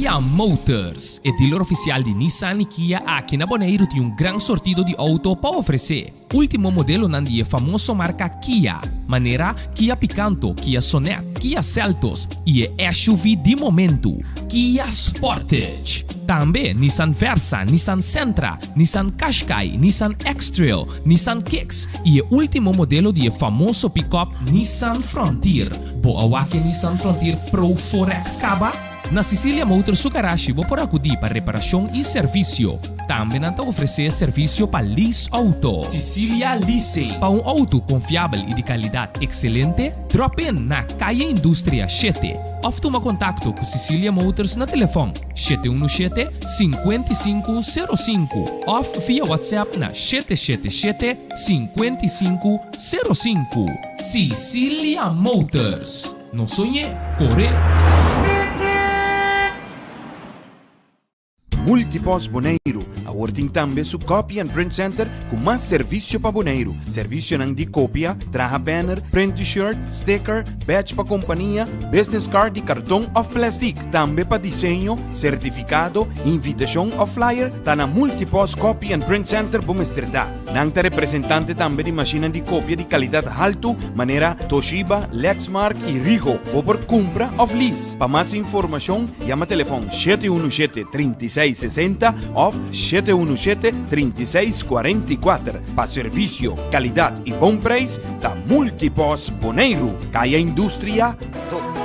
Cecilia Motors, e dealer ofisial di Nissan i Kia aki na Boneiru tin un gran sortido di outo pa ofresé. Último modelonan di e famoso marka Kia, manera Kia Picanto, Kia Sonet, Kia Seltos i e SUV di momentu, Kia Sportage. Tambe Nissan Versa, Nissan Sentra, Nissan Qashqai, Nissan X-Trail, Nissan Kicks i e último modelo di e famoso pikòp Nissan Frontier. Bo a wak e Nissan Frontier Pro 4X kaba? Na Cecilia Motors su garashi bo por akudí pa reparashon i servisio. Tambe nan ta ofresé servisio pa lease outo. Cecilia Leasing. Pa un outo konfiabel i di kalidat ekselente, drop in na Kaya Industria shete òf tuma kontakto ku Cecilia Motors na telefòn 717 55 05 òf via WhatsApp na 777 55 05. Cecilia Motors. No soñ'é, kor'é! Multipost Boneiru awor tin tambe su Copy and Print Center ku mas servisio pa Boneiru. Servisionan di kopia, traha banner, print T-shirt, sticker, badge pa kompania, business card di karton òf plèstik. Tambe pa diseño, sertifikado, invitashon òf flyer, ta na Multipost Copy and Print Center bo mester ta. Nan ta representante tambe di mashinnan di kopia di kalidat haltu manera Toshiba, Lexmark i Ricoh. Bo por kumpra òf lease. Pa mas informashon yama telefòn 717 36 60 òf 717 36 44. Pa servisio, kalidat i bon preis ta Multipos Boneiru, Kaya Industria, Dok.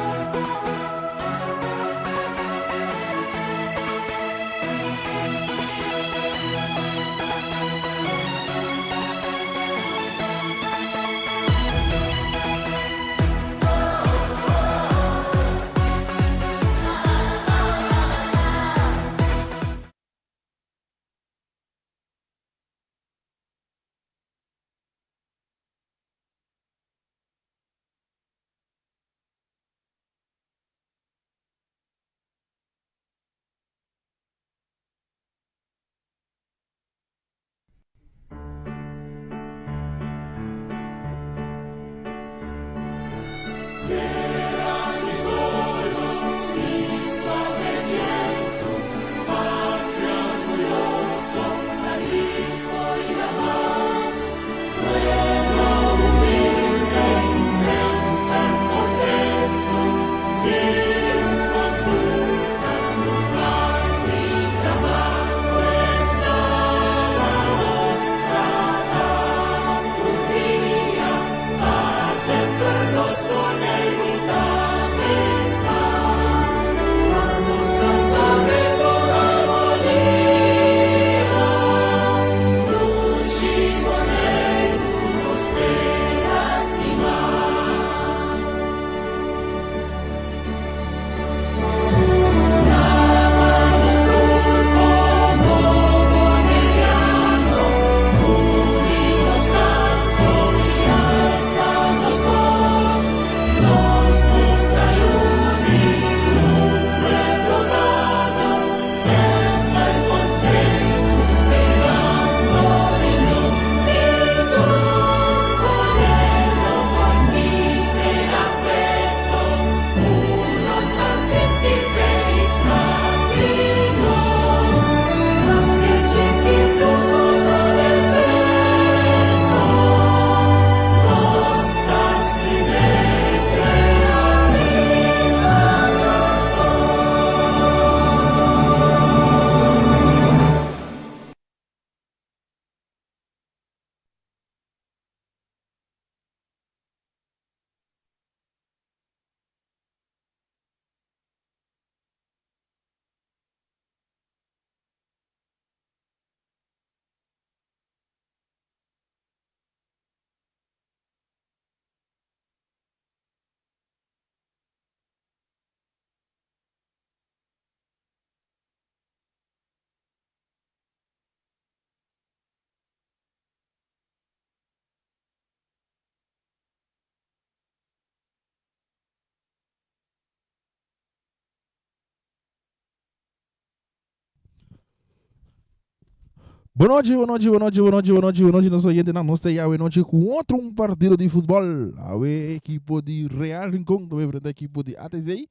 Bon nochi, bon nochi, bon nochi, bon nochi, bon nochi, bon nochi, nos oyentenan. Nos ta awe nochi ku otro un partido di futbol. Awe ekipo di Real Rincon ta enfrenta ekipo di ATC.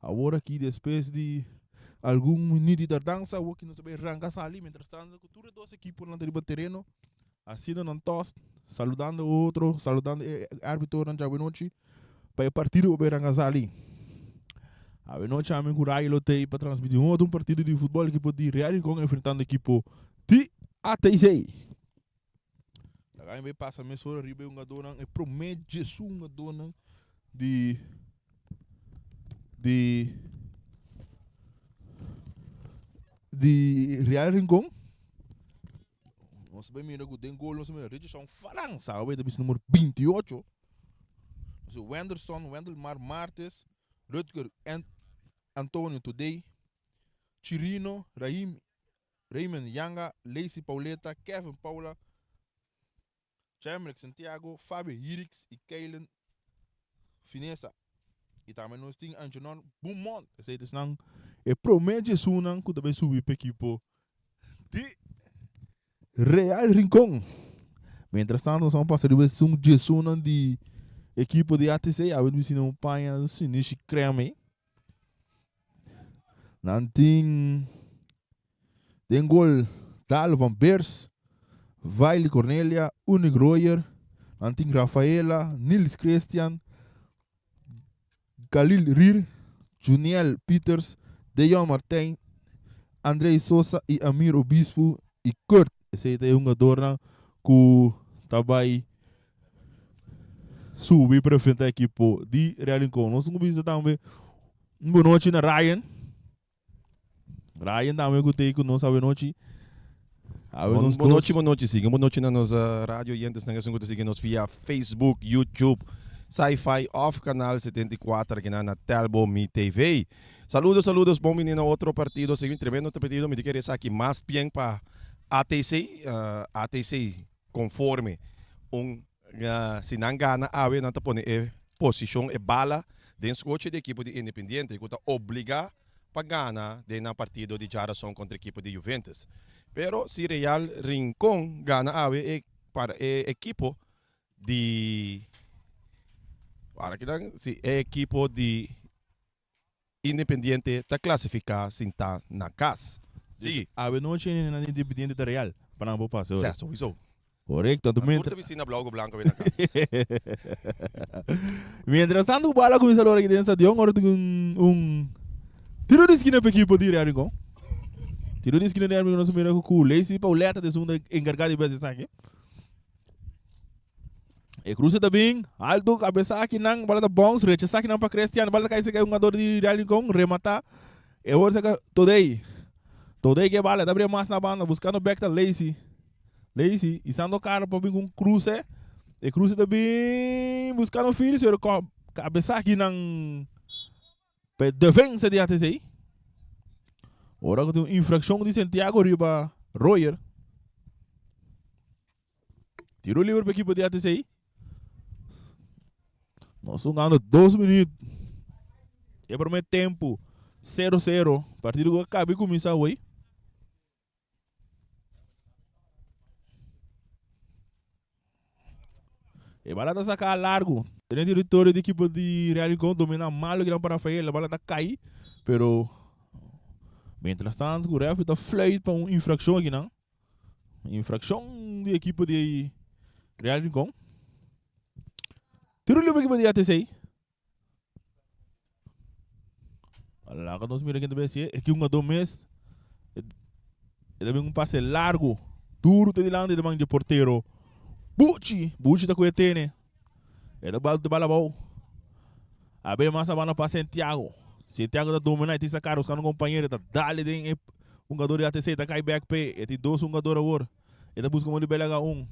Awor aki despues di. Algun minuut di tardansa awor ki nos ta bay ranka sali mientras tanto ku tur e dos ekiponan ta riba tereno haciendo nan tos, saludando otro, saludando e arbitonan djawe nochi pa e partido por bay ranka sali. Awe nochi ami ku Ray lo tei pa transmiti un otro partido di futbol ekipo di Real Rincon enfrentando ekipo di ATC. Laga mi bay pasa mesora riba e hungadónan, e promé djesun hungadónan di di di Real Rincon. Nos bay mira ku den gol nos mira Richardson Franza, awe ta bisa numero 28. Nos Wenderson, Wendelmar Martes, Rutger Antonio Today, Chirino, Rahim Raymond Yanga, Lacey Pauleta, Kevin Paula, Chemrick Santiago, Fabio Hirix y Kaylen Finesa. Y tambe nos tin Angenon Beaumont. Esey ta esnan e prome djesunnan cu ta bay subi pa ekipo di Real Rincon. Mientras tanto nos a pasa riba esun djesunnan di ekipo di ATC. Awe nos bisi na un paña sinishi creme. Nan tin den gol Dalo van Beers, Vaili Cornelia, Unik Royer. Nan tin Rafaela, Nils Christian, Galil Rier, Juniel Peters, Dejon Martijn, Andrei Sosa y Amir Obispo y Kurt. Esey ta e hungadornan cu ta bay subi pa enfrenta ekipo di Real Rincon. Nos tin cu bisa tambe un bonochi na Ryan. Ryan tambe cu t'ey cu nos awenochi. Awe Bon, nos bon nochi, dos. bon nochi. Sigui un bon nochi na nos radio oyentes nan esun ku ta sigui nos via Facebook, YouTube, Sci-Fi of Canal 74 aki na Telbo Mi TV. Saludos, saludos, bon bini na otro partido. Sigui un tremendo partido. Mi ta kere esaki mas bien pa ATC. ATC conforme un si nan gana awe nan ta pone e posicion, e bala den scochi di ekipo di Independiente cu ta obliga pa gana den nan partido di djarason contra ekipo di Juventus. Pero si Real Rincon gana awe e para e ekipo di para kinan si e ekipo di Independiente ta clasifica sin ta na cas. Sigui. Awe nochi nan Independiente ta Real pa nan por pasa ora. Sè, sowieso. Correcto, anto Nan tur mientras ta bisti na blauw ku blanco awe na cas. Mientras tanto ku bala cuminsa lora aki den stadion ora tin un un tiro di esquina pa ekipo di Real Rincon. Tiro di esquina di Real Rincon nos a mira ku Lacey Pauletta ta esun ta encarga di bes esaki. E cruce ta bin, alto, cabeza aki nan, bala ta bounce, rechaza aki nan pa Christian, bala ta cai cerca e hungador di Real Rincon, remata, e hoor cerca Todey, Todey ke bala, ta bria mas na banda, buscando back ta Lacey, Lacey, izando cara pa bin cu un cruce, e cruce ta bin buscando Firis, pero cabeza aki nan pa e defensa di ATC. Ora cu tin un infraccion di Santiago riba Royer. Tiro libre pa equipo di ATC. Nos jugando 2 minuut. E primer tempo 0-0. Partido que acaba de começar hoy. E bala ta saca largo. Den territorio di equipo di Real Rincón domina malo gran pa Rafael. La bala ta cai. Pero mientras tanto ku referee ta fluit pa un infraccion aki nan. Infraccion di equipo di Real Rincon. Tiro libre equipo di ATC. Laga nos mira ken ta besi. Aki un jugador mes. E ta bin un pase largo. Duro te dilanti de man di portero. Buchi. Buchi ta ku e tene. E ta bal bal abou. A ber mas abanda pa Santiago. Santiago ta domina e tin saca buscando un compañero. E ta dale den e hungador di ATC. Ta cay back p'e. E tin dos hungador awor. E ta busca modo di belaga un.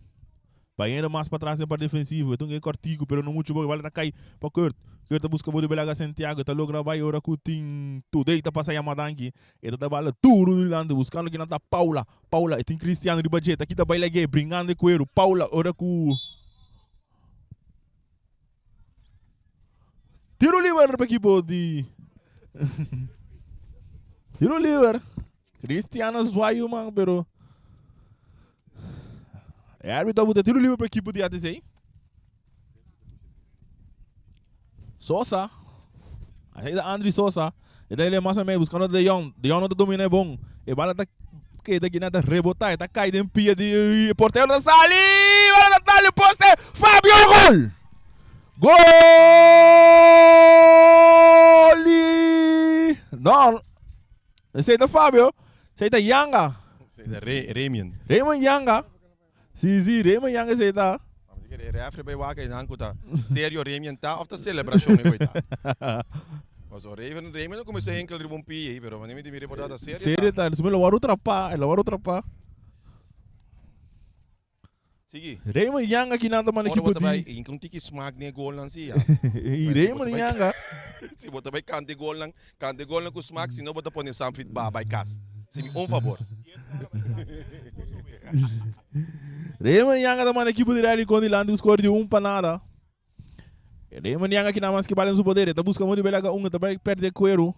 Bayendo mas patras den parte defensivo. E ta un cortico pero no mucho bo. E bala ta cay pa Kurt. Kurt ta busca modo di belaga Santiago. E ta logra bay ora cu tin Today ta pasa Yamadanki. E ta da bala duro dilanti buscando kinan ta Paula. Paula e tin Cristiano riba dje. Ta kita bay lag'e bringando e cuero. Paula ora cu Tiro liber pa equipo di Tiro liber. Cristiano zwaai man, pero e árbitro a tiro liber pa equipo di ATC. Sosa. Ahí ta Andri Sosa. E ta mas mei buscando De Jong. De Jong no ta domina e bon. E bala ta keda aquí na ta rebota. E ta cai den pia di e portero ta sali. Bala ta dal poste. Fabio gol! Gol! No. Esei ta Fabio. Esei ta Yanga. Esei ta Re Raymond. Raymond Yanga. Si, si, Raymond Yanga esei ta. E refri bai wak einan ku ta serio Raymond ta of ta selebrashon e ta. Paso Raymond Raymond a kuminsá enkel riba un pia ei pero mi mi reportá ta serio ta. Serio ta, mi lo wòrdu trapá, e lo wòrdu trapá. Sigui. Raymond Yanga kinan ta manda Ora ekipo bo ta bai di hinka un tiki smak den e golnan si ya. I Raymond Yanga. Si bo ta bai kanta e golnan, kanta e golnan ku smak, si no bo ta pone Sanfrid ba bai kas. Si mi un fabor. Raymond Yanga ta manda ekipo di Real Rincon dilanti ku skor di un pa nada. Raymond Yanga kinan mas ke bala den su poder. E ta buska modo di bai laga un, e ta bai perde kueru.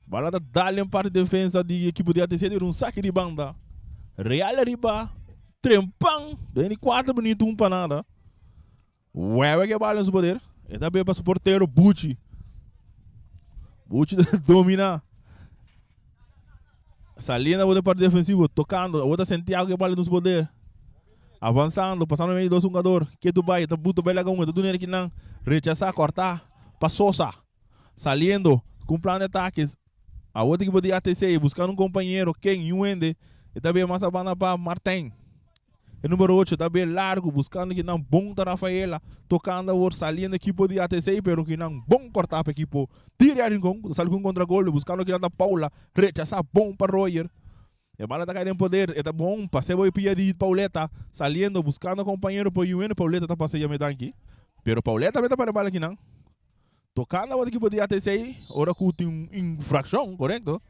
Bala ta dal den parti defensa di ekipo di ATC debe un saki di banda. Real ariba trempan den di kuater minuut un pa nada. Wewe ke bala den su poder. E ta beba su portero Buchi. Buchi ta domina. Saliendo den parti defensivo, tocando. Awor ta Santiago ke bala den su poder. Avanzando, pasando medio dos jugador. Ketu bai, ta buta bai laga un, ta duna kinan. Rechasa, corta pa Sosa. Saliendo cu un plan di atake, awor tin ekipo di ATC buscando un compañero, ken? Niun hende. E ta bira mas a banda pa Martijn. E numero ocho ta bira largo buscando kinan bon ta Rafaela tocando awor saliendo ekipo di ATC pero kinan bon corta pa ekipo di Real Rincon cu ta sali cu un contragolpe buscando kinan ta Paula rechasa bon pa Royer. E bala ta cay den poder e ta bon pase bo e pia di Pauleta saliendo buscando compañero pero niun hende Pauleta ta pasa yama e danki pero Pauleta meta para e bala kinan. Tocando awor ekipo di ATC ora cu tin un infraccion, correcto?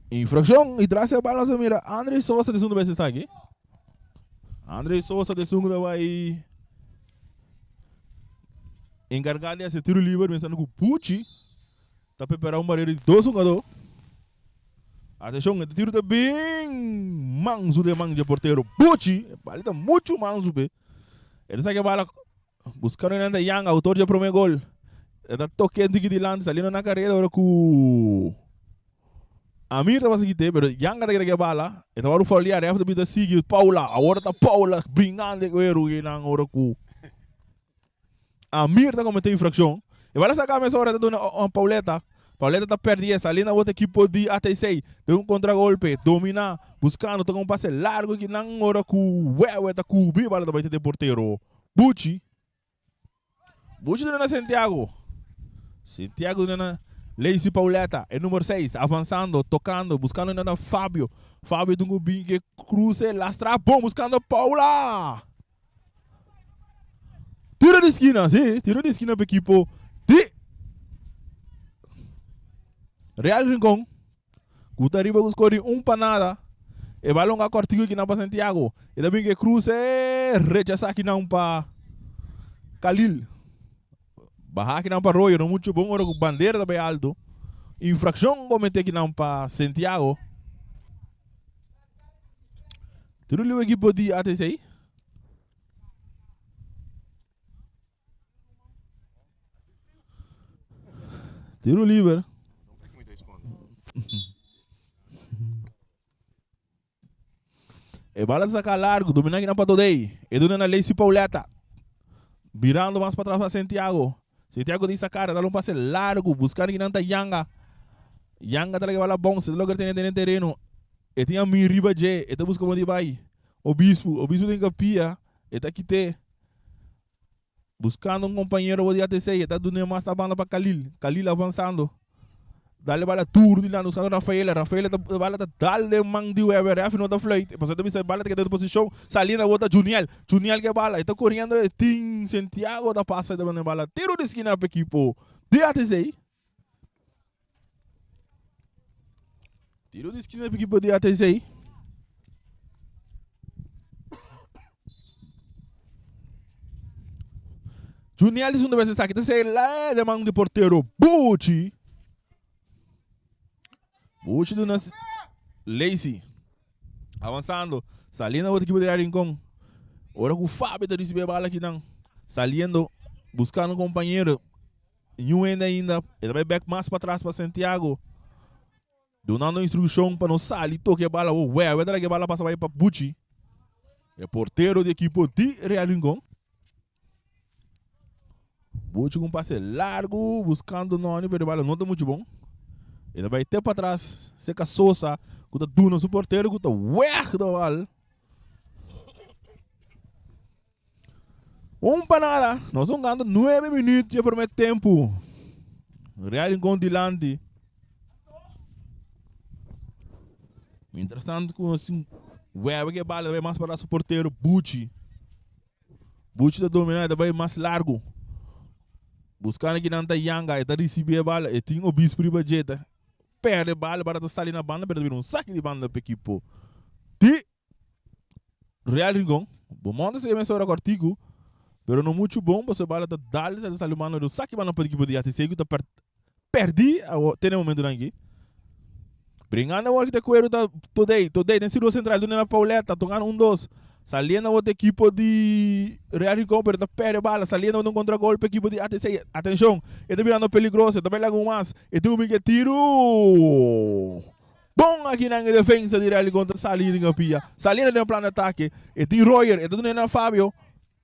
Infraccion y tras e bala se mira André Sosa de segundo vez esaki. André Sosa de segundo vai encargado de hacer tiro libre pensando cu Pucci ta prepara un barrera de dos jugador. Atenshon, e tiro ta bin mansu den man dje portero Buchi. E bala ta muchu mansu pe. E ta saka e bala buskando nan ta Yang, autor dje prome gol. E ta toke un tiki dilanti, saliendo na kareda ora ku Amir tabata kite, pero Yang a ta keda ku e bala. E ta wòrdu fouliá, ref ta bin ta sigui Paula. Awor ta Paula bringando e kueru kinan ora ku Amir ta comete infraccion. E bala saca mesora ta duna Pauleta. Pauleta ta perdi e sali na otro equipo di ATC. Den un contragolpe, domina, buscando, toca un pase largo ki nan ora cu Wewe ta cubri bala ta bay den portero. Buchi. Buchi duna na Santiago. Santiago duna na Lacey Pauleta, e numero 6, avanzando, tocando, buscando na Fabio. Fabio dungu bin ke cruce, lastra, bom, buscando Paula. Tiro di skina, sí, tiro di skina pa ekipo di Real Rincon. Ku ta riba ku skor di un pa nada. E balon a kortiku kinan pa Santiago. E ta bin ke kruse, rechasá kinan pa Khalil. Baha kinan pa Royo, no mucho bon ora ku bandera ta bai alto. Infrakshon kometé kinan pa Santiago. Tiro liu ekipo di ATC. Tiro liber. E bala saca largo, domina kinan pa Todey. E duna na Lacey Pauleta. Mirando mas pa atras pa Santiago. Santiago di sacar, dal un pase largo, buscando kinan ta Yanga. Yanga ta laga e bala bon, se ta logra tene den tereno. E tin ami riba dje, e ta buska bon di bai. Obispo, Obispo tin kapia, e ta kit'é. Buskando un kompañero bo di ATC, e ta dun'é mas na banda pa Khalil. Khalil avansando. Dal e bala duru dilanti buskando Rafaela. Rafaela ta e bala ta dal den man di Weber. Refi no ta fluit. Pasobra e ta bisa e bala ta keda den posishon. Saliendo awor ta Juniel. Juniel ke bala. E ta koriendo e tin Santiago ta pasa e ta manda e bala tiro di skina pa ekipo di ATC. Tiro di skina pa ekipo di ATC. Juniel di segunda vez esaki ta ser la de man di portero Buchi. Buchi duna Lacey. Avansando, saliendo otro equipo di Rincon. Ora ku Fabio ta recibi e bala akinan. Saliendo, buscando un compañero. Niun hende ainda. E ta bai bek mas patras pa Santiago. Dunando instrukshon pa no sali toke e bala. Wou wè, wè ta laga e bala pasa bai pa Buchi. E portero di ekipo di Real Rincon. Buchi ku un pase largu buskando Noni pero e bala no ta muchu bon. E ta bai te patras seka Sosa ku ta duna su portero ku ta wèg de bal. Un pa nada. Nos ta hungando nuebe minuut dje primer tempu. Real Rincon dilanti. Mientras tanto ku nos tin wèbe ke bala ta bai mas para su portero Buchi. Buchi ta domina e ta bai mas largu. Buskando kinan ta Yanga e ta risibi e bala e tin Obispo riba dje ta perde e bala bara ta sali na banda pero ta bira un saki di banda pa ekipo di Real Rincon. Bo monta si e mesora kortiku pero no muchu bon pasobra e bala ta dal sa ta sali mano di un saki banda pa ekipo di ATC ku ta perdi awo te na e momentonan aki. Bringando awor kita kueru ta Todey, Todey den sirkulo sentral duna na Pauletta tokando un dos saliendo awor ta ekipo di Real Rincon pero ta perde bala saliendo awor ta un kontragolpe ekipo di ATC atenshon e ta birando peligroso e ta bai laga un mas e tin ku bin ke tiru. Bon akinan e defensa di Real Rincon ta sali den pia. Saliendo den plan di atake. E tin Royer, e ta duna na Fabio.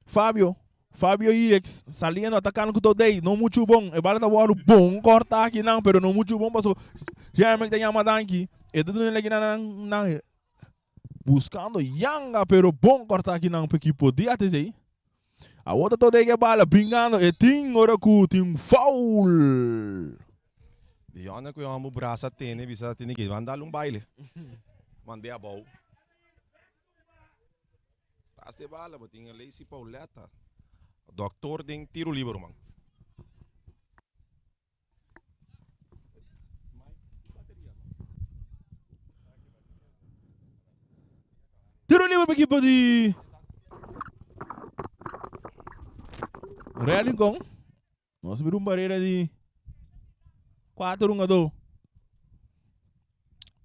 Fabio, Fabio Irex saliendo atakando ku Todey. No muchu bon. E bala ta wòrdu bon kòrta akinan, pero no muchu bon paso Jermek ta yama danki. E ta duna akinan na buskando Yanga, pero bon kòrta akinan pa ekipo di ATC. Awor ta Todey ke bala bringando e tin ora ku tin foul. Di yònde ku e hòmber brasa tene bisa tene ke ban dal un baile. Mand'é abou. Tras di e bala bo tin Lacey Pauletta, dòktor den tiro liber man. Tiro liber pa ekipo di Real Rincon. Nos mira un barera di 4 hungadó.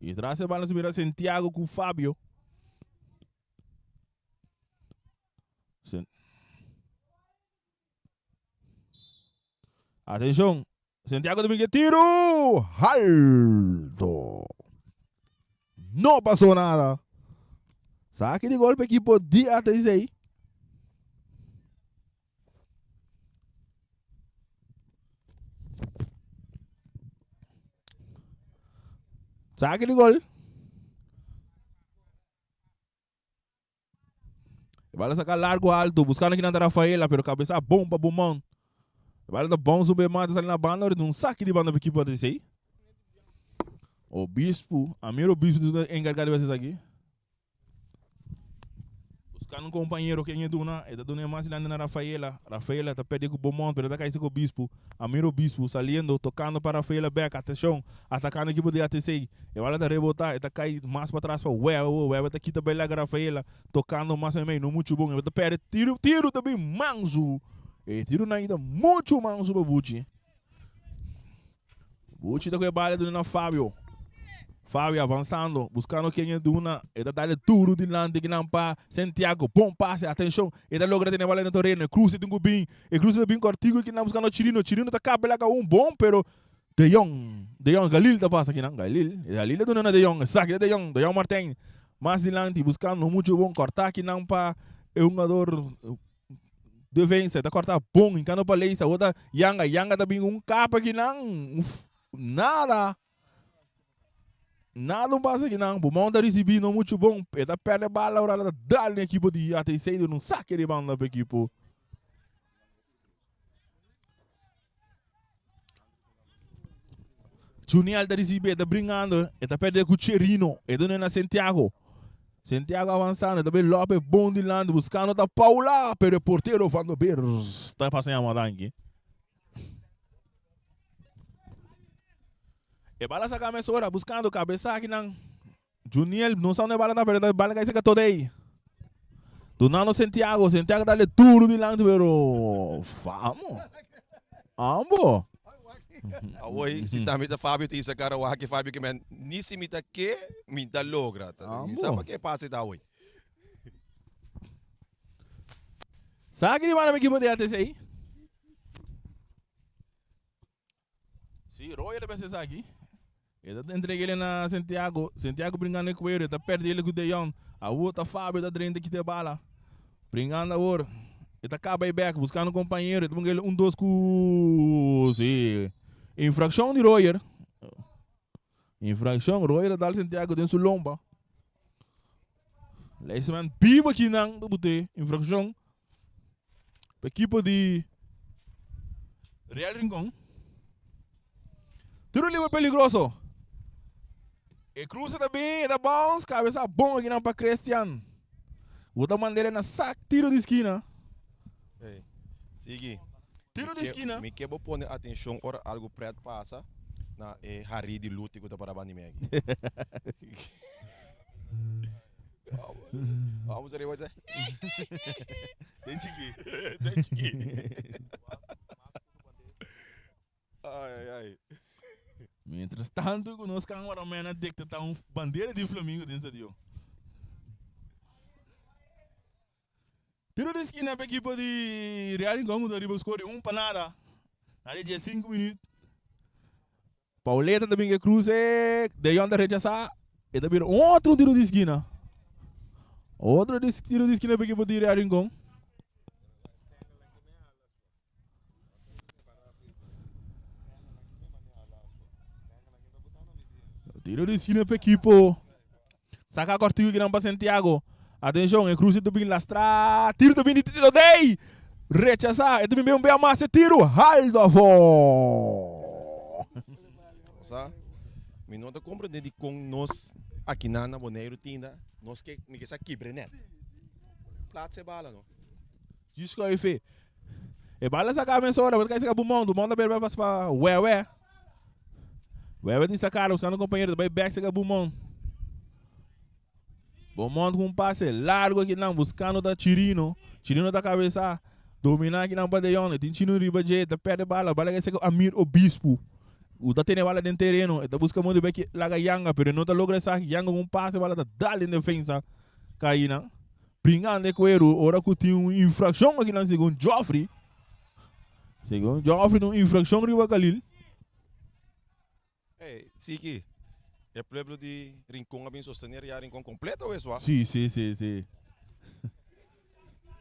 Y tras e bala nos mira Santiago ku Fabio. Atenshon, Santiago ta bin tiru halto. No pasó nada. Saki di golpe ekipo di ATC. Saki di gol. E bala saca largo alto, buscando aqui na Rafaela, pero cabeça bom pa Bumon. E bala ta bom sube mata sali na banda, ora un saque di banda pa equipo ATC. Obispo, Amir Obispo encargado de aqui. Buscando un compañero ken e duna, e ta duna e mas dilanti na Rafaela. Rafaela ta perde cu Beaumont, pero ta caisi cu Obispo. Amir Obispo saliendo, tocando pa Rafaela bek. Atencion, atacando equipo di ATC. E bala ta rebota, e ta cay mas patras pa Weber. Weber ta kita bay laga Rafaela, tocando mas meimei, no mucho bon. E ta perde tiro, tiro ta bin mansu. E tironan ta mucho mansu pa Buchi. Buchi ta ku e bala duna na Fabio. Fabio avansando, buscando ken e duna. E ta dale duro dilanti kinan pa Santiago. Bon pase, atencion. E ta logra tene bala den terreno. E cruce tin ku bin. E cruce ta bin cortico kinan buscando Chirino. Chirino ta caba laga un bon, pero De Jong, De Jong, Galil ta pasa kinan. Galil, Galil ta duna na De Jong. Esaki ta De Jong, De Jong Martijn. Mas dilanti, buscando mucho bon. Corta kinan pa e hungador Defensa ta corta bon hincando pa Leisa. Awor ta Yanga. Yanga ta bin un kapa kinan. Uf, nada. Nada un pasa kinan. Bumon ta ricibi no mucho bon. E ta perde bala ora ta dal den equipo di ATC. Dun un saque di banda pa equipo. Juniel ta ricibi, e ta bringando, e ta perde cu Cherino, e duna na Santiago. Santiago avanzando, ta bay Lopez bon dilanti, buscando ta Paula, pero e portero Van der Beers ta pasa yama danki. E bala saca mesora, buscando cabeza akinan. Juniel no sa unda e bala ta, pero e bala cay cerca Todey. Dunando Santiago, Santiago dale duro dilanti, pero famo. Ambo. Awoi, si tambe ta Fabio ta isa cara wak Fabio ke men ni si mi ta ke, mi ta logra. Ta, mi sa Ambo. pa ke pasa ta awoi. Sa ki di manda mi ekipo di ATC? Si, Royer ta pensa esaki. E ta entrega ele na Santiago. Santiago bringando e cuero, e ta perde ele cu De Jong. Awor ta Fabio ta drenta kita e bala. Bringando awor. E ta caba e back, buscando compañero. E ta ponga ele un dos cu... Si. Infraccion di Royer. Infraccion. Royer ta dal Santiago den su lomba. Leisman biba aki nan ta bute infraccion. Pa ekipo di Real Rincon. Tiro libre peligroso. E cruza ta bin, e ta bounce, cabeza bon aki nan pa Christian. Bota mandele na sak, tiro di skina. Hey, sigui. Tiro di skina. Mi ke bo pone atencion ora algo pret pasa na e hari di luti ku ta para bandi mi aki. Vamos arriba. Den chiki. Den chiki. Ai, ai, ai. Mientras tanto ku nos cameraman a dicta un bandera di flamingo den stadio. Tiro di skina pa ekipo di Real Rincon ku ta riba score di un pa nada. Na di 15 minuut. Pauleta ta bin ke cruce, De Jong ta rechasa, e ta bira otro tiro di skina. Otro tiro di skina pa ekipo di Real Rincon. Tiro di skina pa ekipo. Saca cortico kinan pa Santiago. Atencion, e cruce ta bin lastra. Tiro ta bin di Tito Day. Rechasa. E ta bin bin un mas e tiro. Haldo afo. Osa, mi no ta comprende di con nos aki na na Boneiru tinda, nos ke, mi ke sa kibre net. Plaats e bala no. Justo cu fe. E bala saca mesora, bo ta cay saca Bumon, Bumon ta bebe pas pa Wewe. Wewe tin saca buscando compañero, ta bay back saca Bumon. Bumon cu un pase largo aki nan, buscando ta Chirino. Chirino ta cabeza, domina aki nan pa De Jong, e tin Chino riba dje, ta perde bala, bala cay saca Amir Obispo. U ta tene bala den tereno, e ta busca modo di bay laga Yanga, pero e no ta logra esaki. Yanga cu un pase, bala ta dal den defensa. Cay nan. Bringando e kueru ora ku tin un infrakshon akinan segun Geoffrey. Segun Geoffrey un infrakshon riba Khalil. Hey, Tsiki, e pueblo di Rincon a bin sostener ya Rincon completo wes wa? Si, si, si, si.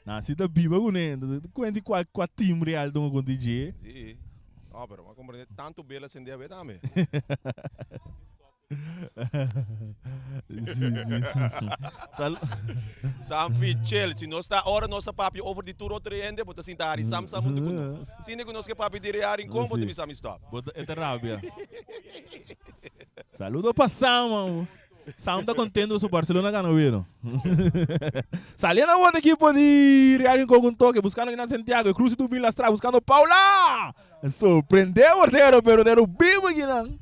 Nan si ta biba kuné, kuenti kua kua team real tonga kon DJ. Si. No, pero m'a comprende tanto bela sende awe tambe. Sal Samfi, chill. Si nos ta ora nos ta papia over di tur otro hende, bo ta sinta hari sam sam huntu ku nos. Sinde ku nos ke papia di Real Rincon, bo ta bisa mi stop. Bo ta e ta rabia. Saludo pa Sam, man. Sam ta contento su Barcelona gana weno. Saliendo awor di equipo di Real Rincon con toque, buscando Ignacio Santiago, cruce tu bin lastra, buscando Paula. Sorprende portero, pero dero bibo kinan.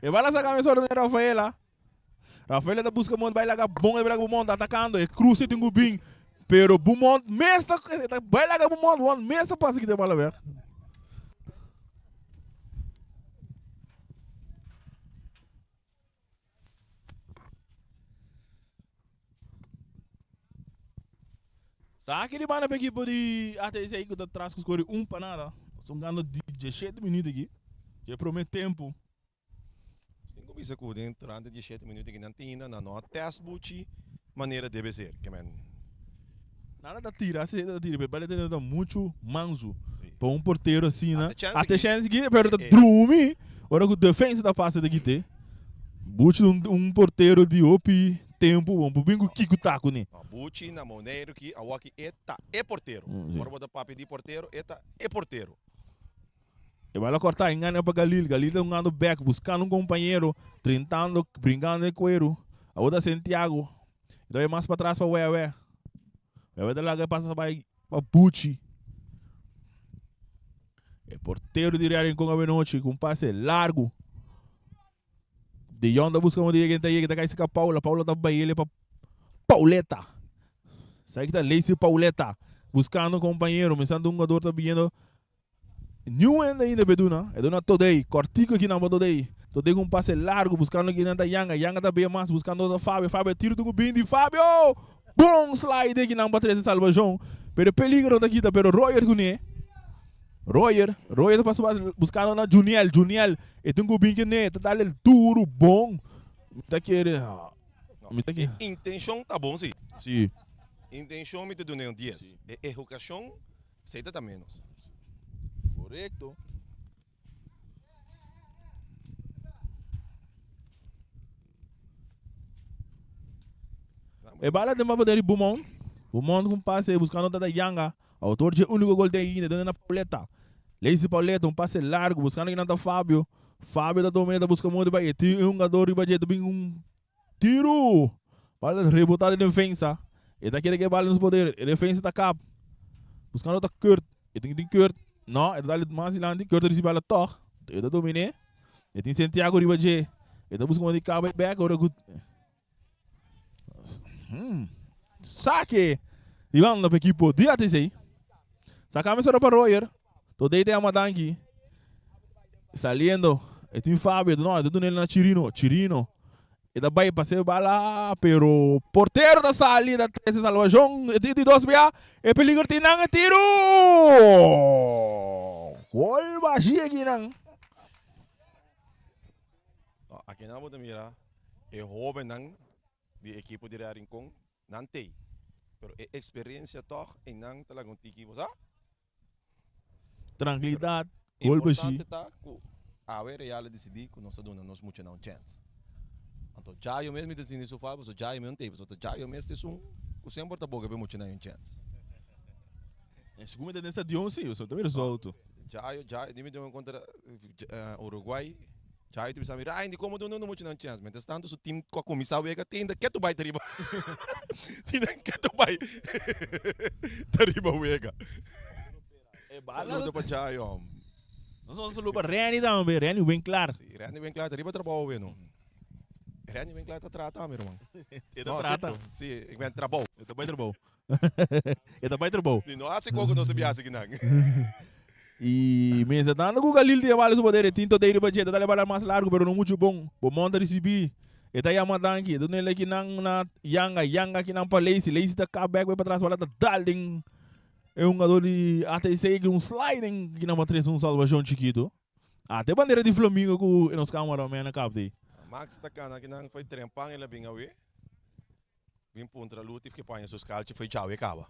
E bala saca mesora de Rafaela. Rafaela ta busca mond bai laga bon, e bai laga Bumont atacando, e cruce tin bin. Pero Bumont mes ta bai laga Bumont, Bumont mes ta pasa kita bala weg. Sa ki di banda pa ekipo di ATC ku ta tras ku skor di un pa nada. Son gando di diesshete minüt aki. Dje promé tempu. Nos tin ku bisa ku den durante diesshete minüt aki nan tin ainda nan no a tèst buchi manera debe ser. Ke men. Nada ta tira, si ta tira, pero bale ta muchu mansu. Pa un portero asina. Ate chèns aki, pero ta drumi. Ora ku defensa ta fásil ta kite. Buchi un, un portero di hopi tempo bon por bin ku kico ta kuné. No, Buchi na Moneiru ki awaki e ta e portero. Mm, si. Ora bo ta papia di portero, e ta e portero. E bala corta, engana pa Galil. Galil ta jugando back, buscando un compañero, trintando, brincando e cuero. Awor ta Santiago. E ta bay mas patras pa Wewe. Wewe ta laga e pasa bay pa Buchi. E portero di Real Rincon awenochi ku un pase largu. De Jong ta buska modo yega, ta yega, ta kai sika Paula. Paula ta bai ele pa Pauleta. Sai ki ta Lacey Pauleta. Buscando compañero, pensando un jugador ta biniendo. Niun hende ainda be duna. E duna Todey. Cortico aki nan pa Todey. Todey cu un pase largo buscando aki nan ta Yanga. Yanga ta bia mas buscando ta Fabio. Fabio tiro tucu bin di Fabio! Bon slide aki nan pa trece salvacion. Pero e peligro ta kita pero Royer cune. Royer, Royer ta pasa buscando na Juniel. Juniel e tin cu bin cune. Ta dal el duro bon. Mi ta kere, mi ta kere. E intencion ta bon si. Si. Intencion mi ta duna un dies. E ehucacion. Esei ta ta menos. Korekto. E bala den poder di Beaumont. Beaumont ku un pase buskando Tata Yanga. Autor dje úniko gol den ainda duna na Pauleta. Leisi Pauleta un pase largu buskando kinan ta Fabio. Fabio ta domina ta buska modo bai. E tin un hungador riba dje ta bin un Tiru! Bala ta rebotá den defensa. E ta kere ke bala den su poder. E defensa ta kap. Buskando ta Kurt. E tin tin Kurt. No, e ta dal mas dilanti. Kurt ta risibi bala tòg. E ta dominé. E tin Santiago riba dje. E ta buska modo di kaba e bèk ora ku Hmm. Sake! Di banda pa ekipo di ATC. Saka mesora pa Royer. Todei ta yama danki. Saliendo. E tin Fabio. No, e ta duna el na Chirino. Chirino. E ta bai pase bala, pero portero ta sali, ta trese salvacion. E tin di dos bia. E peligro tin nan e tiro. Gol bashi aki nan. Aki nan bo ta mira e hobennan di ekipo di Real Rincon nan tei. Pero e experiencia toch einan ta laga un tiki, bo sa? Trankilidat, gol bashí. Importante ta ku awe Real a disidí ku nos ta duna nos muchanan un chèns. Anto Jayo mes mi ta sinti su falta pasobra Jayo mes no tei pasobra ta Jayo mes ta esun ku semper ta boga pa e muchanan un chèns. E segun mi ta den stadion si, pasobra ta mira su auto. Jayo, Jayo, di mi tin un kontra Uruguay. Chayo ta bisa mi, Ryan, dikon bo duna no muchanan chèns? Mientras tanto su team ku a kuminsá wega tin ta ketu bai ta riba tin ta ketu bai ta riba wega. Saludo pa Chayo. Nos un saludo pa Renny tambe, Renny Winklar. Si, Renny Winklar ta riba trabou awe no. Renny Winklar ta traha tambe ruman. E ta trata. Si, ik ben trabou. E ta bai trabou. E ta bai trabou. Di no hasi koko nos a biasi kinan. I mientras tanto ku Galil tin e bala su poder, e tin Todei riba dje, ta dal e bala mas largu pero no muchu bon. Bomon ta risibí. E ta yama danki. E ta dun'el kinan na Yanga, Yanga kinan pa Leisi, Leisi ta kap bek bai patras, bala ta dal den e hungador di ATC ku un sliding kinan pa trese un salbashon chikitu. Ata e bandera di Flamingo ku nos cameraman a kapta ei. Max ta kana kinan foi trempan el a bin awe. Bin puntra Lutif ke paña su skalchi foi djawe kaba.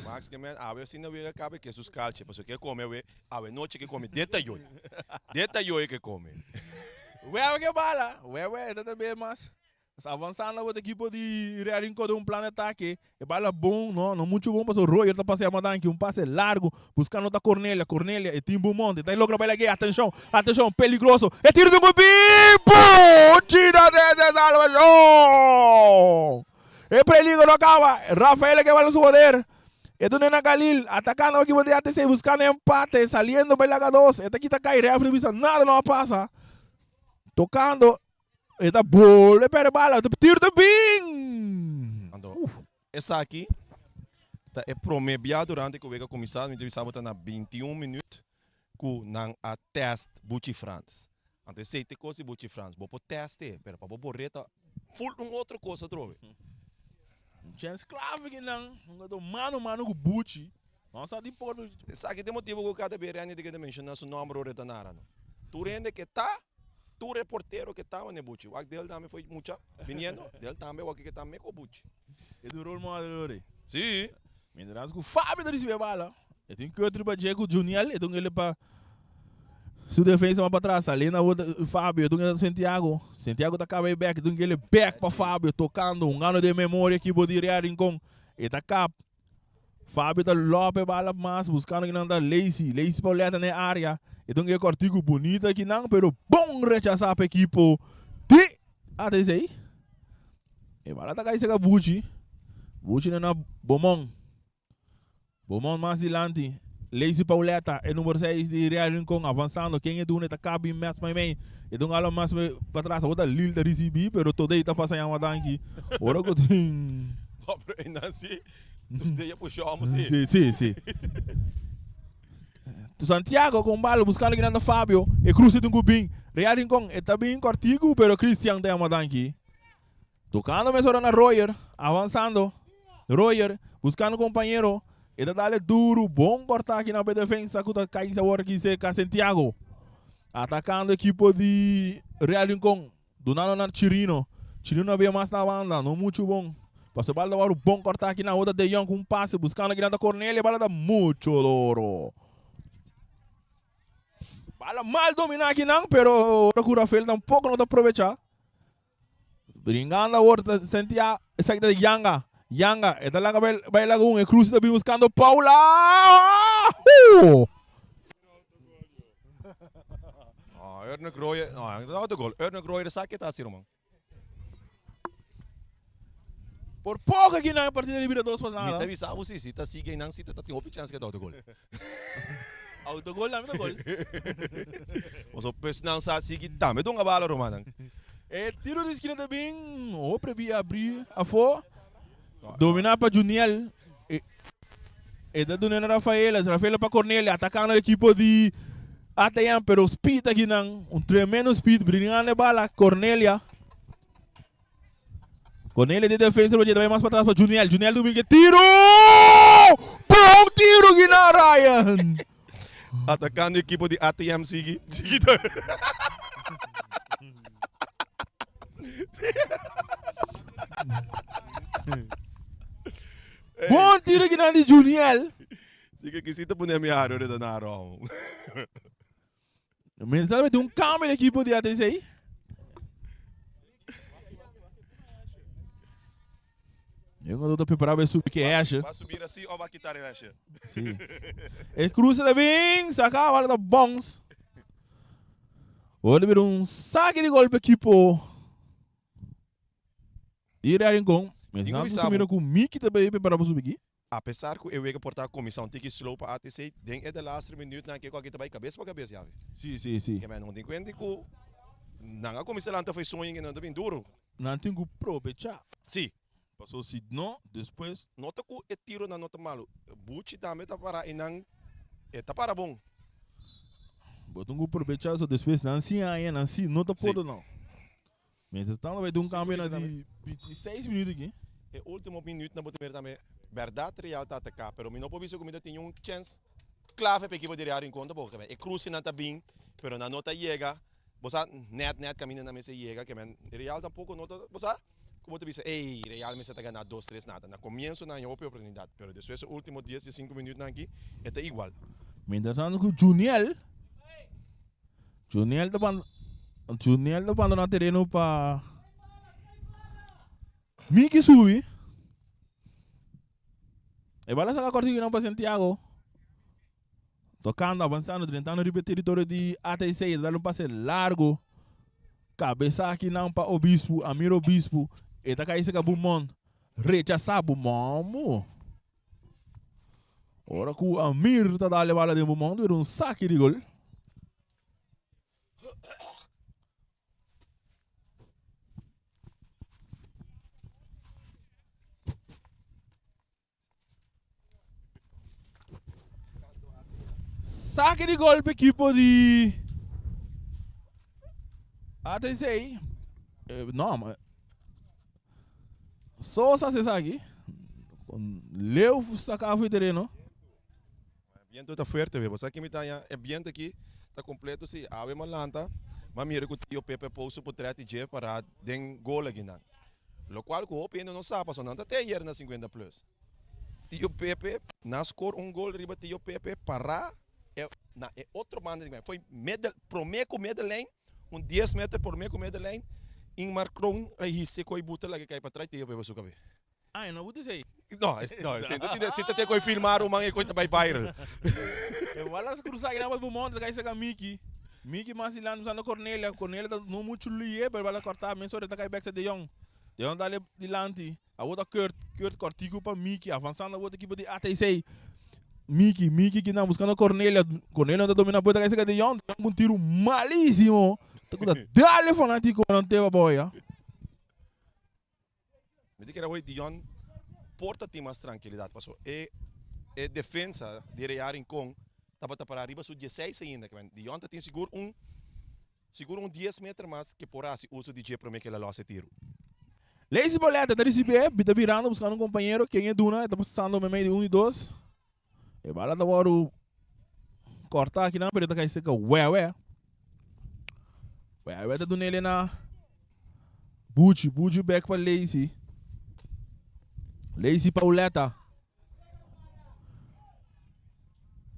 Max ke men awe asina wega kaba ke su skalchi pasobra ke kome awe awe nochi ke kome detayoy. Detayoy ke kome. Wewe ke bala, wewe ta ta be mas. Avansando bo ta ekipo di Real Rincon den un plan di atake. E bala bon, no, no mucho bon pasobra Royer ta pasea madanki, un pase largo, buscando ta Cornelia, Cornelia e tin Beaumont, e ta logra baila gey, atencion, atencion, peligroso, e tiro di un bimbo! Gina desde salvacion! E peligro no acaba, Rafael ke bala su poder, e duna na Galil, atacando equipo di ATC, buscando empate, saliendo pa e laga dos, e ta kita cay, refri bisa nada no a pasa, tocando. E ta bolbe perde bala. Tiro ta bin! Anto, esaki ta e prome bia durante ku wega kuminsá, mi ta bisa bo ta na 21 minüt ku nan a tèst Buchi Frans. Anto esei ta e kos di Buchi Frans, bo por tèst e, pero pa bo bor'é ta ful un otro kos atrobe. Un chèns klave ki nan hungadó mano mano ku Buchi. No sa di por. Esaki ta e motibu ku kada bia Renny ta keda menshoná su nòmber ora e ta nara no. Tur hende ke ta. Tur e portero ke taba ne buchi wak del tambe foi mucha biniendo del tambe wak ke ta meko buchi. E ta un role model ori. Si. Mientras ku Fabio ta risibi e bala, e tin Kurt riba dje ku Juniel, e ta un ele pa su defensa mas patras, saliendo awor ta Fabio, e ta un ele Santiago, Santiago ta kaba e bek, e ta un ele bek pa Fabio, tokando, hungando den memoria ekipo di Real Rincon, e ta kap. Fabio ta lope bala mas buscando kinan ta Lacey. Lacey Pauletta na e area. E ta un e cortico bonito akinan, pero bon rechasa pa equipo di ATC. E bala ta cai cerca Buchi. Buchi na na Beaumont. Beaumont mas dilanti. Lacey Pauletta, e numero 6 di Real Rincon, avanzando. Ken e duna? E ta cabi mes meimei. E ta un ala mas patras. Awor ta Lil ta ricibi, pero Todey ta pasa yama danki. Ora cu tin. No, pero einan si, tur dia pusha homo si. Si, si, si. Tu Santiago con balo buscando kinan ta Fabio. E cruce tin cu bin. Real Rincon e ta bin cortico pero Christian ta yama danki. Tocando mesora na Royer, avanzando. Royer buscando compañero. E ta dale duro, bon corta aki na pe defensa cu ta cay awor aki cerca Santiago. Atacando equipo di Real Rincon. Dunando na Chirino. Chirino a bia mas na banda, no mucho bon. Paso e bala ta wòrdu bon kòrtá aki na ota De Jong ku un pase buskando aki nan ta Cornelia, e bala ta mucho doro. Bala mal dominá aki nan, pero ora ku Rafael tampoko no ta probechá. Bringando awor ta Santiago, esaki ta Yanga. Yanga, e ta laga bai bai laga un, e cruce ta bin buskando Paula. Oh! No, Ernest Royer, no, no autogol. Ernest Royer sa ke ta hasi, ruman. Por poco aki nan e partida di bira dos pa Mi nada. ta bisa bo si, si ta sigui einan si ta tin hopi chance ke ta autogol. Autogol tambe ta gol. Paso pues nan sa sigui tambe dunga bala, rumannan. E tiro di skina ta bin hopi bi abri afo. Domina pa Juniel. E, e ta duna na Rafaela. Rafaela pa Cornelia. Atacando e equipo di ATM. Pero speed aki nan. Un tremendo speed. Bringando e bala. Cornelia. Cornelia de defensa. Pero ta mas pa atras pa Juniel. Juniel domingo. Tiro! Bom tiro gina Ryan! Atacando equipo di ATM sigui. Sigui Bon tiro gina di Juniel. Sigui que si te pone mi aro de na aro. Mientras mete un cambio de equipo di ATC. Eu não estou preparado para subir que é essa. Va subir assim ou va quitar essa? Sim. E cruza da bem, saca a bola da bons. Olha, vira um saque de golpe equipo. E Rincon. Mas Digo não bisa, mira com Mickey também preparado para subir aqui. Apesar ku e wega por ta kuminsá un tiki slow pa ATC, den e de laatste minuut nan ke ku aki ta bai kabes pa kabes yawe. Sí, sí, sí. Ke men no tin kuenta ku nan a kuminsá lanta for e soño ke nan ta bin duro. Nan tin ku probechá. Sí. Paso si no, despues. No ta ku e tironan no ta malu. Buchi tambe ta para i nan e ta para bon. Bo tin ku probechá so despues nan si haña, nan si no ta por no. Mientras tanto bai dun cambio na di 26 minuut aki. E ultimo minuut nan bo ta mira tambe berdad Real ta ataca pero mi no por bisa cu mi ta tin un chens clave pa ekipo di Real Rincon tampoco e crucenan ta bin pero nan no ta yega bo sa net net caminda nan mester yega ke men Real tampoco no ta bo sa cu bo ta bisa ey Real mester ta gana dos tres nada na comienzo nan haña hopi oportunidad pero despues e ultimo dies di cinco minuut nan aki e ta igual. Mientras tanto cu Juniel Juniel ta ban Juniel ta bandona tereno pa Miki subi. E bala saka kortiku nan pa Santiago. Tokando, avansando, drentando riba e teritorio di ATC. Ta dal un pase largo. Kabesa aki nan pa Obispo, Amir Obispo. E ta kai seka Bumon. Rechasa Bumon mo. Ora ku Amir ta dal e bala den Bumon, ta bira un saki di gol. Saki di gol pa ekipo di ATC. Eh, no, ma Sosa se saki. Leo saka fu tereno. Viento ta fuerte we. Bo sa ki mi ta haña e viento aki ta completo si awe ma lanta ma mira ku tio Pepe pou su potret di dje para den gol akinan. Locual ku hopi hende no sa pasobra nan ta te ayer na 50 plus. Tio Pepe na score un gol riba tio Pepe para e na e otro banda di foi middel prome ku middenlijn un 10 meter prome ku middenlijn Ingmar Kroon a hise koi buta laga kai patras tio Pepe su kabe. Ay, no buta esei. No, es, no, sinta tin, sinta te koi filmar ruman e koi ta bai viral. E wala sa cruza aki na bai Beaumont, ta kai saka Miki. Miki mas dilanti usando Cornelia. Cornelia ta no mucho lihe, pero bala corta mesora ta kai bek sa De Jong. De Jong dale dilanti. Awor ta Kurt, Kurt cortico pa Miki, avanzando awor ta equipo di ATC. Miki, Miki kinan buscando Cornelia. Cornelia no ta domina boy ta kai saka De Jong. De Jong cu un tiro malísimo. Ta kuta dale fanatico nan teba boy, ah. Mi ta kere hoy Dion. por ta tin mas trankilidat paso e e defensa di Real Rincon tabata para riba su dieseis ainda ke men De Jong ta tin sigur un sigur un dies meter mas ke por hasi uso di dje prome ke el a los e tiro. Lazy Boleta ta risibié, ta birando buskando un kompañero, ken e duna, e ta pasando meimei di un i dos. E bala ta wòrdu kòrtá akinan, pero e ta kai serka Wèwè. Wèwè ta dun'é na Buchi, Buchi bèk pa Lazy. Lazy pa Uleta.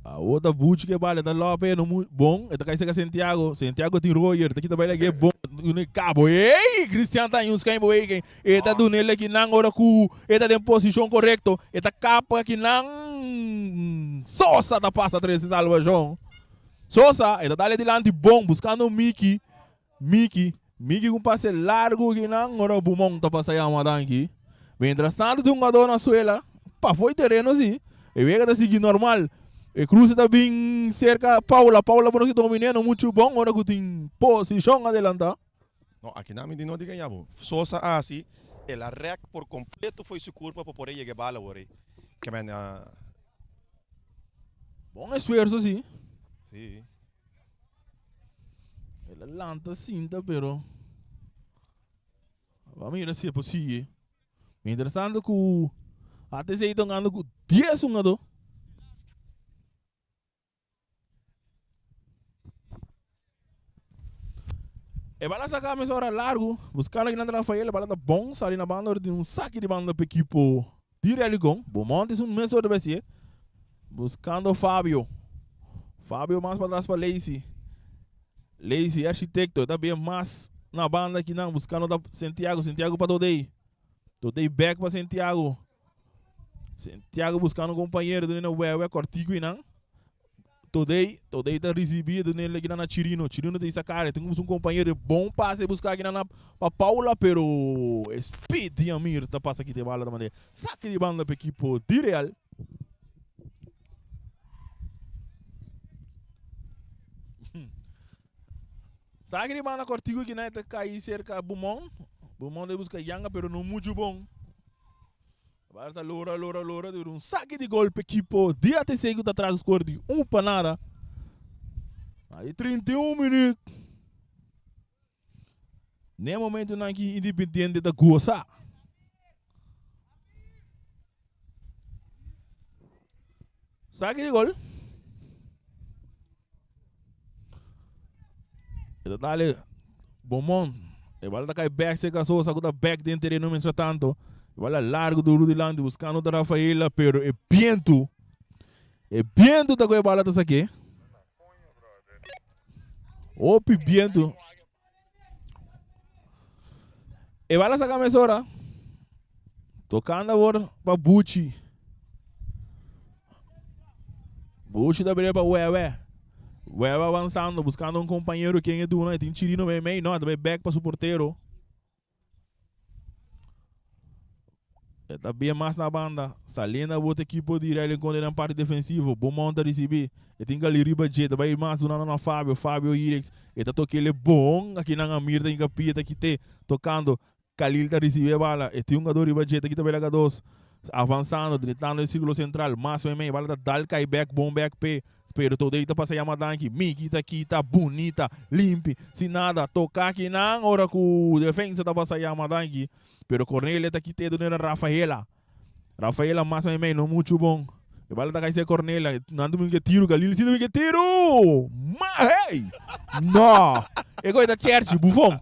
Awor ta Buchi ke bala, e ta lòp e no mu bon, e ta kai serka Santiago. Santiago tin Roger, ta kita bai lag'é bon, dun'é kabo. Ey! Cristian ta haña un skijnbeweging. E ta dun'é lekinan ora ku e ta den posishon korekto. E ta kapa kinan. Sosa ta pasa trese salbashon. Sosa, e ta dale dilanti bon, buskando Miki. Miki, Miki ku pase largu kinan ora Bumon ta pasa yama danki. Mientras tanto tin un hugador na suela, pafó e tereno si. E wega ta sigui normal. E cruce ta bin serka Paula. Paula por no si dominé no muchu bon ora ku tin posishon adelantá. No, aki nan mi di no diga ya bo. Sosa a hasi, el a rèk por kompleto fo'i su kurpa pa por e yega e bala awor ei. Ke men a. Bon esfuerso si. Si. El a lanta sinta pero Ba mira si e por sigui. Mientras tanto ku ATC ta hungando ku dies hungadó. E bala saka mesora largu, buskando kinan Rafael, e bala ta bon sali na banda ora tin un saki di banda pa ekipo di Relicon. Beaumont es un mesora ta besi, buskando Fabio. Fabio mas patras pa Lacey. Lacey architekto ta bien mas na banda kinan buskando ta Santiago, Santiago pa Dodey. Dodey bek pa Santiago. Santiago buscando un compañero dune na wewe cortico y nan. Todey, Todey ta ricibi dune le na Chirino. Chirino ta isa cara, tin un compañero de bon pase busca aquí na pa Paula, pero speed di Amir ta pasa aquí de bala ta mande. Saque di banda pa equipo di Real. Saque di banda cortico aquí na ta cai cerca Bumon. Bumon ta busca Yanga, pero no mucho bon. Bala ta lora, lora, lora, dura un saki di gol pa ekipo di ATC ku ta tras di skor di un pa nada. Na di 31 minuut. Ne momentonan ki Independiente ta gosa. Saki di gol. E ta dale Beaumont. E bala ta kai back cerca Sosa ku ta back den tereno mientras tanto. E bala largo duru dilanti buscando ta Rafaela pero e bientu e bientu ta ku e bala ta sake. Hopi bientu. E bala saka mesora. Tocando awor pa Buchi. Buchi ta bira pa Wewe. Wewe avanzando, buscando un compañero. Quien e duna? E tin Chirino meimei. No, ta bay back pa su portero. E ta bien mas na banda. Saliendo a bota equipo di Real Rincon den nan parti defensivo. Beaumont ta ricibi. E tin Gali riba dje. Ta bay mas dunando na Fabio. Fabio Irix. E ta toca ele bon. Aki nan Amir ta hinca pia ta kite. Tocando. Khalil ta ricibi e bala. E tin un jugador riba dje. Ta kita bela dos. Avanzando. Drentando e circulo central. Mas meimei. Bala ta dal cay back. Bon back pe. Pero Todey ta pasa yama danki. Miki ta kita bunita, limpi, sin nada. Toca akinan ora cu defensa ta pasa yama danki. Pero Cornelia ta kita e dunera Rafaela. Rafaela mas meimei no mucho bon. E bala ta cay Cornelia. Nan ta ke tiro. Galil si ta ke tiro! Ma hey! No! E goy ta Cherchi, Buffon.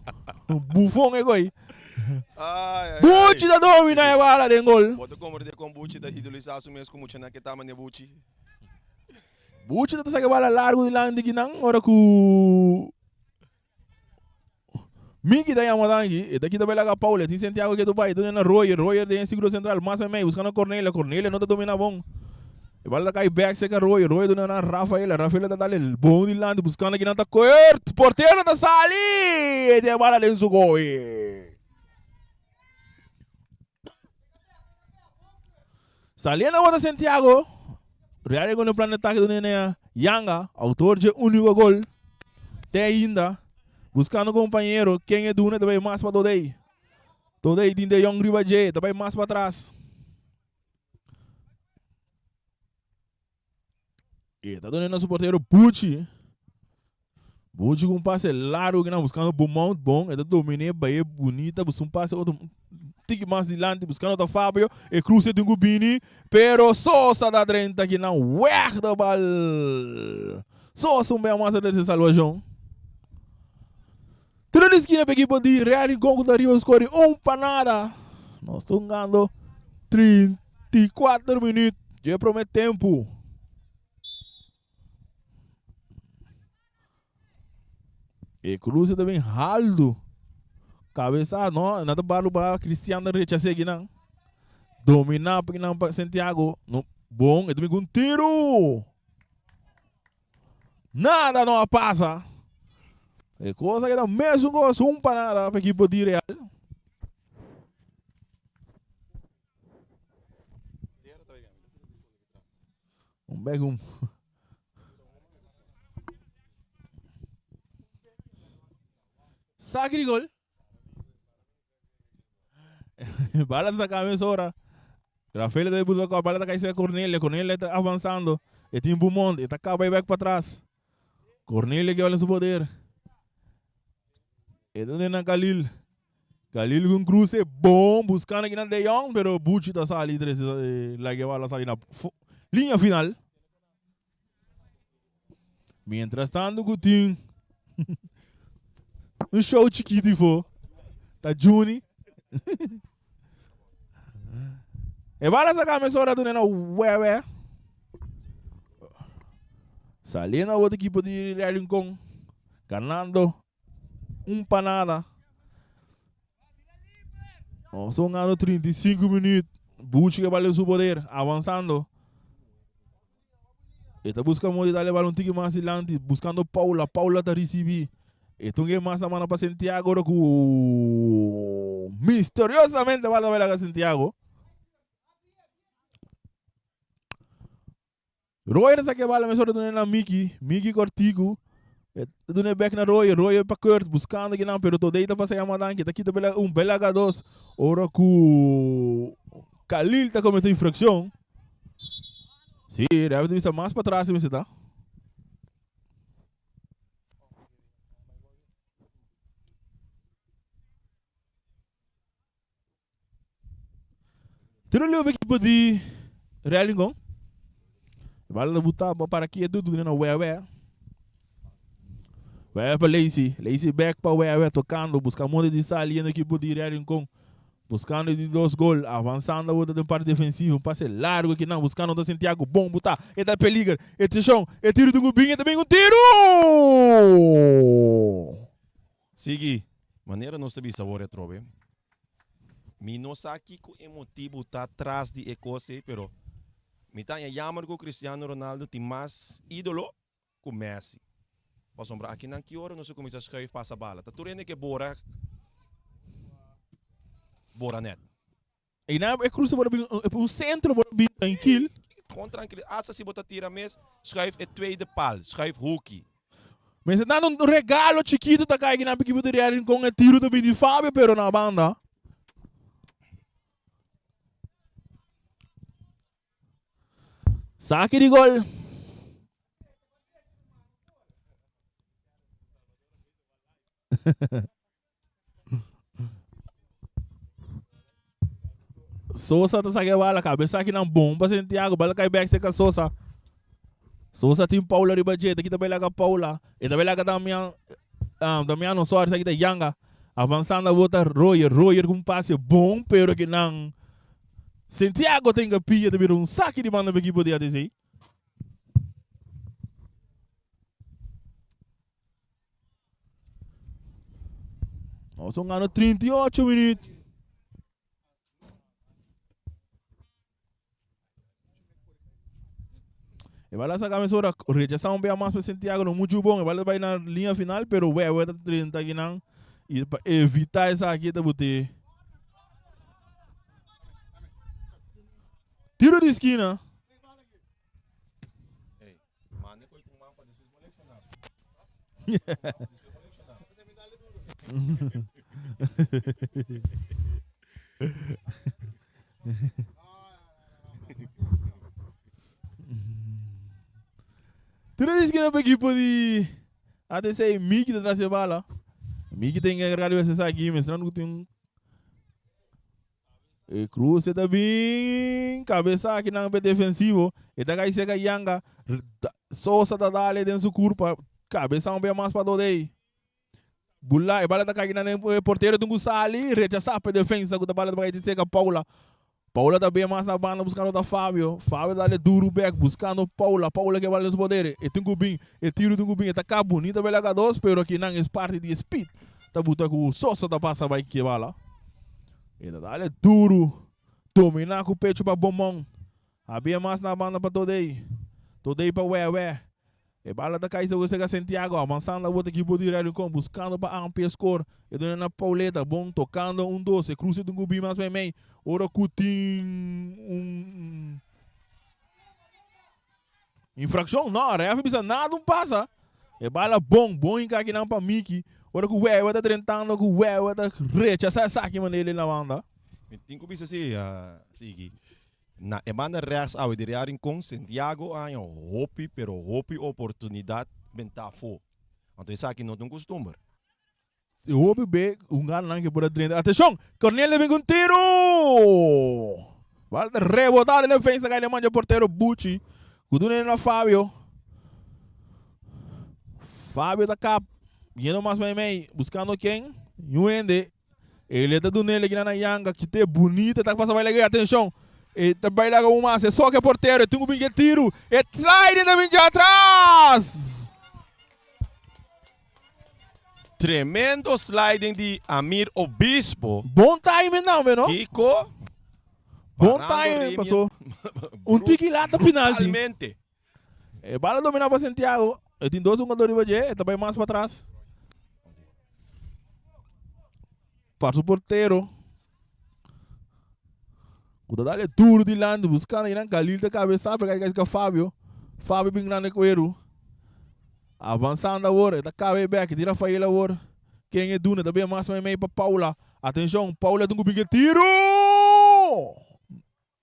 Buffon e goy. Buchi ta domina e bala den gol. Bo ta comprende con Buchi ta idolisa su mes cu muchanan ke ta mane Buchi. Buchi ta saka bala largu dilanti kinan ora ku Miki ta yama danki. E ta kita bela ka Paula. Tin Santiago ke tu bai. Duna na Royer. Royer den círculo central. Mas en mei. Buscando Cornelia. Cornelia no ta domina bon. E bala ta kai back cerca Royer. Royer duna na Rafaela. Rafaela ta dale bon dilanti. Buscando kinan ta Kurt. Portero ta sali. E tin e bala den su goal. Saliendo agora Santiago. Real con el plan de ataque donde tiene Yanga, autor de único gol. Te ainda. Buscando compañero. Ken es Duna, también más para Todey. Todey tiene De Jong riba J, también más para atrás. E ta duna na su portero Buchi. Buchi ku un pase largo kinan buskando Beaumont bon. E ta dominé bai bunita buska un pase otro tiki mas dilanti buskando ta Fabio. E cruce tin ku bini pero Sosa ta drenta kinan weg de bal. Sosa un bia mas a trese salvashon. Tiro di skina pa ekipo di Real Rincon ku ta riba skor di un pa nada. Nos ta hungando 34 minuut dje prome tempu. E cruce ta bin haldu. Cabeza no, na ta balu ba Cristian ta rechase kinan. Domina pa kinan pa Santiago. No, bon, e ta bin ku un tiro. Nada no a pasa. E cosa keda mesun cos, un pa nada pa equipo di Real. Un bek un. Saki di gol. Bala saca mesora. Rafael ta busca cor, bala ta cai cerca Cornelia, Cornelia ta avanzando. E tin Beaumont, e ta caba e back pa tras. Cornelia que bala en su poder. E ta na Khalil. Khalil con cruce bom, buscando aquí na De Jong, pero Bucci ta sali tres, eh, la que bala sali na linea final. Mientras tanto ku tin un show chikito ifo. Ta Juni. E bala saka mesora tu nena wewe. Saliendo a otro equipo di Real Rincón. Ganando un pa nada. Nos hungando 35 minuut. Buchi ke bal den su poder, avanzando. E ta busca modo di dale bal un tiki mas dilanti, buscando Paula. Paula ta ricibi. E ta un ke mas a manda pa Santiago ora ku misteriosamente bal ta bai laga Santiago. Royer ta saka e bala mesora duna na Miki. Miki kortiku. E ta duna e bek na Royer. Royer pa Kurt buskando kinan pero Todey ta pasa yama danki. Ta kita bela un belaga dos. Ora ku Khalil ta komete infrakshon. Si, ref ta bisa mas patras mester ta. Tiro libre equipo di Real Rincon. Bala ta buta pa para quieto tu na Wewe. Wewe pa Lacey. Lacey back pa Wewe tocando. Busca modo di saliendo equipo di Real Rincon. Buscando di dos gol. Avanzando bota den parte defensivo. Un pase largo aqui não. Buscando da Santiago. Bom buta. E tá peligro. E trishon. E tiro do Gubinho. Também um tiro! Sigui, manera nos ta bisa awor atrobe, mi no sa kiko e motibu ta tras di e kos ei, pero mi ta haña yamer ku Cristiano Ronaldo tin mas idolo ku Messi. Pasobra akinan ki ora nos a kuminsá schuif pasa bala, ta tur hende ke bora bora nèt. Einan e cruce por bin un centro por bin trankil. Gewoon trankil. Hasta si bo ta tira mes, schuif e tweede paal, schuif hoekie. Mester dando un regalo chikito ta kai kinan piki bo ta Rincon e tiro ta bin di Fabio pero na banda. Saki di gol. Sosa ta saca e bala, cabeza aki nan bon pa Santiago, bala cai bek cerca Sosa. Sosa tin Paula riba dje, ta kita bay laga Paula. E ta bay laga Damian, um, Damiano, sorry, esaki ta Yanga. Avanzando a bota Royer, Royer cu un pase bon, pero ki nan Santiago ta inga pia, ta bira un saki di banda pa equipo di ATC. Nos ta hungando 38 minuut. E bala saca mesora, rechazá un bia mas pa Santiago, no mucho bon. E bala bai na linea final, pero Wewe ta 30 kinan. Y pa evita esaki ta bote. Tiro di esquina. na ekipo di ATC. Miki ta tras e bala. Miki ta encargado di wes esaki. Mencionando ku tin un E cruce ta bin cabeza aki nan pe defensivo. E ta cay seca Yanga. Sosa ta dale den su curpa. Cabeza un be mas pa Dodey. Bula, e bala ta cay nan den e portero tin cu sali. Rechasa pe defensa cu ta bala ta cay seca Paula. Paula ta be mas na banda buscando ta Fabio. Fabio ta dale duro bek buscando Paula. Paula ke bala den su poder. E tin cu bin. E tiro tin cu bin. E ta cay bunita be laga dos pero aki nan es parti di e speed. Ta buta cu Sosa ta pasa bay ke bala. E ta dale duru. Dominá ku pechu pa Bomon. Habia mas na banda pa Todey. Todey pa Wèwè. E bala ta kai serka Santiago. Avansando a bota ekipo di Real Rincon. Buskando pa amplia skor. E duna na Pauleta. Bon tokando un dos. E kruse tin ku bin mas meimei. Ora ku tin un infrakshon. No, ref a bisa nada un pasa. E bala bon. Bon hinka akinan pa Miki. Ora ku Wewe ta drentando ku Wewe ta rechasa esaki manera el na banda. Mi tin ku bisa si, sigui. Na e banda rechts awe di Real Rincon, Santiago a haña hopi pero hopi oportunidat bentá afó. Anto esaki no ta un kustumber. Si hopi be hunga nan ke por a drenta. Atenshon! Cornel ta bin ku un tiru! Bal ta rebotá den defensa kai den man dje portero Buchi. Ku duna na Fabio. Fabio ta kap. Yendo mas mei mei. Buskando ken? Niun hende. Ele ta dun'el aki na Yanga. Kite bunita ta pasa bai laga. Atenshon! E ta bai laga un mas. E soka e portero. E tin ku bin ke tiru. E sliding ta bin dje atras! Tremendo sliding di Amir Obispo. Bon timing tambe no. Kiko. Bon timing paso. Un tiki lata penalti. Brutalmente. E bala domina pa Santiago. E tin dos hungador riba dje. E ta bay mas pa tras. Pa su portero. Ku ta dale duro dilanti buscando einan Galil ta cabeza pero kai kai Fabio. Fabio bin grande cuero. Avanzando awor, e ta cabe bek, di Rafael awor. Ken e duna ta bin mas mei mei pa Paula. Atencion, Paula tin cu bin ke tiro!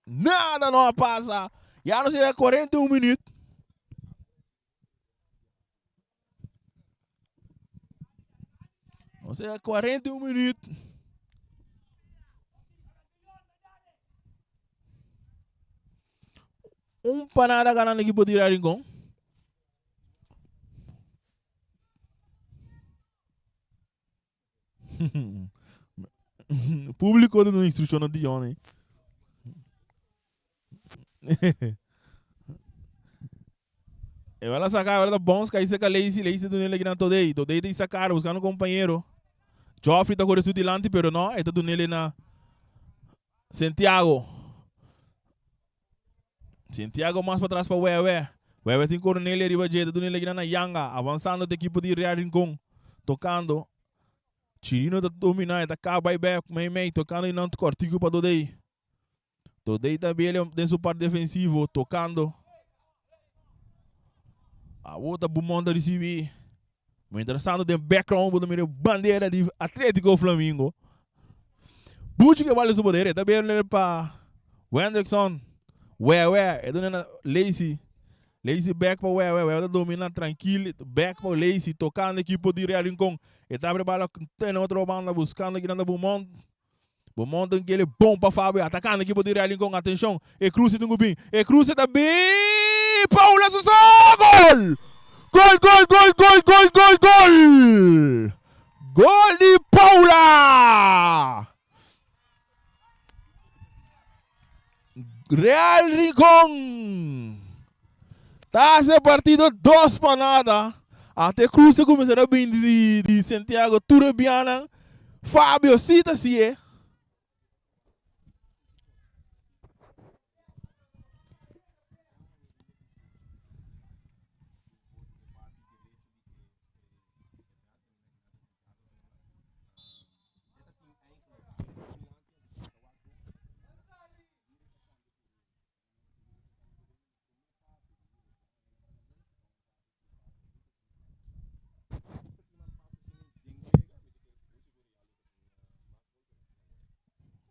Nada no a pasa. Ya nos yega 41 minuut. Nos yega 41 minuut. Un panada ganando equipo di Rincon. Público ta duna instruccion na Dion eh. E bala saca, e bala bons cai seca Lazy, Lazy ta dunele kinan Todey, Todey ta sacar buscando compañero. Joffrey ta corre su dilanti pero no, e ta dunele na Santiago. Santiago mas pa tras pa Wewe. Wewe tin Cornelia riba dje, ta dunele kinan na Yanga, avansando te equipo di Real Rincon. Tocando. Chirino ta domina, e ta caba y bek mei mei, tocando y nan cortico pa Todey. Todey ta bele den su parte defensivo, tocando. Awor ta Bumon ta ricibi. Mientras tanto den background bo ta mira bandera di Atletico Flamingo. Buchi ke bal den su poder, e ta bele pa Wendrickson. Wewe, e duna na Lacy. Lacy back pa Wewe, Wewe ta domina trankil, back pa Lacy, tocando equipo di Real Rincon. E ta abre bala ten otro banda buscando kinan ta Bumon. Bo monta un kele bon pa Fabio, atacando equipo di Real Rincon, atencion, e cruce tin cu bin, e cruce ta bin, Paula Sosa, gol! Gol, gol, gol, gol, gol, gol, gol! Gol di Paula! Real Rincon ta haci e partido dos pa nada. Ata e cruce cuminsa ta bin di, di Santiago tur e bianan. Fabio si ta haci'e.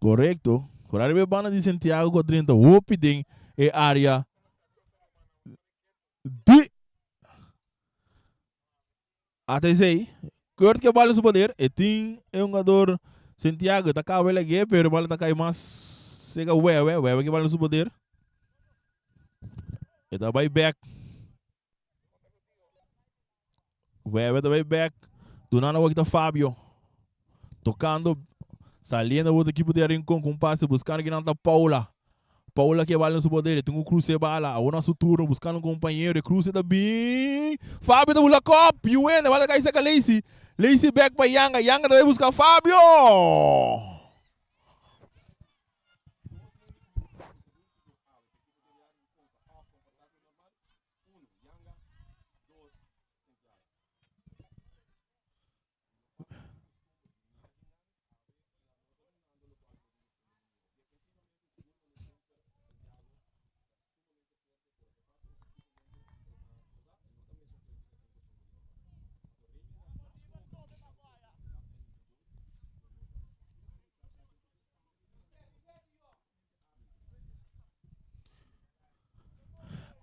Correcto. Por arriba banda di Santiago cu a drenta hopi den e area di. ATC, Kurt ke bala su poder, e tin e hungador Santiago ta caba el lag'é, pero e bala ta cay mas cerca Wewe, Wewe ke bala su poder. E ta bay back. Wewe ta bay back. Dunando awor ta Fabio. Tocando, saliendo awor equipo de Rincon con un pase buscando kinan ta Paula. Paula ke bala en su poder, e tin ku cruce e bala. Awor na su turno buscando un compañero, e cruce ta bin. Fabio ta bula kop, Yuende, bala ta cay cerca Lacey. Lacey back pa Yanga, Yanga ta bay busca Fabio.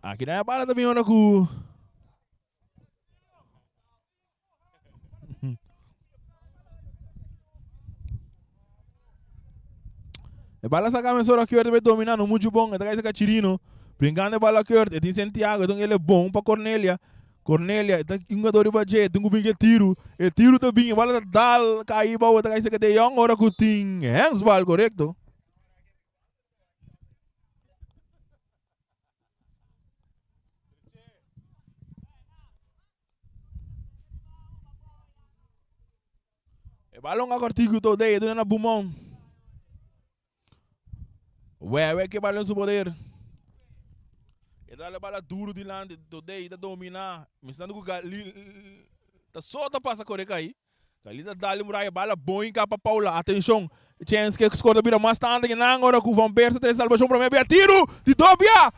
Aki na e bala ta bin ora ku E bala saca mesora Kurt be domina no mucho bon. E ta saca Chirino. Brincando e bala Kurt. E tin Santiago. E tin ele bon pa Cornelia. Cornelia. E ta jugador riba dje. E tin ku bin ke tiro. E tiro ta bin. E bala ta dal. Kai bou. E ta kai saca De Jong. Ora ku tin handsbal korekto. E balon a cortico to de duna na Bumon. Wewe ke balon su poder. E dale bala duro dilante to de ta domina. Misando ku Galil ta sota pasa kore kai. Galil ta dale muraya bala bon inka pa Paula. Atenshon. Chance ke score ta bira mas tanto ke nan ora ku Van Persie tres salvacion prome bia tiro di dobia.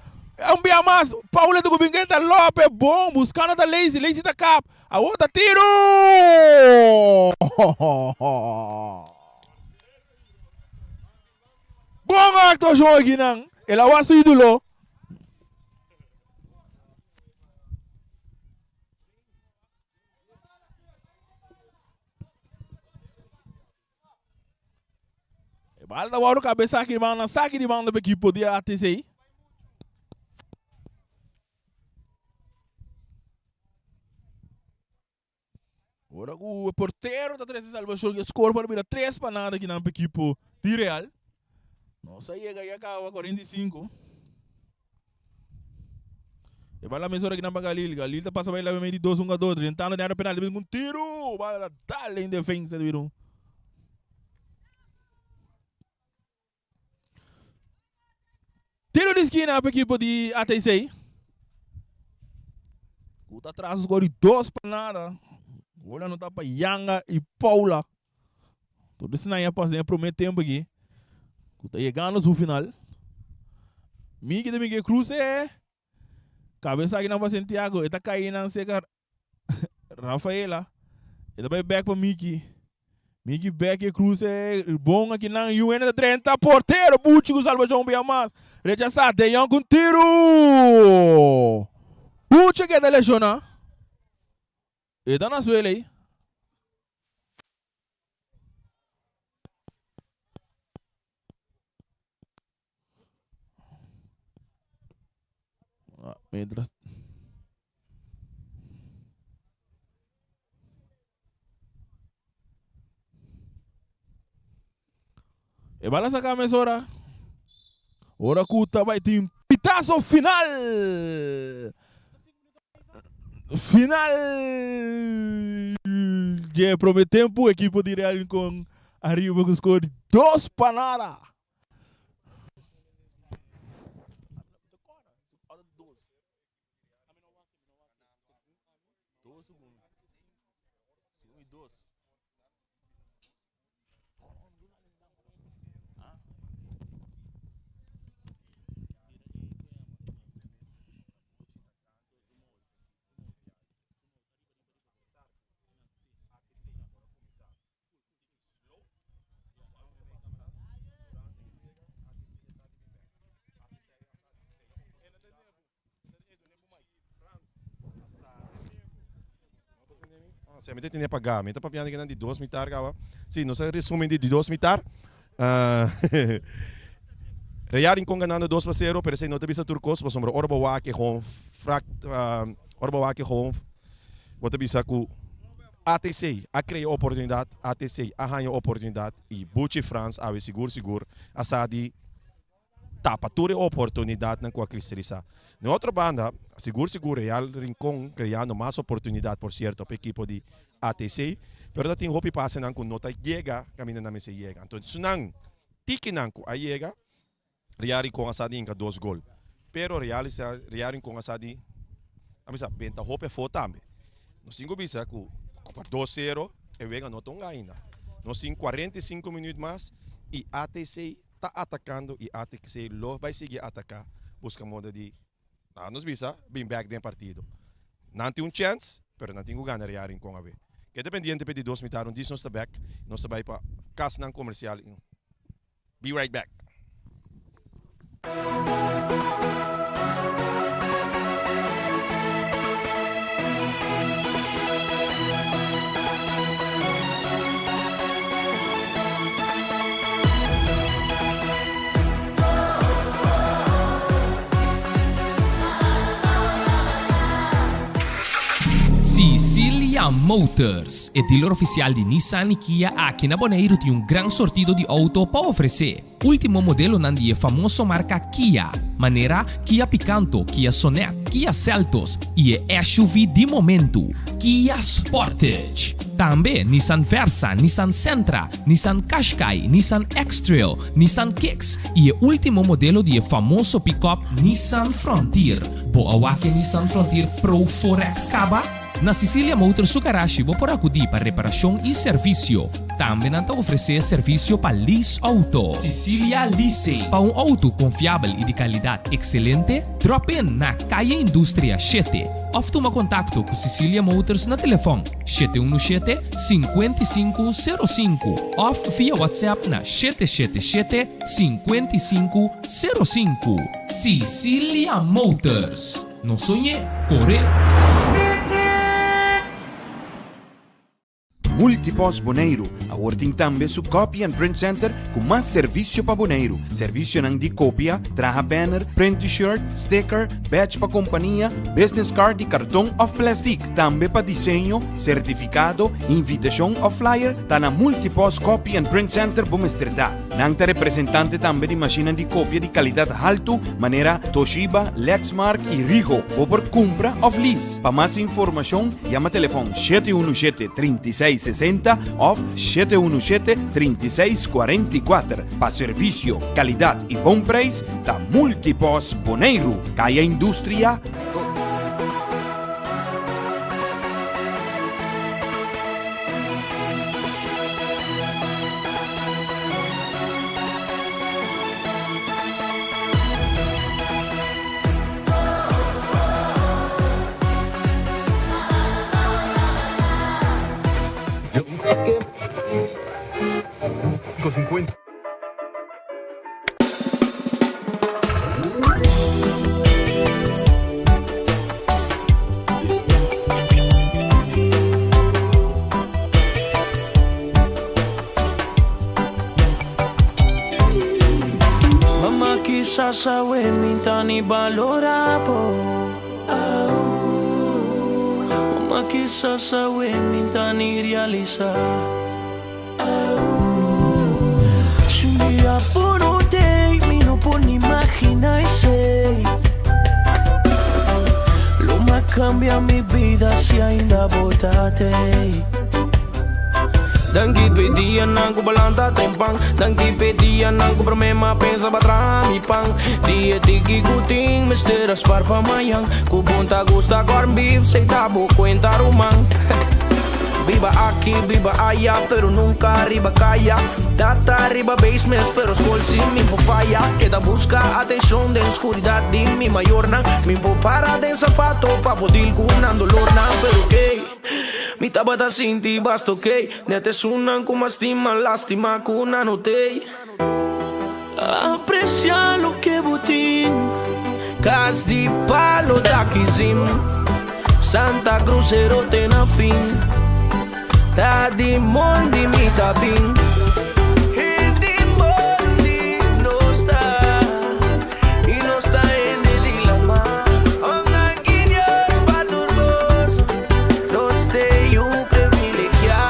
Un bia mas. Paula ta ku bingenta Lope bon buscando ta Lazy. Lazy ta kap. Awor ta tiro! Bon actuacion aki nan. El a wak su idulo. E bal ta wòrdu kabesá aki riba nan saki di banda pa ekipo di ATC. Ora ku e portero ta trese salbashon e skor por bira 3-0 aki nan pa ekipo di Real. Nos a yega ya kaba 45. E bala mes ora kinan pa Galil. Galil ta pasa bai la medio di dos hungador. Drentando den área penal. Debe un tiro. Bala ta dal den defensa di Birun. Tiro di skina pa ekipo di ATC. Ku ta atrás skor di 2-0. Gol anotá pa Yanga i Paula. Tur esnan ya pasa den e promé tempu aki. Ku ta yegando su final. Miki ta Miguel Cruz e kabesa aki nan pa Santiago. E ta kai nan seka Rafaela. E ta bai bek pa Miki. Miki bek e Cruz e bon aki nan. UN ta drenta portero. Buchi ku salbashon bia mas. Rechasá De Jong ku un tiru. Buchi keda leshoná. E ta na suela ei. Ah, mientras. E bala saca mesora. Ora ku ta bai tin pitazo final. Final dje prome tempo ekipo di Real Rincon ariba ku score di 2-0. Si, mi ta tene pagá. Mi ta papiando kinan di dos mitar kaba. Si, nos a resumen di di dos mitar. Real Rincon ganando dos pa sero, pero esei no ta bisa tur kos, pasobra ora bo wak e gewoon frak, ora bo wak e gewoon, bo ta bisa ku ATC a krea oportunidat, ATC a haña oportunidat i Buchi Frans awe sigur sigur a sa di tapa tur e oportunidatnan ku a kristalisá. Na e otro banda, sigur sigur Real Rincon kreando mas oportunidat por sierto pa e ekipo di ATC, pero ta tin hopi pasenan ku no ta yega kaminda nan mester yega. Anto esunnan tikinan ku a yega, Real Rincon a sa di hinka dos gol. Pero Real Real Rincon a sa di a bisa benta hopi afó tambe. Nos tin ku bisa ku pa dos sero e wega no ta hunga ainda. Nos tin 45 minüt mas i ATC ta atakando i ATC lo bai sigui ataká buska moda di laga nos bisa bin bek den partido. Nan tin un chèns pero nan tin ku gana Real Rincon awe. Keda pendiente p'e di dos mitar un dis nos ta bek nos ta bai pa kasnan komersial Be right back. Sicilia Motors, e dealer oficial di Nissan y Kia aki na Boneiru tin un gran sortido di auto pa ofrece. Ultimo modelonan di e famoso marca Kia, manera Kia Picanto, Kia Sonet, Kia Seltos y e SUV di momento, Kia Sportage. Tambe Nissan Versa, Nissan Sentra, Nissan Qashqai, Nissan X-Trail, Nissan Kicks y e ultimo modelo di e famoso pick-up Nissan Frontier. Bo a wak e Nissan Frontier Pro 4X caba? Na Sicilia Motors su garashi bo por akudí pa reparashon i servisio. Tambe nan ta ofresé servisio pa lease outo. Sicilia Leasing. Pa un outo konfiabel i di kalidat ekselente, drop in na Kaya Industria shete òf tuma kontakto ku Sicilia Motors na telefòn 717 5505 òf via WhatsApp na 777 5505. Sicilia Motors. No soñ'é, kor'é! Multipost Boneiru awor tin tambe su Copy and Print Center ku mas servisio pa Boneiru. Servisionan di kopia, traha banner, print t-shirt, sticker, badge pa kompania, business card di karton òf plèstik. Tambe pa diseño, sertifikado, invitashon òf flyer, ta na Multipost Copy and Print Center bo mester ta. Nan ta representante tambe di mashinnan di kopia di kalidat haltu manera Toshiba, Lexmark i Rigo. Bo por kumpra òf lease. Pa mas informashon yama telefòn 717 36 60 òf 717 36 44. Pa servisio, kalidat i bon preis ta Multipos Boneiru, Kaya Industria. Mama kisas awe mi ta ni balora bo Mama kisas awe mi ta ni realisa Si un dia bo no tei mi no por ni imagina esei Lo m'a cambia mi bida si ainda bo ta tei. Danki p'e dianan ku balanta trempan Danki p'e dianan ku promé m'a pensa pa traha mi pan Di e tiki ku tin mester a spar pa mañan Ku bon ta gusta corn beef sey ta bo kuenta ruman Biba aki, biba aya, pero nunka riba kaya Tata riba basements, pero skol si mi por faya Keda buska atenshon den skuridat di mi mayornan Mi por para den sapato pa por deal ku nan dolornan Pero key, mi tabata sinti basta okey Net esunnan ku mas stima, lastima ku nan no tey Aprecia loke bo tin. Cas di palo ta kizim. Santa Cruz ero te na fin. Ta di mondi mi ta bin. Hende mondi nos ta i nos ta hende di lama. Oh, danki Dios pa tur kos. Nos te yu privilegiá.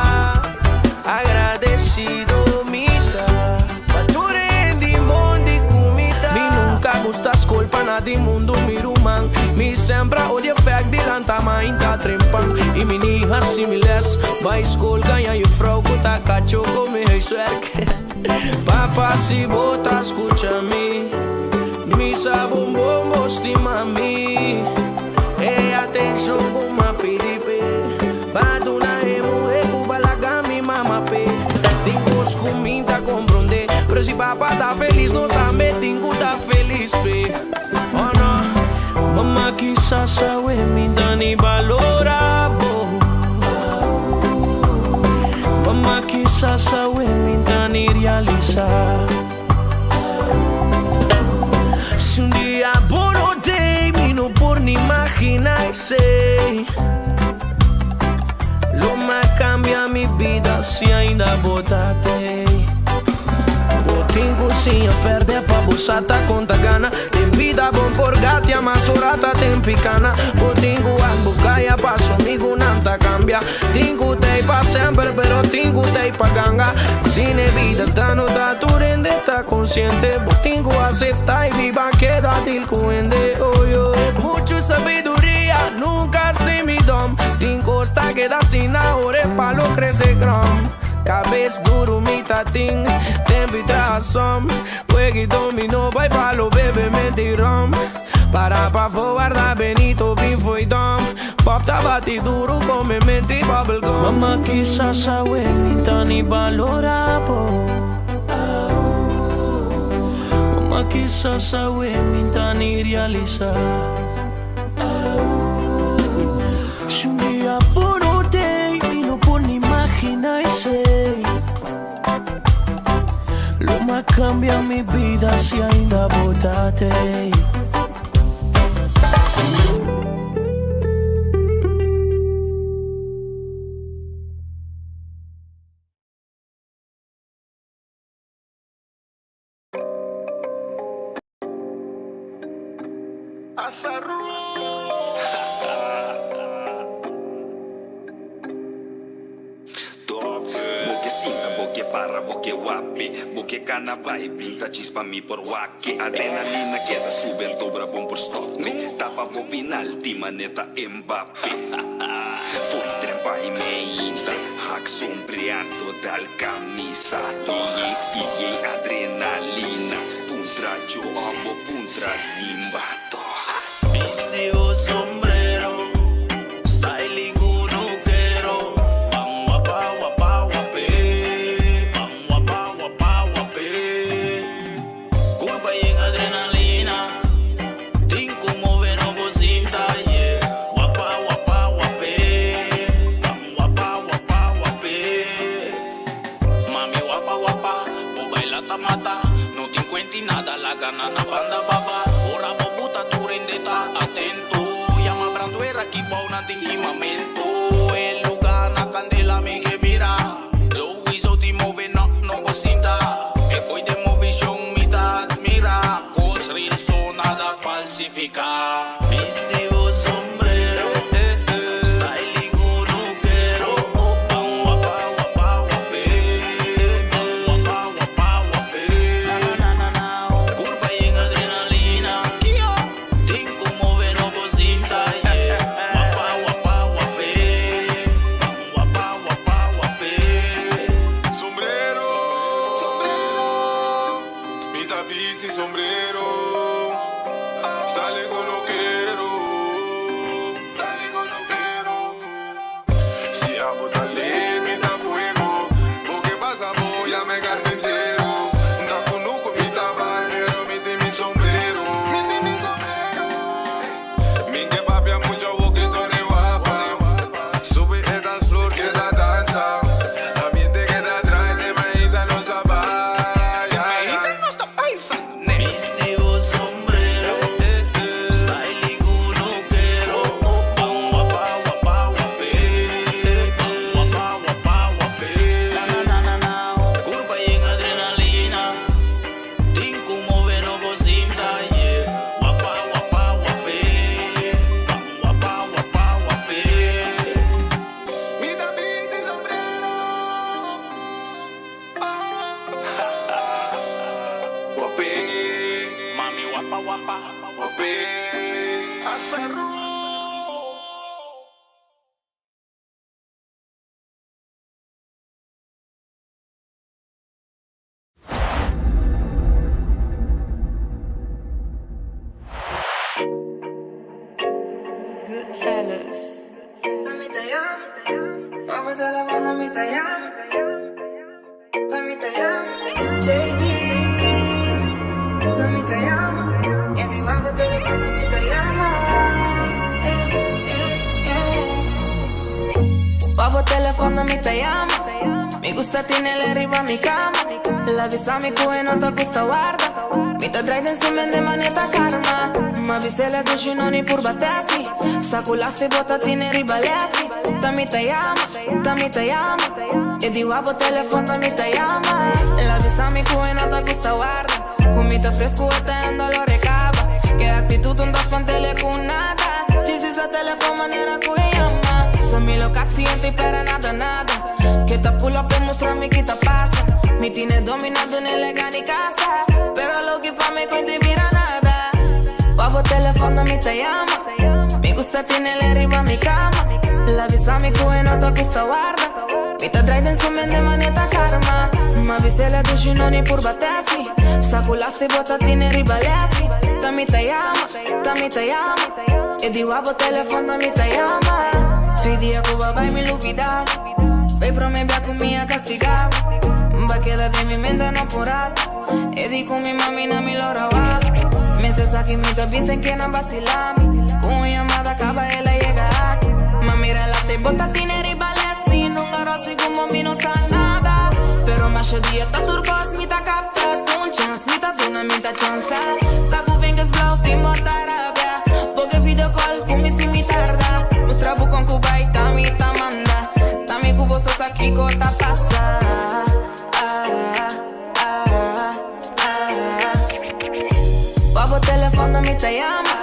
Agradesido mi ta pa tur hende mondi ku mi ta. Mi nunka gusta skol pa na di mundu mi ruman. Mi semper a odia fek di lanta mainta trempan. I mi ni hasi mi les. Bai skol gaña juffrouw ku ta kacho kome huiswerk. Papa si bo ta skucha mi. Mi sa bon bon bo stima mi. E atenshon ku m'a pidi p'e. Ba duna e muhe ku ba laga mi mama p'e. Tin kos ku mi ta komprondé. Pero si papa ta felis nos tambe tin ku ta felis p'e. Oh no. Mama kisas awe mi ta ni balora bo. Mama kisas awe mi ta ni realisa. Si un dia bo no t'ey mi no por ni imagina esey. Lo m'a cambia mi bida si ainda bo ta t'ey. Bo tin cu siña perde pa bo sa ta con ta gana. Den bida bon por gatia mas ora ta den picana. Bo tin cu wak bo caya pa su amigunan ta cambia. Tin cu t'ey pa semper pero tin cu t'ey pa ganga. Sin e bida ta no ta tur hende ta consciente. Bo tin cu acepta y biba keda deal cu hende oyo. Mucho sabiduria nunca si mi dom. Tin cos ta keda asina ora e palo crece grom. Cabes duro mi ta tin tempo y traha som. Juega domino bai palo bebe menti rom. Para pafó warda Benito bin fo'i dom. Pop ta bati duro come menti bubble gum. Mama kisas awe mi ta ni balora bo. Mama kisas awe mi ta ni realisa. Si un dia bo no t'ey mi no por ni imagina esey. Lo m'a cambia mi bida si ainda bo ta t'ey. Bo ke sinta, bo ke para, bo ke wape Bo ke kana bai, pinta chispa mi por wak-e Adrenalina keda sube en tobra bon por stop me Tapa bo pinalti maneta Mbappe Fo'i tren bai meinta, hak sombreado dal camisa DJ speed yey adrenalina Puntra Joe bo puntra Zimba Bisti bo sombrero, style y kunukero. Ban wapa wapa wap'é, ban wapa wapa wap'é. Kurpa yen adrenalina, tin ku move no bo sinta, yeah. Wapa wapa wap'é, ban wapa wapa wap'é. Mami wapa wapa, bo baila ta mata. No tin cuenti nada, laga nan na banda baba. Ora bo buta tur hende ta atento. Yama brandwera ki bou nan tin kimamento. E luga na candela mi ke mira. Souiso tin move no, no bo sinta. E koy den movishon mi ta admira. Kos real so nada falsifica. Bisti bo sombrero, style y kunukero. Ban wapa wapa wap'é, ban wapa wapa wap'é. Kurpa yen adrenalina, tin ku move no bo sinta, yeah. Wapa wapa wap'é, ban wapa wapa wap'é. Sombrero, mi ta bisti sombrero, style kunukero, style kunukero. Si abo ta lit, mi ta fuego, bo ke pasa bo, yam'e carpintero. Ta kunuku mi ta bai, pero mi tin mi sombrero. Mi ke papia mucho boke tore wapa. Subi e dance floor keda dansa. Ambiente keda drai, te mainta nos ta bai. Bisti bo sombrero, style y kunukero. Ban wapa wapa wap'é, ban wapa wapa. Wapa wapa wape. Asaru. Goodfellas. Mami te llama, Mami te la mano, mami te llama. Mami te llama, Take it. Mami te llama, y mi guapo te la mano, mami te llama. Eh, eh, eh. Guapo teléfono, mi te llama. Mi gusta tiene arriba mi cama. La visa mi cuwe no te gusta guarda. Mi te trae en su mente maneta karma. Ma vise la dushi no ni pur batesi. Saculaste bota tiene riba lesi. Tami te llama, tami te llama. E di guapo telefono mi te llama. La visa mi cuwe no te gusta guarda. Comita fresco te lo recaba. Que actitud un dos pantele con nada. Chisis a telefono manera que llama. Sa mi loca accidente y para nada nada. Que te pull up y mostra mi quita pasa. Mi tiene dominado en el ni casa. Pero lo que pa' me cuenta y mira nada. Guapo teléfono mi te llama. Mi gusta tiene el arriba mi cama. La visa mi cuwe no te gusta guarda. Mi te trae en su mente maneta karma. Ma vise la dushi no ni pur batesi. Saculaste bota tiene riba lesi. Tami te llama, tami te llama. E di guapo telefono mi te llama. Fidi a Cuba vai mi lupida. Fe promebia con mi a castigar. Va queda de mi mente no por rato. E di con mi mami na mi lo roba. Meses aquí mi te dicen que no vacilami. Con llamada acaba ella llega aquí. Ma mira la se bota tiene ribalesi. Nunca rossi como mi no sa nada. Pero más dia ta turcos mi ta capta. Un chance mi ta duna mi ta chance. Sabu vengas blauw primo tarabia. Porque video call con mi si mi tarda. Mostra bu con Cuba y tami ta manda. Tami cubo sosa kiko ta pasa. Ah, ah, ah. Guapo teléfono mi te llama.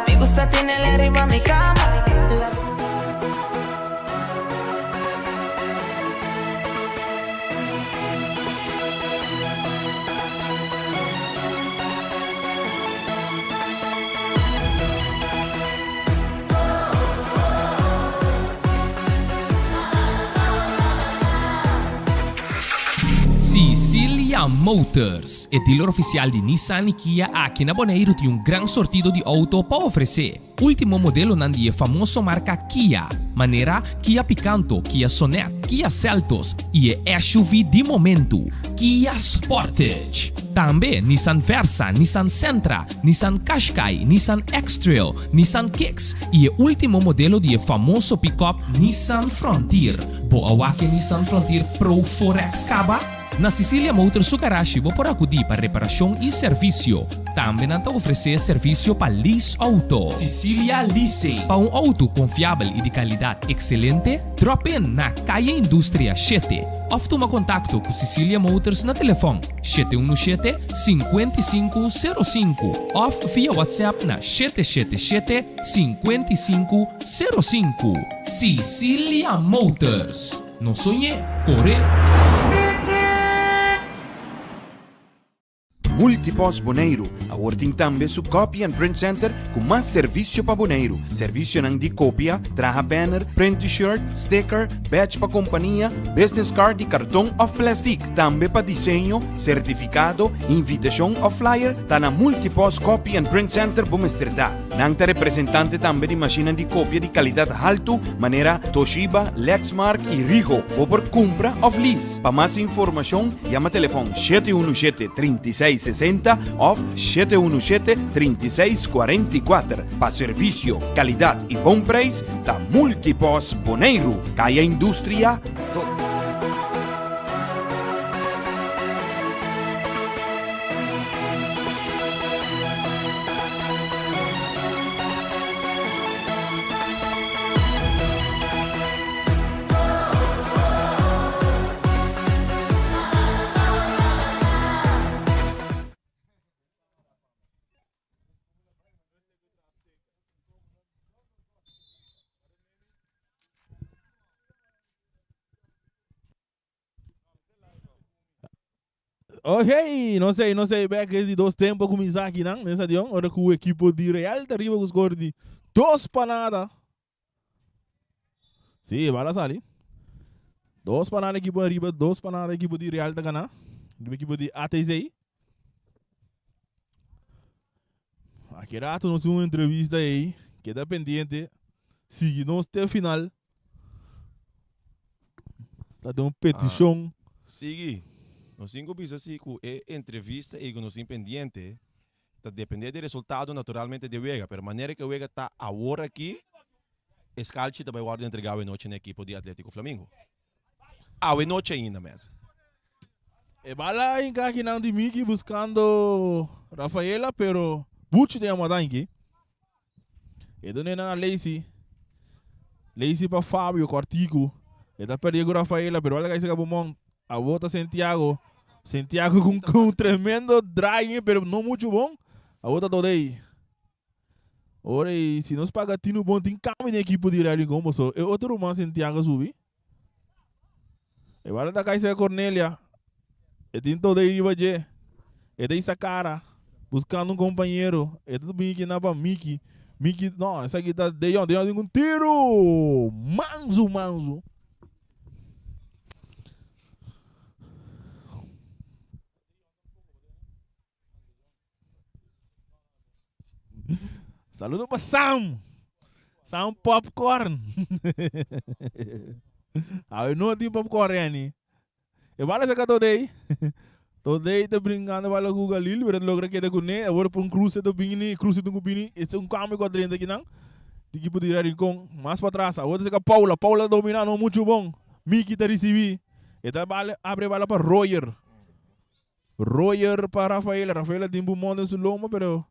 Mi gusta tiene el arriba mi cama. La Sicilia Motors, e dealer oficial di Nissan y Kia aki na Boneiru tin un gran sortido di auto pa ofrece. Ultimo modelonan di e famoso marca Kia, manera Kia Picanto, Kia Sonet, Kia Seltos y e SUV di momento, Kia Sportage. Tambe Nissan Versa, Nissan Sentra, Nissan Qashqai, Nissan X-Trail, Nissan Kicks y e ultimo modelo di e famoso pick-up Nissan Frontier. Bo a wak e Nissan Frontier Pro 4X caba? Na Sicilia Motors su garashi bo por acudi pa reparacion y servicio. Tambe nan ta ofrece servicio pa lease auto. Sicilia Leasing. Pa un auto confiabel y di calidad excelente, drop in na Calle Industria 7 of tuma contacto cu Sicilia Motors na telefon 717 5505 of via WhatsApp na 777 5505. Sicilia Motors. No soñ'é, cor'é! Multipost Boneiru awor tin tambe su Copy and Print Center ku mas servisio pa Boneiru. Servisionan di kopia, traha banner, print t-shirt, sticker, badge pa kompania, business card di karton òf plèstik. Tambe pa diseño, sertifikado, invitashon òf flyer ta na Multipost Copy and Print Center bo mester ta. Nan ta representante tambe di mashinnan di kopia di kalidat haltu manera Toshiba, Lexmark i Ricoh. Bo por kumpra òf lease. Pa mas informashon yama telefòn 717 3660 òf 717 3644. Pa servisio, kalidat i bon preis ta Multipost Boneiru, Kaya Industria 2. Ok, no sei, no sei, bek di dos tempo kuminsá aki nan den stadion, ora ku ekipo di Real ta riba ku skor di 2-0. Sí, bala sali. 2-0 ekipo ariba, 2-0 ekipo di Real ta gana. Riba ekipo di ATC. Aki rato nos tin un entrevista ei, keda pendiente, sigui nos te final. Ta den un peticion. Sigui. Nos tin cu bisa si cu e entrevista ei cu nos tin pendiente ta depende di resultado naturalmente di e wega, pero manera cu e wega ta awor aki, e scalchi ta bay wordo entrega awe nochi na ekipo di Atletico Flamingo. Awe nochi ainda, mens. E bala a hinca akinan di Miki buscando Rafaela, pero Buchi ta yama danki. E done nan a Lacey. Lacey pa Fabio cortico. E ta perde cu Rafaela, pero bala cai seca Bumon. A bota Santiago. Santiago con, con un tremendo draai, pero no mucho bon. A bota Todey. Ora y si nos paga tinu bon tin cambio den equipo di Real Rincon boso. E otro ruman Santiago subi. E bala ta cai seca Cornelia. E tin Todey riba dje. E ta isa cara. Buscando un compañero. E ta bini kina pa Miki. Miki, no, esaki ta Deyon. Deyon tin un tiro! Mansu, mansu. Saludo pa Sam. Sam Popcorn. Awe no tin popcorn yani. E bala saca Todey. Todey ta brincando bala cu Galil, pero logra keda cu ne. Awor por un cruce ta bini, cruce ta bini. Este un cambio cu a drenta aki nan. Di equipo di Rincon. Mas pa atras. Awor ta saca Paula. Paula domina no mucho bon. Miki ta ricibi. E ta bala, abre bala pa Royer. Royer pa Rafaela. Rafaela tin bumon den su lomba, pero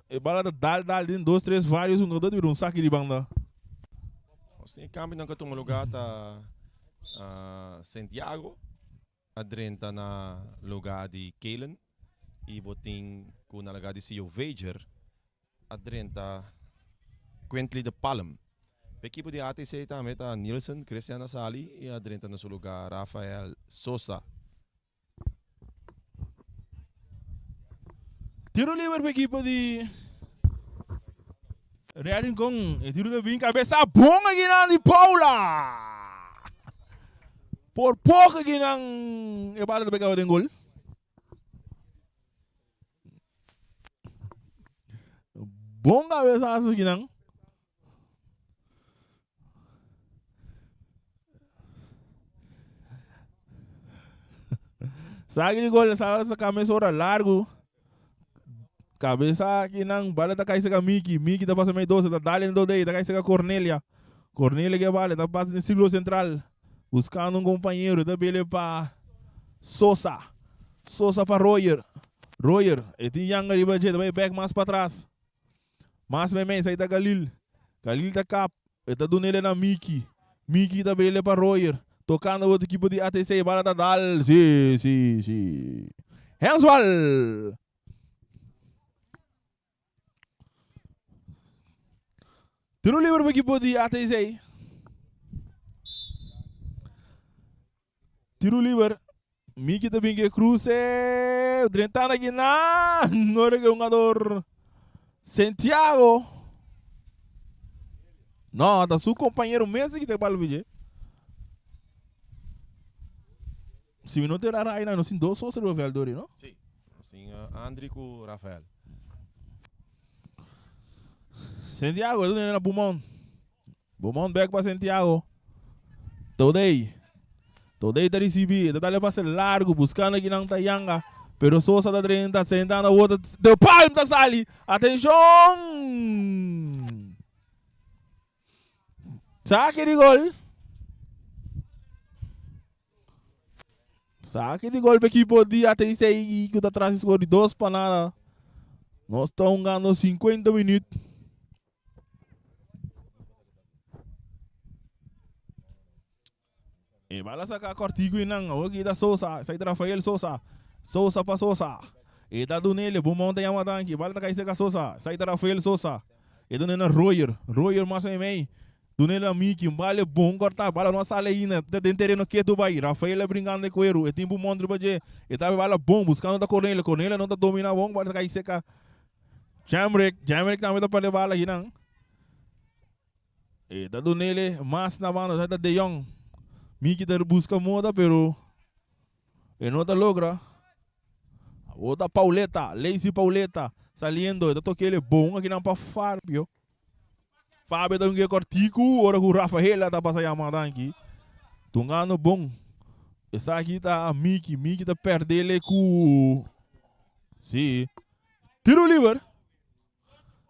e bala ta dal dal den dos tres varios hungador ta bira un saki di banda. Nos tin e cambionan cu a tuma lugar ta Santiago a drenta na lugar di Kalen y bo tin cu na lugar di Sio Vager a drenta Quintley de Palm. P'e ekipo di ATC tambe ta Nielsen Christian a sali y a drenta na su lugar Rafael Sosa. Tiro liber p'e ekipo di Real Rincon. E tiro ta bin cabeza bon akinan di Paula. Por poco akinan e bala ta bay caba den gol. Bon cabezazo akinan. Sa di gol, sa sa camisa ora largo. Cabeza akinan, bala ta cai saka Miki. Miki ta pasa medio 12, ta dale en dode, ta cai saka Cornelia. Cornelia que vale, ta pasa den círculo central. Buscando un compañero, ta bele pa Sosa. Sosa pa Roger. Roger, e tin Yanga riba dje, ta bay back mas pa atras. Mas meimei, esaki ta Galil. Galil ta kap, e ta dunele na Miki. Miki ta bele pa Roger. Tocando otro equipo di ATC, bala ta dal. Si, si, si. Handsbal! Tiro libre pa equipo di ATC. Tiro libre. Miki ta bin ke cruce. Drentando aquí na. No era que jugador Santiago. No, ta su compañero Messi que te bal vije. Si mi no te rara ahí, no sin dos socios riba veld dori, no? Sí. Sin Andri ku Rafael. Santiago, e na Bumon. Bumon back pa Santiago. Todey. Todey ta ricibi. Ta dale pase largo. Buscando aki nan Tayanga. Pero Sosa ta drenta. Sentando awor. De Palm ta sali. Atencion! Saque di gol. Saque di gol pa equipo di ATC ku ta tras score di 2-0. Nos ta hungando 50 minuut. E bala saca cortico y nan. Awor kita Sosa. Sai Rafael Sosa. Sosa pa Sosa. E ta dunele. Bumon ta llama tanki. Bala ta cae cerca Sosa. Sai Rafael Sosa. E dunele na Royer. Royer mas en mei. Dunel a Miki, un bale bon corta, bala no a sali ainda, ta den tereno ketu bai, Rafael a bringando e cuero, e tin pulmon riba dje, e ta bala bon, buscando ta Cornelia, Cornelia no ta domina bon, bala ta cay seca Jamrick, Jamrick tambe ta perde bala akinan. E ta dunele mas na banda, ta De Jong. Miki ta busca moda, pero e no ta logra. Awor ta Pauleta, Lazy Pauleta, saliendo, e ta tokele bon akinan pa Fabio. Fabio ta un ke kortiku ora ku Rafaela ta pasa yama danki. Tungando bon. Esaki ta Miki, Miki ta perdele ku si tiro liber.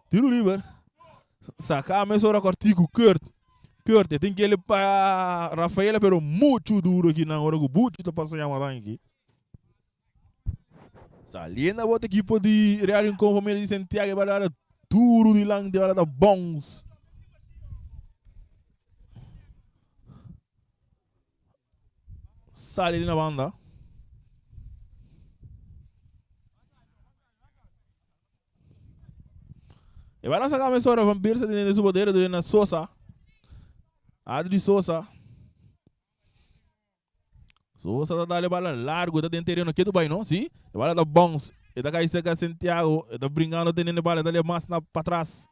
Tiro liber. Saka mesora kortiku Kurt. Kurt e tin kele pa Rafaela pero muchu duro akinan ora ku Buchi ta pasa yama danki. Saliendo a bota equipo di Real Rincón familia di Santiago e bala duro dilanti bala ta bounce. Sali na banda. E bala saca mesora van Beerse teniendo su poder na Sosa. Adri Sosa. Sosa ta dale bala largo, ta den tereno ketu bai no, si. E bala ta bounce, e ta kai cerca Santiago, e ta bringando teniendo bala, e ta le mas na patras.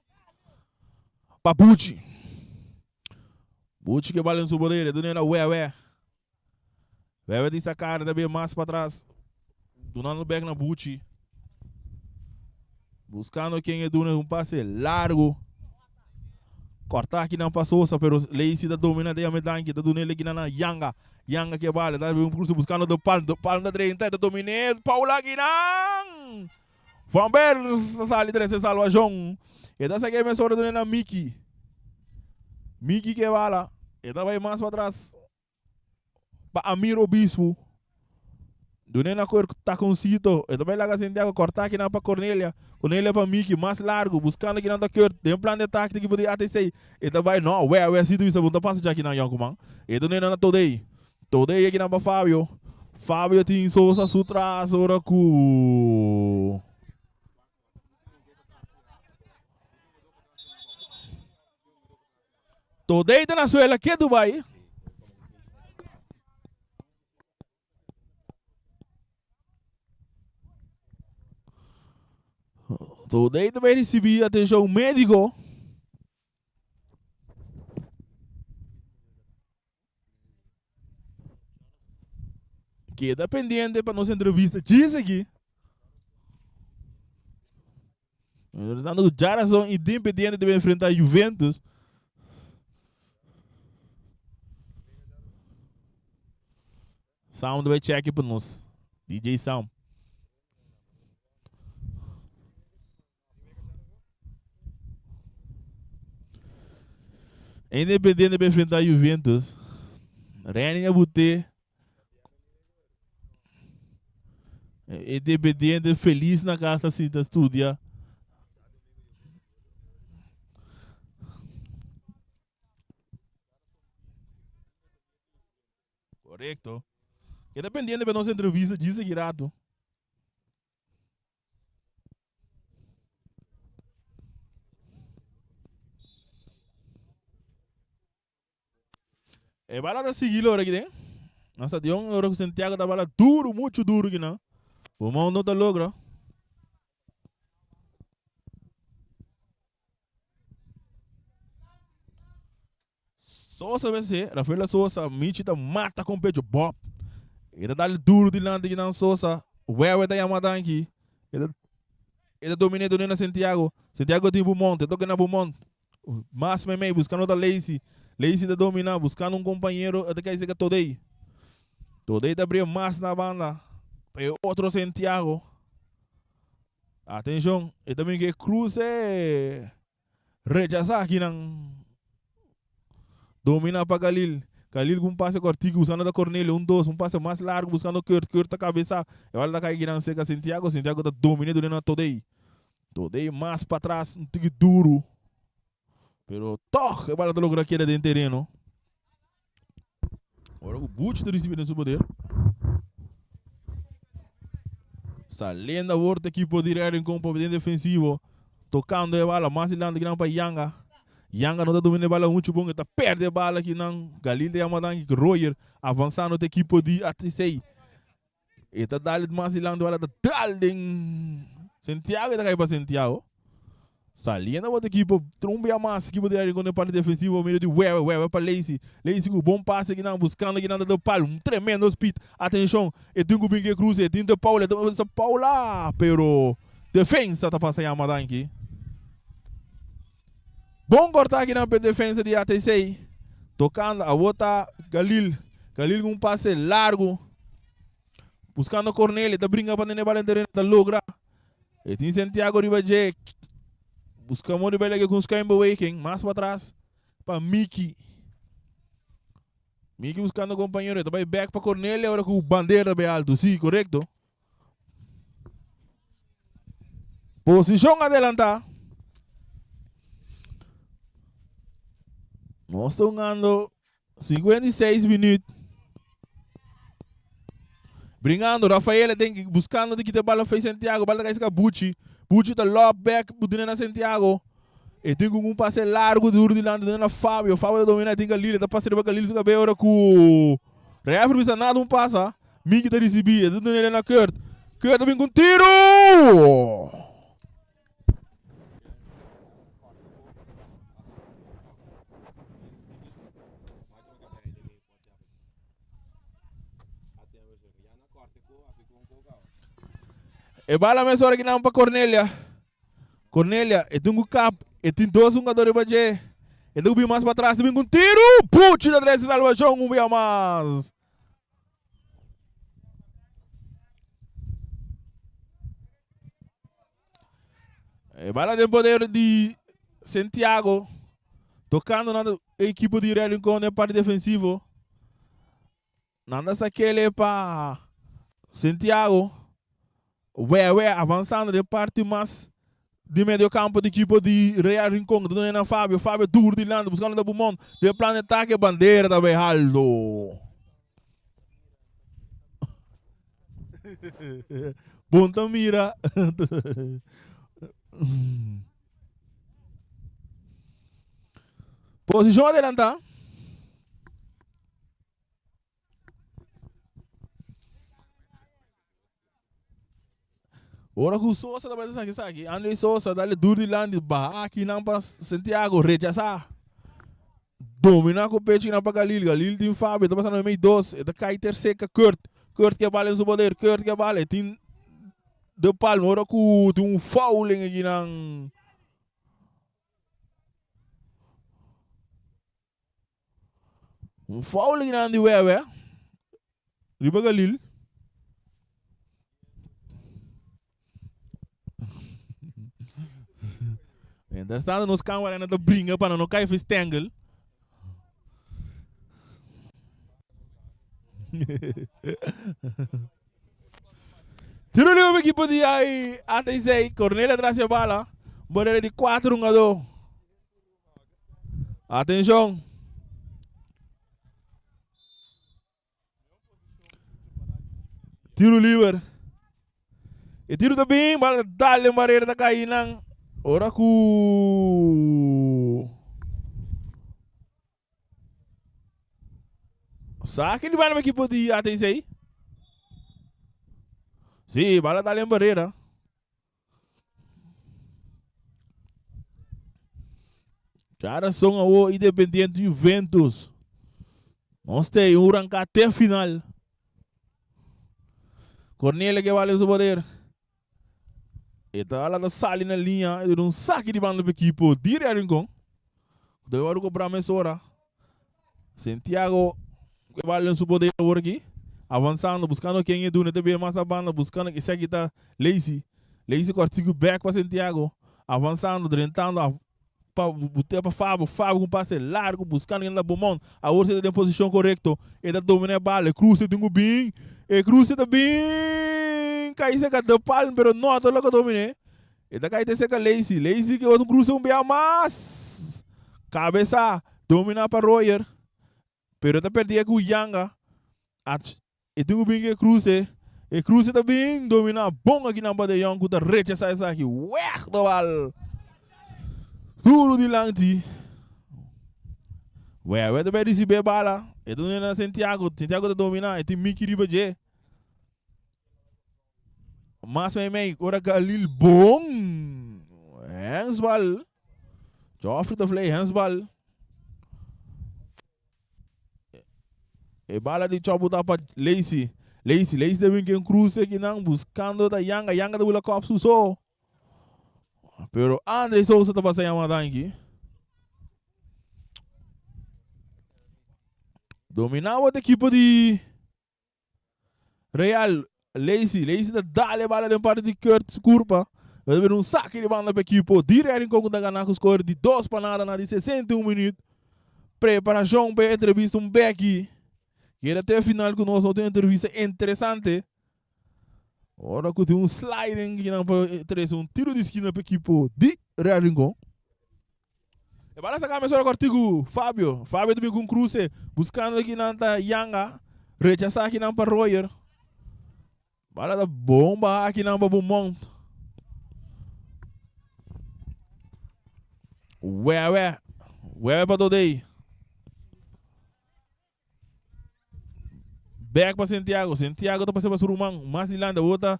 Pa Buchi. Buchi ke bala en su poder, e dune na Wewe. Wewe di sacar, e ta bin mas patras. Dunando back na Buchi. Buscando ken e duna un pase largo. Corta aki nan pa Sosa, pero Lacey ta domina te yame danki, ta duna el aki nan Yanga. Yanga ke bala, ta un cruce buscando de Palm, de Palm ta drenta, ta domine Paula aki nan. Van Bers ta sali trece salvacion. E ta saki mesora duna na Miki. Miki ke bala, e ta bay mas patras. Pa Amir Obispo. Dun'é na kor takoncito. E ta bai laga Santiago kortá kinan pa Cornelia. Cornelia pa Miki, mas largu, buskando kinan ta Kurt. Den plan di atake di ekipo di ATC. E ta bai, no, wè, wè, si ta bisa bo no ta pasa dja kinan yònkuman. E dun'é na Todey. Todey e kinan pa Fabio. Fabio tin Sosa su tras ora ku. Todey ta na suela ke Dubai. Todey ta bay ricibi atencion medico. Keda pendiente pa nos entrevista djis aki. Interesante ku Jarason Independiente debe enfrenta Juventus. Sam debe check pa nos. DJ Sam. Independiente pa enfrenta Juventus. Renny a bute. Independiente feliz na casa si ta studia. Correcto. Keda pendiente pa nos entrevista djis aki rato. E bala ta sigui lora aki den. Na stadion ora ku Santiago ta bala duro, mucho duro aki nan. Bomon no ta logra. Sosa mester, Rafaela Sosa, Michi ta mata con pecho, bop. E ta dal duro dilanti ki nan Sosa. Wewe ta yama danki. E ta e ta domine done na Santiago. Santiago tin Bumont, e toca na Bumont. Mas meimei buscando ta Lacey. Lacey ta domina buscando un compañero, e ta kai seca Todey. Todey ta bria mas na banda. Pa e otro Santiago. Atencion, e ta bin ke cruce. Rechasá akinan. Dominá pa Galil. Galil ku un pase kòrtiku busando ta Cornelio. Un dos, un pase mas largu buskando Kurt. Kurt ta kabesá. E bala ta kai akinan serka Santiago. Santiago ta dominé dun'é na Todey. Todey mas patras, un tiki duru. Pero tòg e bala ta logra keda den tereno. Ora ku Buchi ta risibí den su poder. Saliendo awor ta ekipo di Real Rincon pa den defensivo. Tocando e bala mas dilanti kinan pa Yanga. Yanga no ta domina e bala muchu bon, e ta perde e bala akinan. Galil ta yama danki ku Royer avansando te ekipo di ATC. E ta dal mas dilanti, bala ta dal den Santiago, e ta kai pa Santiago. Saliendo bot ekipo, tron bia mas ekipo di Rincon den parti defensivo medio di Wewe, Wewe pa Lacy. Lacy ku bon pase akinan, buskando akinan ta Paul, un tremendo speed. Atenshon, e tin ku bin ku e kruse, e tin te Paul, e ta Paula, pero defensa ta pasa yama danki. Bon corta akinan p'e defensa di ATC. Tocando awor ta Galil. Galil cu un pase largo. Buscando Cornelio. Ta brinca pa tene bala den tereno. Ta logra. E tin Santiago riba dje. Busca mo riba lege cu un schuin beweging. Mas patras pa Miki. Miki buscando compañero. Ta bay back pa Cornelio ora cu bandera ta bay alto. Si, correcto. Posishon adelantá. Nos ta hungando 56 minuut. Bringando, Rafael tem que buscando de kita bala fei Santiago, bala cai Bucci. Bucci ta lob back, budina na Santiago. E tem com um passe largo duro de lado na Fábio. Fábio domina, tem Galil, tá passando para Galil, su cabelo com Referee bisa nada um passa. Miki ta ricibi, e ta duna na Kurt. Kurt ta bin cu un tiro! E bala mesora ki nan pa Cornelia. Cornelia, e tin ku kap, e tin dos hungador riba dje. E ta ku bin mas pa tras, ta bin ku un tiru! Puchi ta trese salvashon un bia mas. E bala den poder di Santiago, tocando na equipo di Real Rincón den parte defensivo. Nan ta sakele pa Santiago. Wewe avansando den parti mas di medio campo di equipo di Real Rincon. Ta duna na Fabio. Fabio duro dilanti buscando ta Bumon. Den plan di atake bandera ta bay halto. Bon ta mira. Posicion adelanta. Ora ku Sosa ta bai saki saki, André Sosa dale dur dilanti, baha akinan pa Santiago, rechasá. Dominá ku pecho kinan pa Galil, Galil tin Fabio, ta pasando mei dos, e ta kai terser ka Kurt, Kurt ke bala en su poder, Kurt ke bala, e tin De Palma, ora ku tin un fouling akinan. Un foul grandi wewe riba Galil. Mientras tanto nos cámara na ta bringa pa no kai fistengel. Tiro libre pa equipo di ATC. Cornelia tras e bala. Barrera di 4 hungador. Atenshon! Tiro liber. E tiro ta bin, bala ta dal den barrera ta kai nan. Ora ku Saki di bala equipo di ATC. Sí, bala dal den barrera. Djarason awo Independiente Juventus. Nos te un ranka te final. Cornelia que vale su poder. E ta ala ta sali na linha e un saki di banda pa equipo di Real Rincon. Debe wòrdu kobrá mesora. Santiago ke bal den su poder awor aki. Avansando, buskando ken e duna. Ta bira mas a banda, buskando esaki ta Lacy. Lacy kòrtiku bèk pa Santiago. Avansando, drentando pa butea pa Fabo. Fabo ku un pase largu, buskando ken ta Beaumont. Awor si e ta den posishon korekto. E ta domina e bal. E kruse tin ku bin. E kruse ta bin. Kai seka de palm, pero no ta loke dominé. E ta kai te seka Lacy. Lacy ke otro cruce un bia mas. Cabeza domina pa Royer. Pero e ta perdi ku Yanga. At e tin ku bin ke cruce. E cruce ta bin domina bon aki nan pa De Jong ku ta rechasa esaki. Weg de bal. Duro dilanti. Wewe ta bai risibí e bala. E ta duna na Santiago. Santiago ta dominá. E tin Miki riba dje. Mas meimei, ora Galil bon. Handsbal. Joffrey ta vlei handsbal. E bala di Chobu ta pa Lacey. Lacey, Lacey ta bin ken cruce kinan buscando ta Yanga. Yanga ta bula kop su so. Pero Andre Sousa ta pasa yama danki. Dominaba e equipo di Real. Lacey, Lacey ta dale bala den parte di Kurt su curpa. Ta bira un saque di banda pa equipo di Real Rincon cu ta gana cu score di 2 pa nada na di 61 minuut. Preparacion pa e entrevista un beki. Keda te final cu nos, nos tin un entrevista interesante. Ora cu tin un sliding kinan pa trece un tiro di skina pa equipo di Real Rincon. E bala saca mesora cortico Fabio. Fabio ta bin cu un cruce buscando kinan ta Yanga. Rechasa kinan pa Royer. Bala ta bomba akinan pa Beaumont. Wewe. Wewe pa Dodey. Back pa Santiago. Santiago ta pasa pa su ruman. Mas dilante bota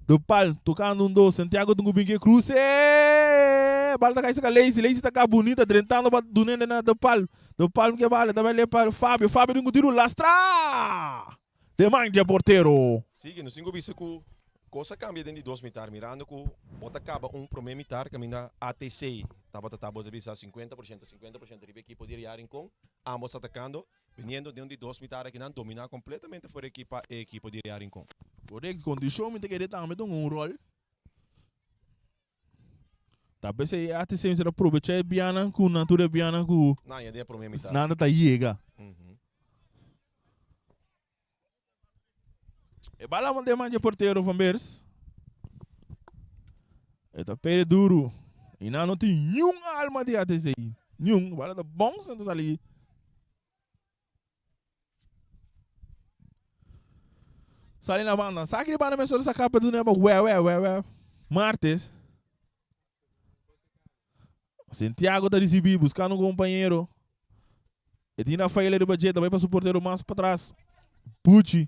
de pal tocando un dos. Santiago tungu binke cruce. Bala ta kai saka Lacey. Lacey ta ka bonita drentando pa dunende na de pal. De pal ke bala ta bai pa Fabio. Fabio tungu tiro lastra. De man dje portero. Sigui, nos tin ku bisa ku kos a kambia den di dos mitar mirando ku bo ta kaba un prome mitar kaminda ATC tabata ta bo ta bisa 50% 50% riba ekipo di Real Rincon ambos atakando biniendo den un di dos mitar akinan domina kompletamente for ekipa e ekipo di Real Rincon. Korekto, kondishon mi ta kere tambe ta un ròl. Ta p'esei e ATC mester a probecha e bianan ku nan tur e bianan ku Nan ya den e prome mitar. nan ta yega. E bala manda e man dje portero Van Beers. E ta pere duru. I nan no tin niun alma di ATC. Niun. Bala ta bon ta sali. Sali na banda. Saki di banda mesora saka pa duna pa we we we we. Martes. Santiago ta ricibi buscando un compañero. E tin Rafael riba dje, ta bai pa su portero mas patras. Buchi.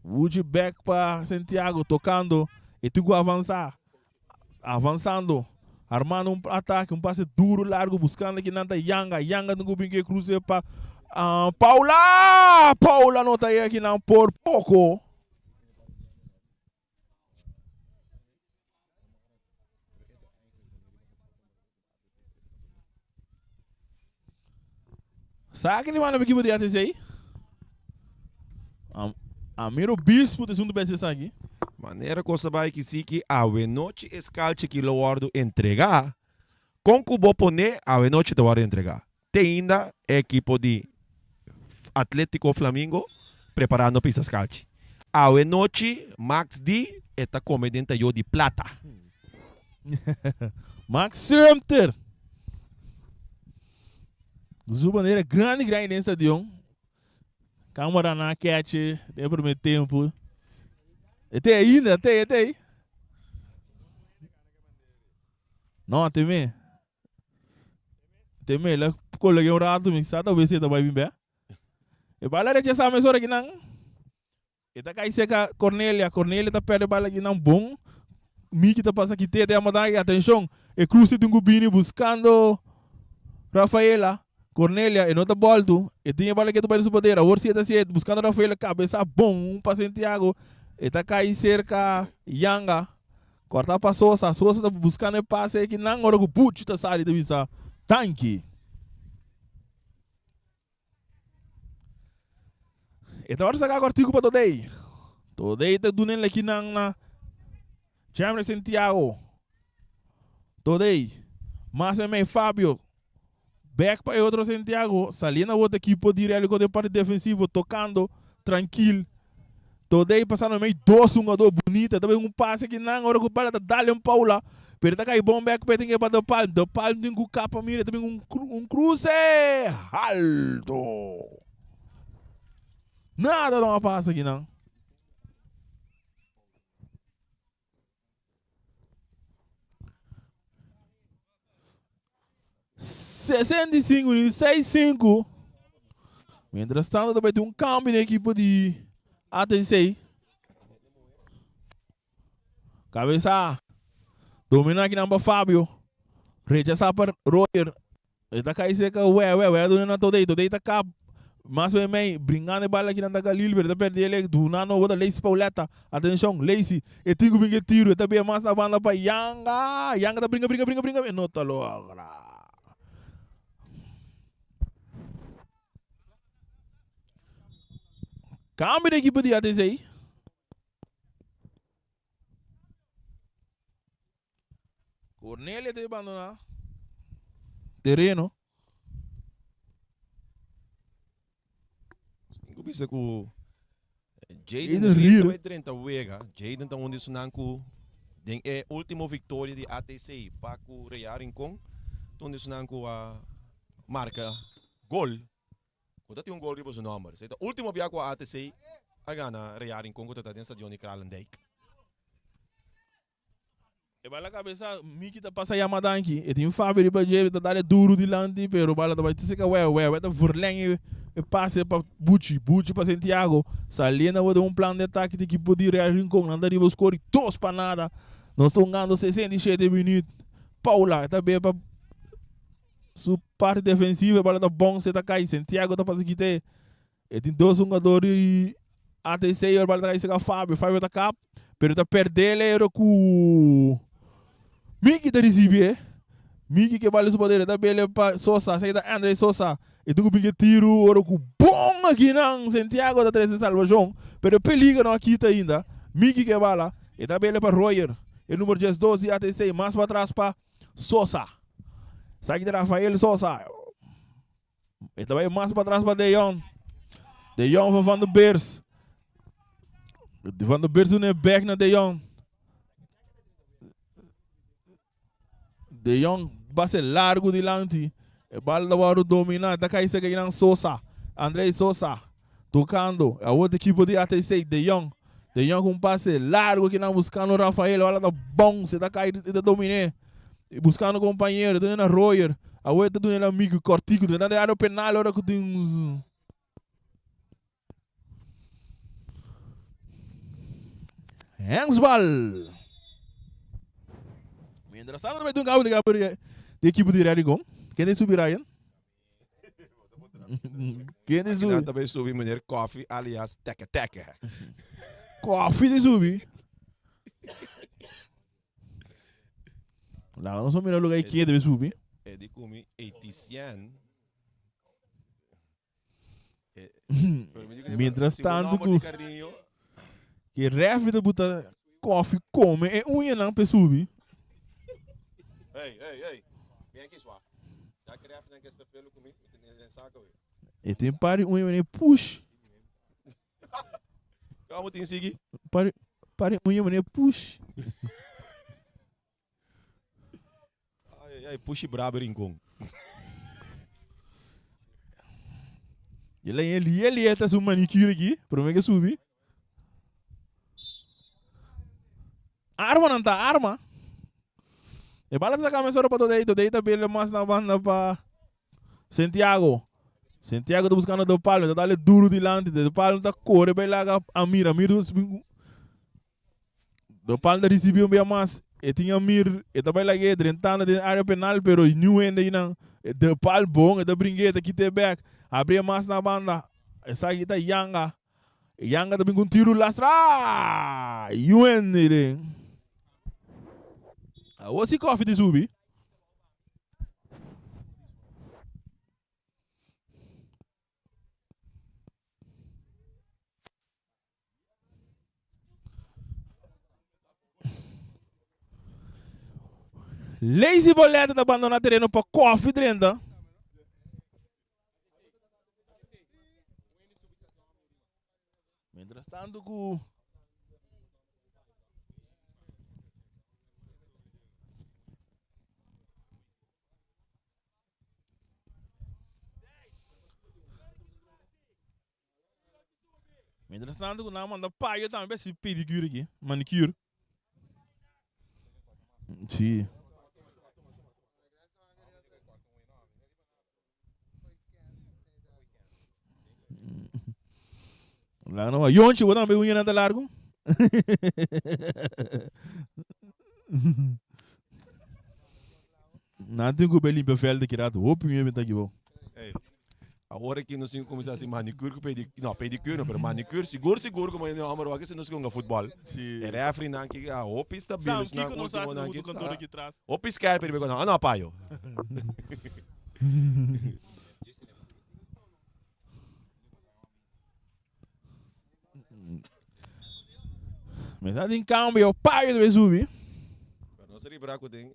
Buchi back pa Santiago, tocando. E tin cu avansa. Avanzando. Armando un ataque, un pase duro, largo, buscando aki nan ta Yanga. Yanga tin cu bin ke cruce pa uh, Paula! Paula no ta aki nan por poco. Sa ki manda equipo di ATC? Am, Amiro Bispo te asunto bes esaki. Manera cosa bai ki si ki awe nochi e skalchi ki lo wordo entrega, kon ku bo pone awe nochi ta wordo entrega. Te ainda e ekipo di Atletico Flamingo preparando pisa skalchi. Awe nochi Max di e ta kome den tayo di plata. Max Sumter. Su bandera grandi grandi den stadion. Camara na catch den primer tempo. E te ainda, te, te. No, te me. Te me la coloqué un rato, mi sa talvez ta bai bin be. E bala rechazá mesora ki nan. E ta kai seka Cornelia. Cornelia ta perde bala ki nan bon. Miki ta pasa kite te amada atenshon. E cruce tin ku bini buscando Rafaela. Cornelia e no ta boltu. E tin e bala ketu bai su poder. Awor si e ta si buscando Rafaela cabeza bon pa Santiago. E ta kai cerca Yanga. Corta pa Sosa. Sosa ta buscando e pase aki nan ora cu Buchi ta sali ta bisa danki. E ta ora saca cortico pa Todey. Todey ta duna el aki nan na Jamre Santiago. Todey. Mas en mei Fabio. Back pa e otro Santiago. Saliendo a otro equipo di Real den parte defensivo. Tocando. Tranquil. Todey pasando mei dos jugador bonita. También un pase que nan ora cu bala ta dale un Paula. Pero ta cai bon back pe tin pa De Palm. De Palm tin cu capa mira. También un, un cruce. Alto. Nada no pasa aki nan. 65 minuut, 6-5. Mientras tanto ta bai tin un cambio den ekipo di ATC. Cabeza. Domina aki nan pa Fabio. Rechasa pa Roger. E ta kai seca we we we duna na Todey. Todey ta kap. Mas bij mij. Bringando e bala aki nan ta Galil. Pero ta perdi ele. Duna no bota Lacey Pauletta. Atencion. Lacey. E tin ku bin ke tiro. E ta bia mas na banda pa Yanga. Yanga ta bringa bringa bringa bringa. E no ta logra. Cambio di ekipo di ATC. Cornelia ta abandoná tereno. Ku bisa ku Jaden Rier bai drenta wega. Jaden ta un di sunan ku den e último viktoria di ATC pa ku Real Rincon ta un di sunan ku a marka gol. Ku ta tin un gol riba su nòmber. Esei ta último bia ku ATC a gana Real Rincon ku ta ta den stadion di Kralendijk. E bala kabesa Miki ta pasa yama danki. E tin Fabi riba dje, ta dal e duru dilanti, pero bala ta bai te seka Wewe. Wewe ta verleng e pase pa Buchi, Buchi pa Santiago. Saliendo awor den un plan di atake di ekipo di Real Rincon. Nan ta riba skor di dos pa nada. Nos ta hungando 67 minuut. Paula ta be pa su parti defensivo, e bala ta bon, se ta kai. Santiago ta pasa kite. E tin dos hungador di ATC, e bala ta kai seka Fabio. Fabio ta kap. Pero ta perdé el ero ku Miki ta risibi e. Miki ke bali su poder ta bele pa Sosa, esaki ta Andre Sosa. E tin ku bin ke tiru ora ku bon akinan Santiago ta trese salvashon, pero e peligro no a kita ainda. Miki ke bala, e ta bele pa Royer, e numero 12 di ATC, mas patras pa Sosa. Esaki ta Rafael Sosa. E ta bai mas patras pa De Jong. De Jong van Van der Beers. Van der Beers doet een back naar De Jong. De Jong base largo dilanti. E bal ta wòrdu dominá. Ta kai serka kinan Sosa. André Sosa. Tocando. Awor e ekipo di ATC. De Jong. De Jong ku un pase largo kinan buskando Rafael. Bala ta bounce. Ta kai e ta dominé. Buscando compañero, ta na Royer. Awor ta duna el amigo cortico, ta na área penal ora ku tin Handsbal. Mientras tanto, bai un cabo de de equipo de Rarigon. Ken ta subi Ryan? Ken ta subi? Ta bai subi meneer Koffie alias Tekke Tekke. Koffie ta subi. Laga nos mira lugar kie debe subi. E di kumi Etisien. Mientras tanto ku ke ref ta buta koffie kome e uñanan pe subi. Hey, hey, hey. Bien aquí swa. Ya que ref nan ke spefelo kumi, mi tin den saco we. E tin pari uña mene push. Como tin sigui? Pari, pari uña mene push. Ay, ay, ay, pushi brabo rincon. Ele ele ele eta su manicure aqui, prome que subi. Arma não tá arma. E bala sa cabeça para todo aí, todo aí tá bele mas na banda pa Santiago. Santiago ta buscando De Palma, ta dale duro dilanti, De Palma ta corre bay laga Amir, Amir De Palma ta ricibi un bia mas, e tin Amir, e ta bay lag'e drentando den area penal, pero niun hende einan. De Palma bon, e ta bring'e, e ta kit'e bek, abri mas na banda, esaki ta Yanga, Yanga ta bin ku un tiro lastra, niun hende den. Awor si koffie ta subi. Lazy Boleta ta bandona tereno pa koffie drenta. Mientras tanto ku Mientras tanto ku nan manda payo tambe si pedicure aki, manicure. Sí. Laga no Yonchi, bo tambe uñanan ta largu? Nan tin ku be limpia veld aki rato. Hopi uña bin ta aki bo. Ey, awor aki nos tin ku kuminsá hasi manicure ku pedicure, no pedicure no, pero manicure sigur sigur ku mañana homber wak si nos hunga futbol. Si. E referee nan ki a hopi stabil Sam, esnan kiko nos ultimo hasi nan na ki mutu kantor ta aki tras? hopi skerp riba e kos nan. Ano payo. Mesa tin cambio, payo debe subi. Pero no se libra ku den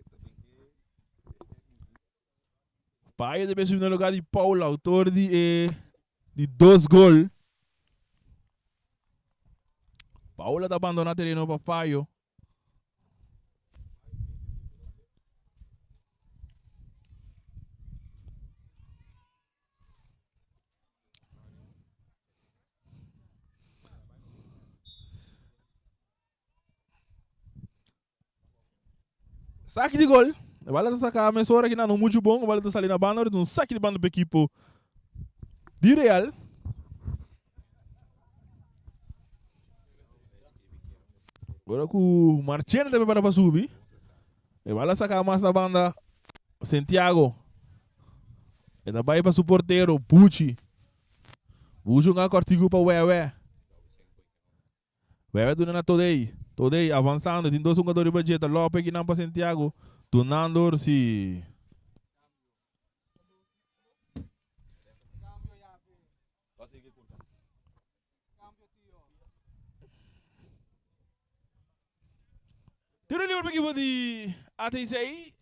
Payo debe subi na lugar di Paul, autor di e di dos gol. Paula ta abandona tereno pa Payo. Saki di gol. E bala ta saka mesora ki no mucho bon. E bala ta sali na banda. Un saki di banda pa ekipo di Real. Ora ku Marchena ta prepara pa subi. E bala saka mas na banda Santiago. E ta bai pa su portero Buchi. Buchi un kortiku pa Wewe. Wewe duna na Todey. Todey avansando. Tin dos hungador riba dje. Ta lope kinan pa Santiago. Dunando si. Tiro libre pa equipo di ATC.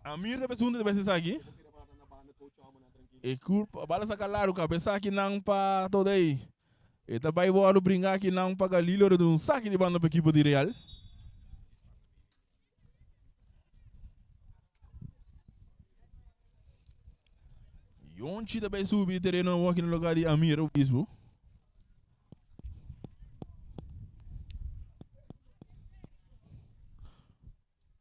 Amir ta besunde ta bes esaki. E curpa, bala saca largo, cabeza aki nan pa Todey. E ta bay wordo bringa aki nan pa Galileo, de un saki di banda pa equipo di Real. Yonchi ta bay subi tereno awor aki na lugar di Amir Obispo.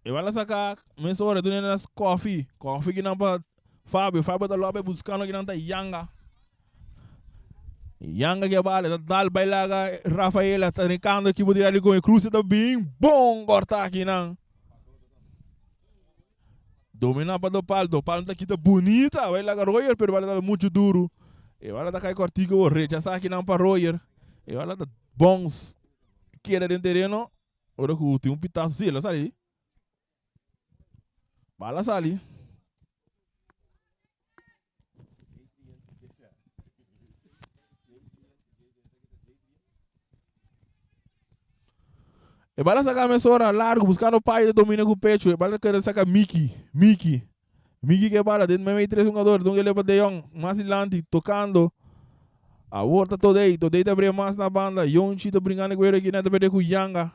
E bala saca mesora duna nas koffie. Koffie ki nan pa Fabio. Fabio ta lobe buscando ki nan ta Yanga. Yanga ke bala ta dal bay laga Rafaela ta rincando equipo di Real con e cruce ta bin bon corta aki nan. Domina pa Dopal, Dopal ta kita bonita bay laga Royer pero bala ta mucho duro. E bala ta kai cortico rechasa aki nan pa Royer. E bala ta bons keda den tereno ora ku tin un pitazo si el a sali. Bala sali. E bala saca mesora largo, buscando pai de domina com pecho. E bala quer saca Mickey, Mickey. Mickey que bala, dentro meio três jogadores, então ele para De Jong, mais adiante, tocando. A volta Todei, Todei tá abrindo mais na banda. Yonchi tá brincando com ele aqui, né? Tá perdendo com Yanga.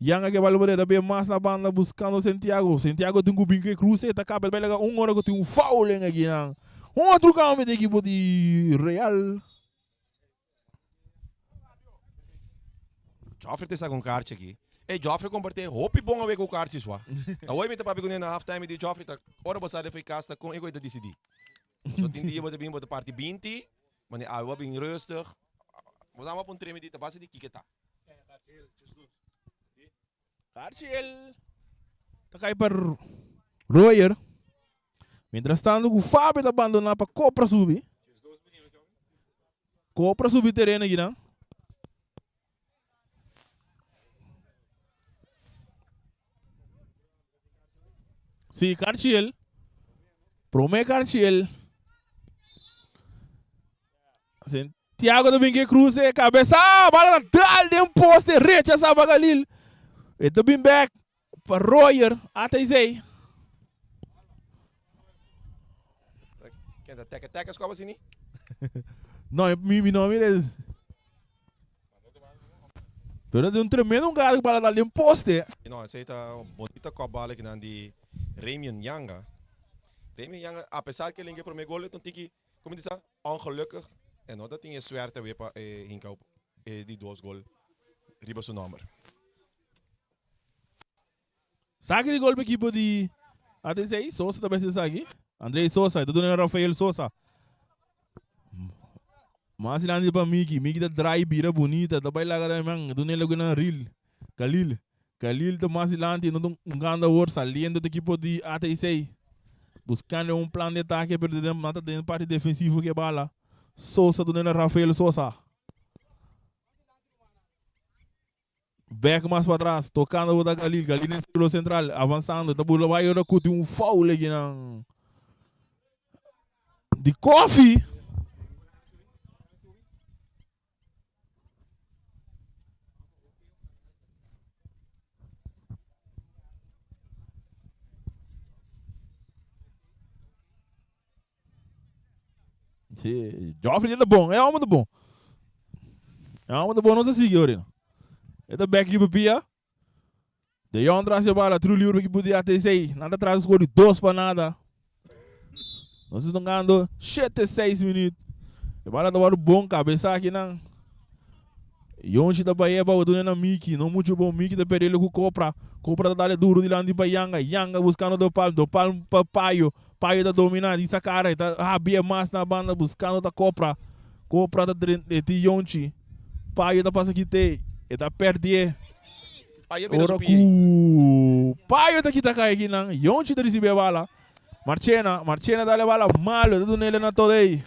Yanga ke bal ta bin mas na banda buscando Santiago. Santiago tin ku bin ku e cruce, ta caba bai laga un ora ku tin un foul en akinan. Un otro cambio di ekipo di Real. Joffrey te saca un kaartje aki. Ey, Joffrey comporte hopi bon awe cu kaartjes wa. Awor mi ta papia cu ne na half time, mi di Joffrey ta ora bo sali for cas ta con e cu e ta dicidi. Pasobra tin dia bo ta bin bo ta parti binti, ma ne awe bo a bin rustig. Bo sa bo a puntra mi di ta base di kiko ta. Archiel ta kai pa Royer. Mientras tanto ku Fabio ta bandona pa Copra subi. Copra subi tereno aki nan. Si, Carchiel. Prome Carchiel. Santiago ta bin ke cruce, cabeza, bala ta dal den poste, rechaza pa Galil. E ta bin back pa Royer, ATC. Ken ta teke teke skoba sini? No, mi, mi no mira es. Pero de un tremendo un gol bala dal den poste. No, esei ta un bonita kopbal akinan di Remian Yanga. Remian Yanga, a pesar ke el hinka e prome gol, e ta un tiki, como di sa, ongelukkig e no ta tin e suerte awe pa e hinka e di dos gol riba su nomber. Saki di gol pa ekipo di ATC. Sosa ta besti esaki. Andrei Sosa, e ta duna Rafael Sosa. Mas grandi pa Miki. Miki ta draai bira bunita. Ta bai laga den man. Duna el loke nan ril. Kalil. Kalil ta mas dilanti. No ta un ganda awor. Saliendo ta ekipo di ATC. Buscando un plan di atake pero den nan ta den parti defensivo ke bala. Sosa duna el Rafael Sosa. Bek mas patras. Tocando bo ta Kalil. Kalil den circulo central. Avanzando. Ta bula bai ora cu tin un foul aki nan. Di koffie. Sí, Joffrey ta bon, e homber ta bon. E homber ta bon, no sa sigui ori. E ta bek riba pia. De Jong tras e bala, tru libre equipo di ATC. Nan ta tras score di 2 pa nada. Nos están ganando 7-6 minuut. E bala ta wòrdu bon kabesa aki nan. Yonchi ta bai eba duna na Miki. No mucho bon. Miki ta perdele ku Kopra. Kopra ta dale duro dilanti pa Yanga. Yanga buskando Dopal. Dopal pa Payo. Payo ta domina. Di sa kara. Ta habia mas na banda buskando ta Kopra. Kopra ta drenta Yonchi. Payo ta pasa kite. E ta perdie. Payo bira Ora su pie. ku Payo ta kita kai akinan. Yonchi ta risibi e bala. Marchena, Marchena dale bala malo. Ta dunele na Todey.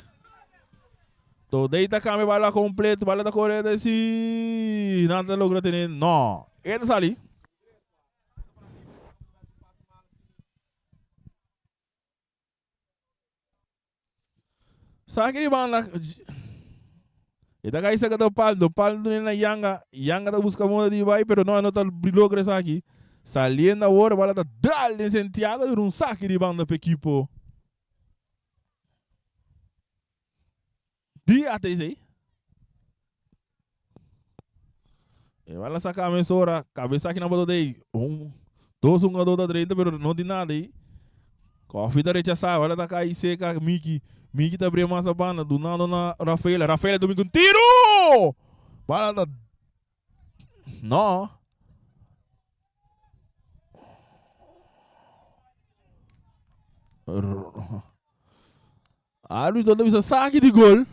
Todey ta kambia bala kompleto. Bala ta kore ta si. Nan ta logra tene. No. E ta sali. Sa ki di banda E ta kai saka do pal, do pal dune na Yanga. Yanga ta buska moda di bai, pero no, no ta logra esaki. Saliendo awor, bala ta dal den Santiago, dura un saki di banda pa ekipo di ATC. E bala saka mesora, kabesa aki na boto dei. Un, dos hungador ta drenta, pero no di nada ei. Koffie ta rechasá, bala ta kai seka Miki. Miki ta bria mas a banda, dunando na Rafaela. Rafaela domi ku un tiro! Bala ta No. Arbitro ta bisa saki di gol.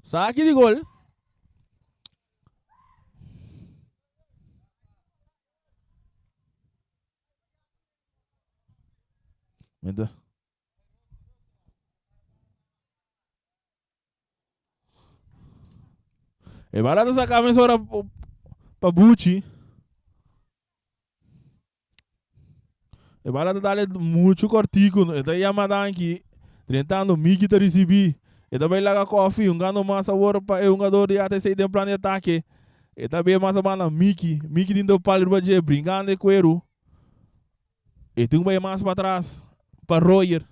Saki di gol. Meta. E bala ta saca mesora pa Buchi. E bala ta dale mucho cortico. E ta yama danki. Drentando Miki ta ricibi. E ta bay laga koffie. Hungando mas awor pa e hungador di ATC den plan di atake. E ta bay mas abanda Miki. Miki tin do pal riba dje. Brincando e cuero. E tin ku bai mas pa tras pa Royer.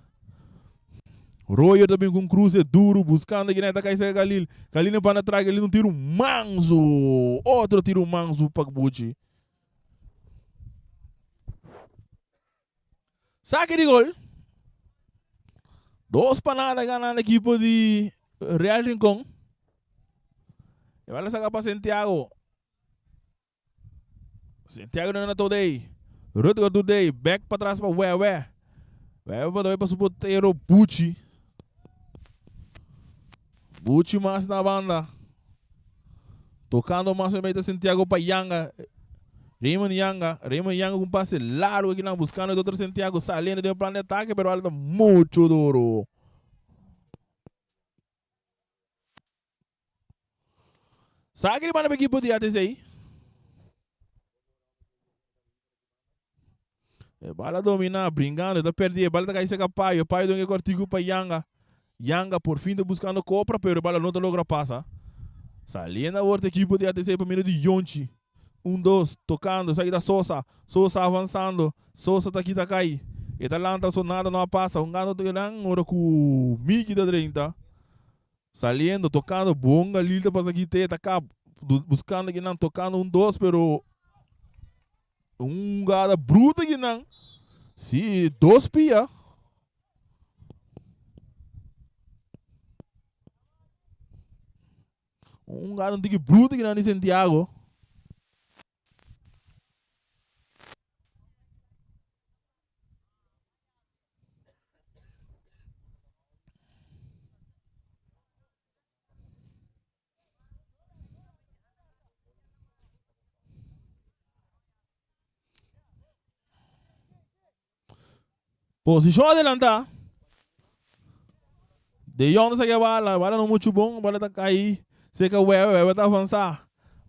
Royer ta bin ku un kruse duru buskando kina e ta kai seka Kalil. Kalil na banda tras Kalil un tiru mansu. Otro tiru mansu pa Buchi. Sake di gol. Dos pa nada ganando ekipo di Real Rincon. E bala saka pa Santiago. Santiago na Today. Rutger Today. Back pa tras pa Wewe. Wewe pa doy pa su portero Buchi. Buchi mas na banda. Tocando mas en medio Santiago pa Yanga. Raymond Yanga. Raymond Yanga con pase largo aquí buscando el otro Santiago. Saliendo de un plan de ataque, pero alta mucho duro. Sa ki di manda pa ekipo di ATC? E bala domina, bringando, ta perdi, e bala ta kai seka Payo, Payo don e kortiku pa Yanga. Yanga por fin ta buscando Copra, pero e bala no ta logra pasa. Saliendo awor ta ekipo di ATC pa medio di Yonchi. Un dos, tocando, esaki ta Sosa, Sosa avanzando, Sosa ta kita kai. E ta lanta so nada no a pasa, hungando gran ora ku Miki ta drenta. Saliendo, tocando, bon Galil ta pasa aki te, ta kap, buscando akinan, tocando un dos, pero un jugada bruto akinan. Si, dos pia. Un jugada un tiki bruto akinan di Santiago. Posishon adelantá. De Jong ta saki e bala, e bala no muchu bon, e bala ta kai serka Wewe, Wewe ta avansá.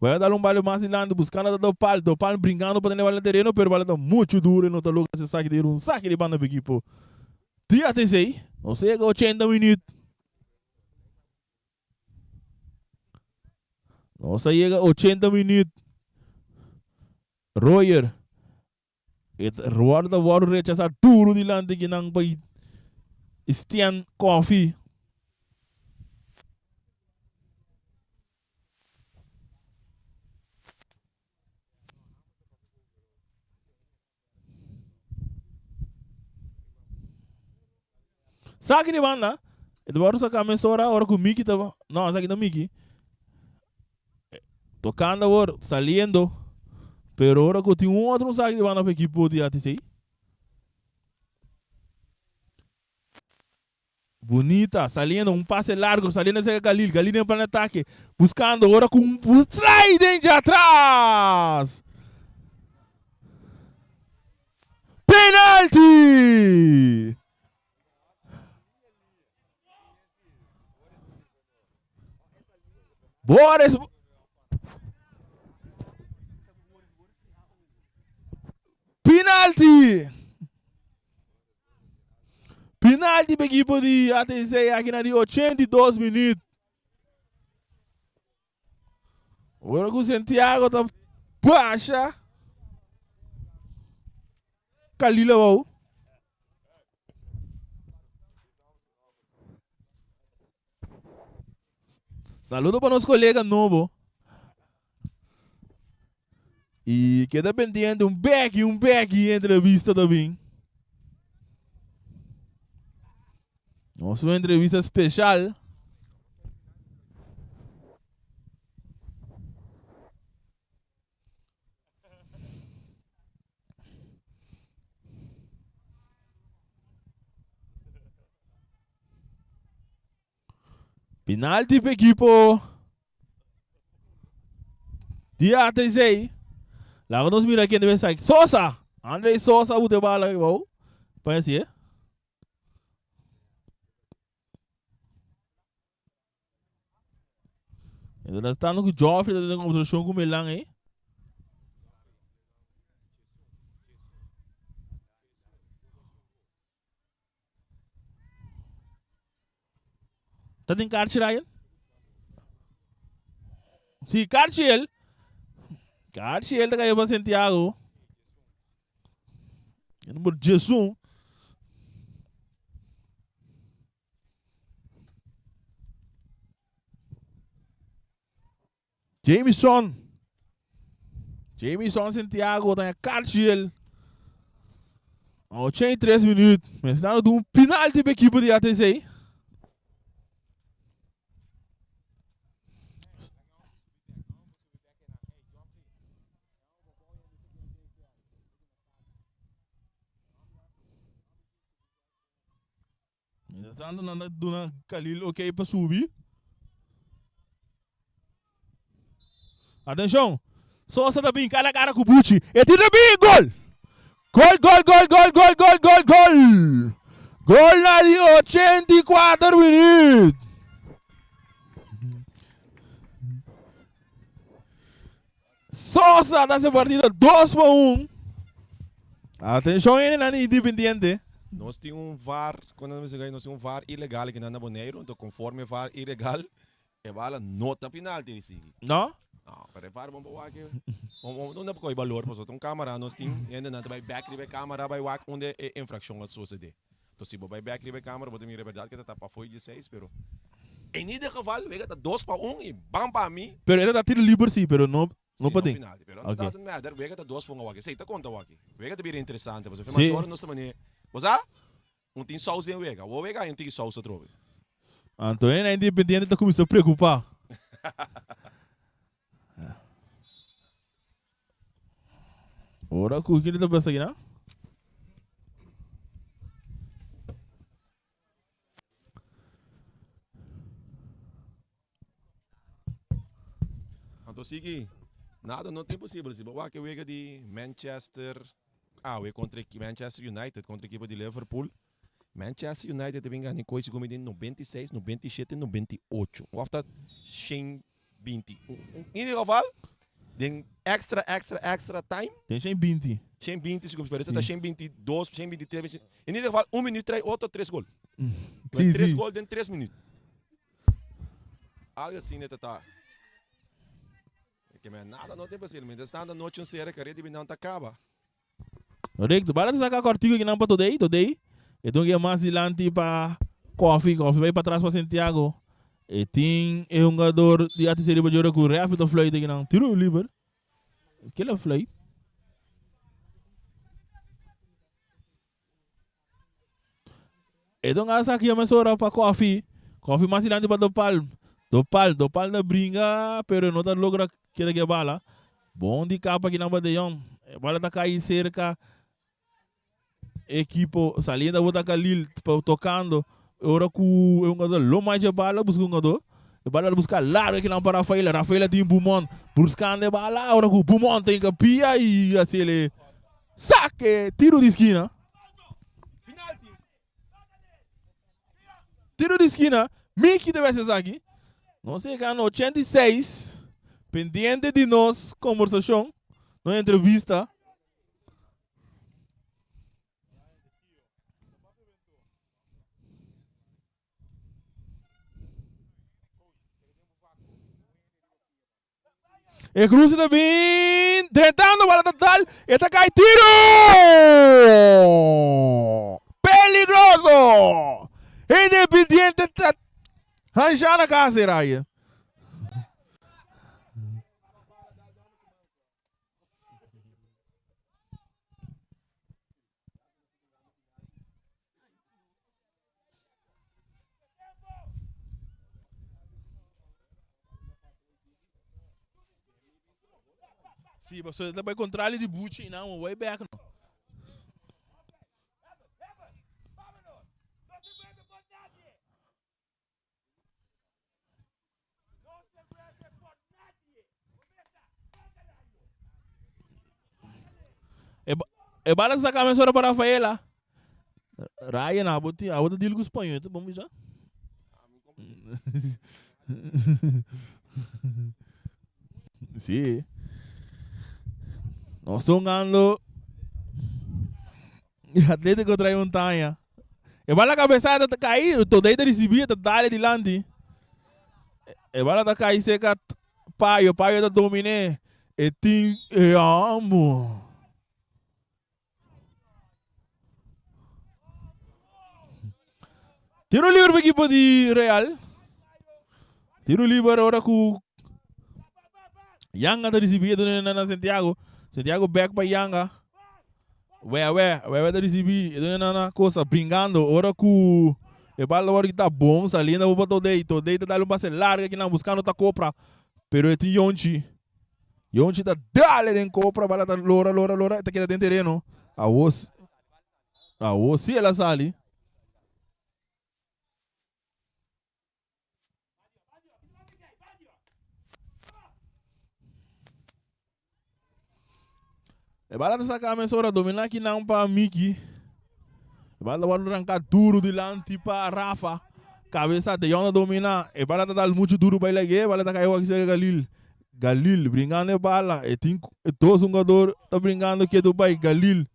Wewe ta dal un bala mas dilanti buskando ta Dopal, Dopal brinkando pa tene e bala den tereno pero e bala ta muchu duru e no ta logra hasi esaki ta un saki di banda pa ekipo di ATC. Nos a yega ochenta minüt. Nos a yega ochenta minüt. Royer. E ròl ta wòrdu rechasá duru dilanti di nan pa Stian Coffee. Saki di banda, e ta wòrdu saká mesora ora ku Miki ta, no esaki ta Miki. Tocando awor, saliendo, pero ora cu tin un otro un saque di banda pa equipo di ATC. Bunita, saliendo, un pase largo, saliendo cerca Galil, Galil en plan ataque, buscando, ora cu un sliding de atrás. Penalty! Boris Penalty! Penalty pa equipo di ATC aki na di 82 minuut. Ora ku Santiago ta basha Kalila wou. Saludo pa nos kolega nobo. I keda pendiente un beki, un beki entrevista ta bin. Nos un entrevista special. Penalti pa ekipo di ATC. Laga nos mira ken debe sa. Sosa! André Sosa bute bala bou. Pa así, eh? Entonces estando ku Joffrey ta teniendo conversación ku Milan eh. Ta tin karchi Ryan? Si, karchi el. Karchi el ta kaya pa Santiago. E number 11. Jamison. Jamison Santiago ta karchi el. 83 minuut. Mester doen un penalti pa equipo di ATC. Mientras tanto nan ta duna Khalil ok pa subi. Atencion! Sosa ta bin cara a cara cu Buchi. E tira bin! Gol! Gol, gol, gol, gol, gol, gol, gol, gol! Gol na di 84 minuut! Sosa ta haci partido 2 pa 1. Atencion hendenan di Independiente. Nos tin un var, kon nan bisa nos tin un var ilegal aki nan na Boneiru, enton konforme e var ilegal, e bala no ta pinalti di sigui. No? No, pero e var bon pa wak e, unda pa kohe balor pasobra ta un kamara nos tin, hendenan ta bai bek riba e kamara bai wak unda e infrakshon a sosede. Enton si bo bai bek riba e kamara bo ta mira e bèrdat ke ta tapa afó di seis, pero en ieder geval wega ta dos pa un i ban pa mi. Pero e ta tiro liber si, pero no no Si, pa no den. penalti, pero Ok. doesn't matter, wega ta dos pa un awaki, esei ta konta awaki. Wega ta bira interesante, pasobra Si. mas ora nos ta manera, bo sa? Un tin saus den wega, awor wega hay un tiki saus atrobe. Anto e na Independiente ta kuminsá preokupá. Ora ku kende ta basa aki nan? Anto sigui, nada no ta imposibel. Si bo wak e wega di Manchester. awe kontra Manchester United, kontra ekipo di Liverpool. Manchester United ta bin gana e koi segun mi den 96, 97, 98. Of ta 121. In ieder geval, den extra, extra, extra time. Den 120. 120 segun mi, pero ta 122, 123. In ieder geval, un minuut trae otro tres gol. Sí, tres sí. gol den 3 minuut. Algo asina ta ta. Ke men nada no tin pa hacer. Mientras tanto anochi un sera kare di binan ta kaba. Recto, bara ta saca cortico kinan pa Todey, Todey e tin un mas dilanti pa Koffie, Koffie bay patras pa Santiago, e tin e hungador di ATC riba djora cu ref ta fluit kinan, tiro liber, kila fluit. E don a sakia mesora pa Koffie, Koffie mas dilanti pa Dopal, Dopal, Dopal ta bringa pero e no ta logra keda ku e bala. Bon di kapa kinan pa De Jong, e bala ta kai serka ekipo saliendo a bota Khalil pa tokando ora ku e hungador lo mas dje bala buska hungador, e bala ta buska largo kinan pa Rafaela, Rafaela tin Bumon buskando e bala ora ku Bumon ta hinka pia i hasiel e sake tiro di skina. Tiro di skina, Mickey ta wes esaki. Nos a yega na 86, pendiente di nos kombersashon, nos entrevista. E cruce ta bin drentando bala ta dal e ta cay tiro! Peligroso! Independiente ta hansha na casa Ryan. Sí, pasobra ta bai kontrali di buchi i nan way back no. E, e bala saca mesora pa Rafaela. Ryan, abo ti, abo ta deal ku spañol, ta bom bisa? Sí. Nos ta jugando Atletico trae Montaña. E bala cabezada ta caí, Todey ta ricibi, ta dale dilanti. E bala ta caí cerca Payo, Payo ta domine. E tin e amo. Tiro libre pa equipo di Real. Tiro libre ora ku Yanga ta ricibi e na Santiago. Santiago back pa Yanga. Wewe, Wewe ta ricibi e na na cosa bringando ora ku e bala word kita bon saliendo pa Todey. Todey ta dale un pase largo aki nan buscando ta copra. Pero e tin Yonchi. Yonchi ta dale den copra bala ta lora lora lora ta keda den tereno. Awo awo si el a sali. E bala ta saca mesora, domina kinan pa Miki. E bala ta wòrdu ranká duru dilanti pa Rafa. Kabesa De Jong ta domina. E bala ta dal muchu duru pa e lag'é. E bala ta kai wak serka Galil. Galil bringando e bala. E tin dos hungador ta bringando ketu bai. Galil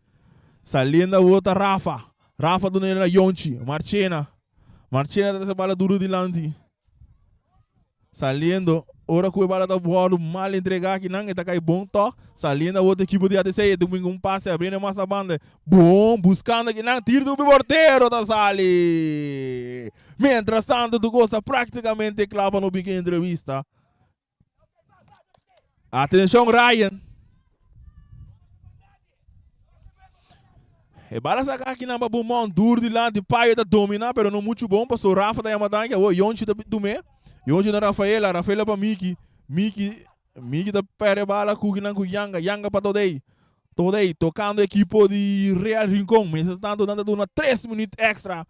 saliendo awor ta Rafa. Rafa duna na Yonchi. Marchena. Marchena ta trese bala duru dilanti. Saliendo, ora ku e bala ta wòrdu mal entregá akinan, e ta kai bon tòg. Saliendo awor ta ekipo di ATC, e domingo un pase abriendo mas na banda. Bon, buskando akinan, tiro di portero ta sali. Mientras tanto tur kos ta práktikamente kla pa no bin ku entrevista. Atenshon Ryan. E bala saka akinan pa Bumon, duru dilanti, Payo ta domina pero no muchu bon paso Rafa ta yama danki, awor Yonchi ta tum'é, Yonchi na Rafaela, Rafaela pa Miki, Miki, Miki ta perde bala ku kinan ku Yanga, Yanga pa Todey, Todey tokando ekipo di Real Rincon, mientras tanto nan ta duna tres minüt extra.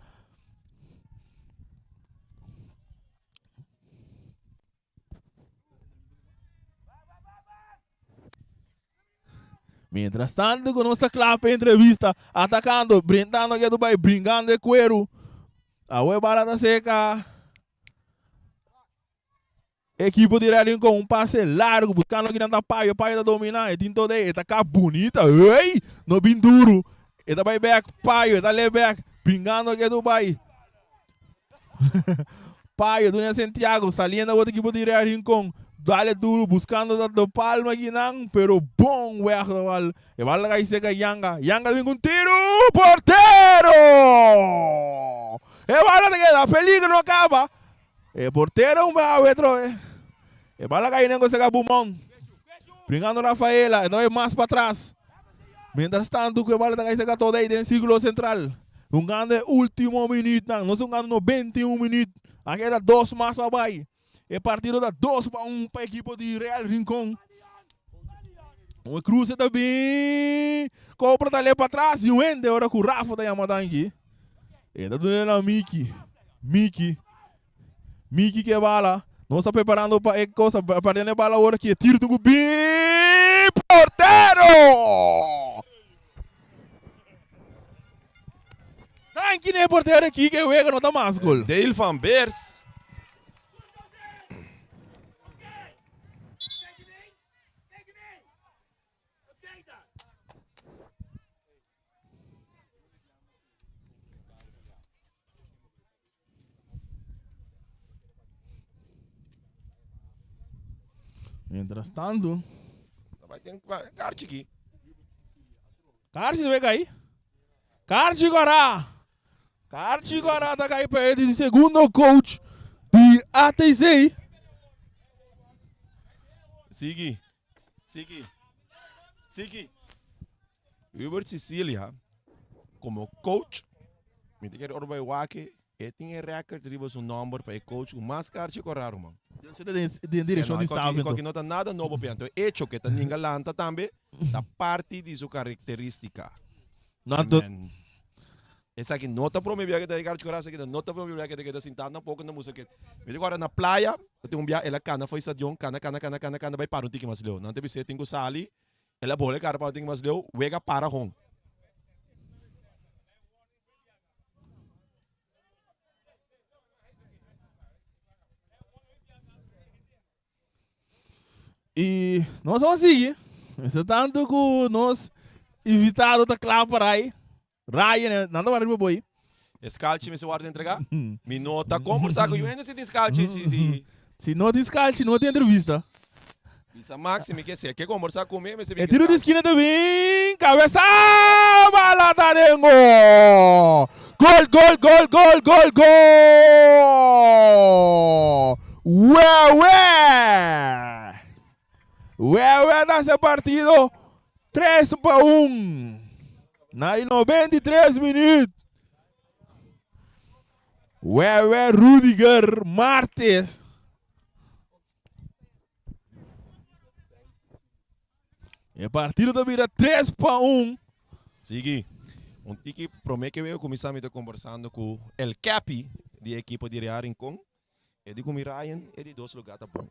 Mientras tanto ku nos ta kla pa e entrevista, atakando, brindando ke Dubai, bringando e kueru. Awe bala ta seka. Ekipo di Real Rincon un pase largu buskando kinan ta Payo, Payo ta domina, e tin todo e ta ka bunita, hey! No bin duru, e ta bai bek, Payo e ta le bek, bringando ke Dubai. Payo duna Santiago, saliendo awor ekipo di Real Rincon, dale duru buskando ta De Palma kinan, pero bon weg ta bal. E bal ta kai seka Yanga, Yanga ta bin ku un tiru, portero! E bal ta keda, peligro no kaba. E portero un baha wetro e. E bala kai nen kosega Bumon. Bringando Rafaela, e ta bai mas patras. Mientras tanto ku e bala ta kai sega Todey den sirkulo sentral. Hungando e ultimo minuutnan. Nos ta hungando 91 minuut. A keda dos mas pa bai. E partido ta 2-1 pa ekipo di Real Rincon. Un cruce ta bin. Cobra ta le patras y un hende ora ku Rafa ta yama danki. E ta duna na Miki. Miki. Miki ke bala. Nos ta preparando pa e cosa. Pa tene bala ora ki e tiro tuku bin. Portero! Danki ne portero ki ke wega no ta mas gol. Dale van Beers. Mientras tanto. Bai ten karchi ki. Karchi debe kai. Karchi gora. Karchi gora ta kai pa e di segundo coach di ATC. Sigui. Sigui. Sigui. Hubert Cecilia komo coach mi ta kere ora bai wak e tin e record riba su nomber pa e coach ku mas karchi kora ruman. Esei ta den direkshon di Savento. Koki no ta nada nobo p'e anto e echo ku e ta ninga lanta tambe ta parti di su karakteristika. Amen. Esaki no ta prome bia ke ta e karchi kora esaki no ta prome bia ke ta keda sintá tampoco na mustra ke mi ta kòrda na playa ta tin un bia el a kana for e stadion kana kana kana kana kana bai para un tiki mas leu nan ta bis'é tin ku sali El a bola e kara pa tin mas leu, wega para hon. I nos a sigui. Mester tantu ku nos invitado ta kla pa rai. Ryan, nan ta wak riba boy. E skalchi mester wòrdu entregá? Mi no ta kombersá ku yu hende si tin skalchi. Si, si. Si no tin skalchi, no tin entrevista. Bisa Max si mi ke, si e ke kombersá ku mi, mester bin E ke tiro di skalchi. skina ta bin, kabesa! Bala ta den gol! Gol, gol, gol, gol, gol, gol! Wewe! Wewe ta hasi partido 3-1 na di 93 minuut. Wewe Rudiger Martes. E partido ta bira 3-1. Sigui. Un tiki prome ke wega kuminsá mi ta kombersando ku El Capi di e ekipo di Real Rincon. E di ku mi Ryan e di dos lugá ta bon.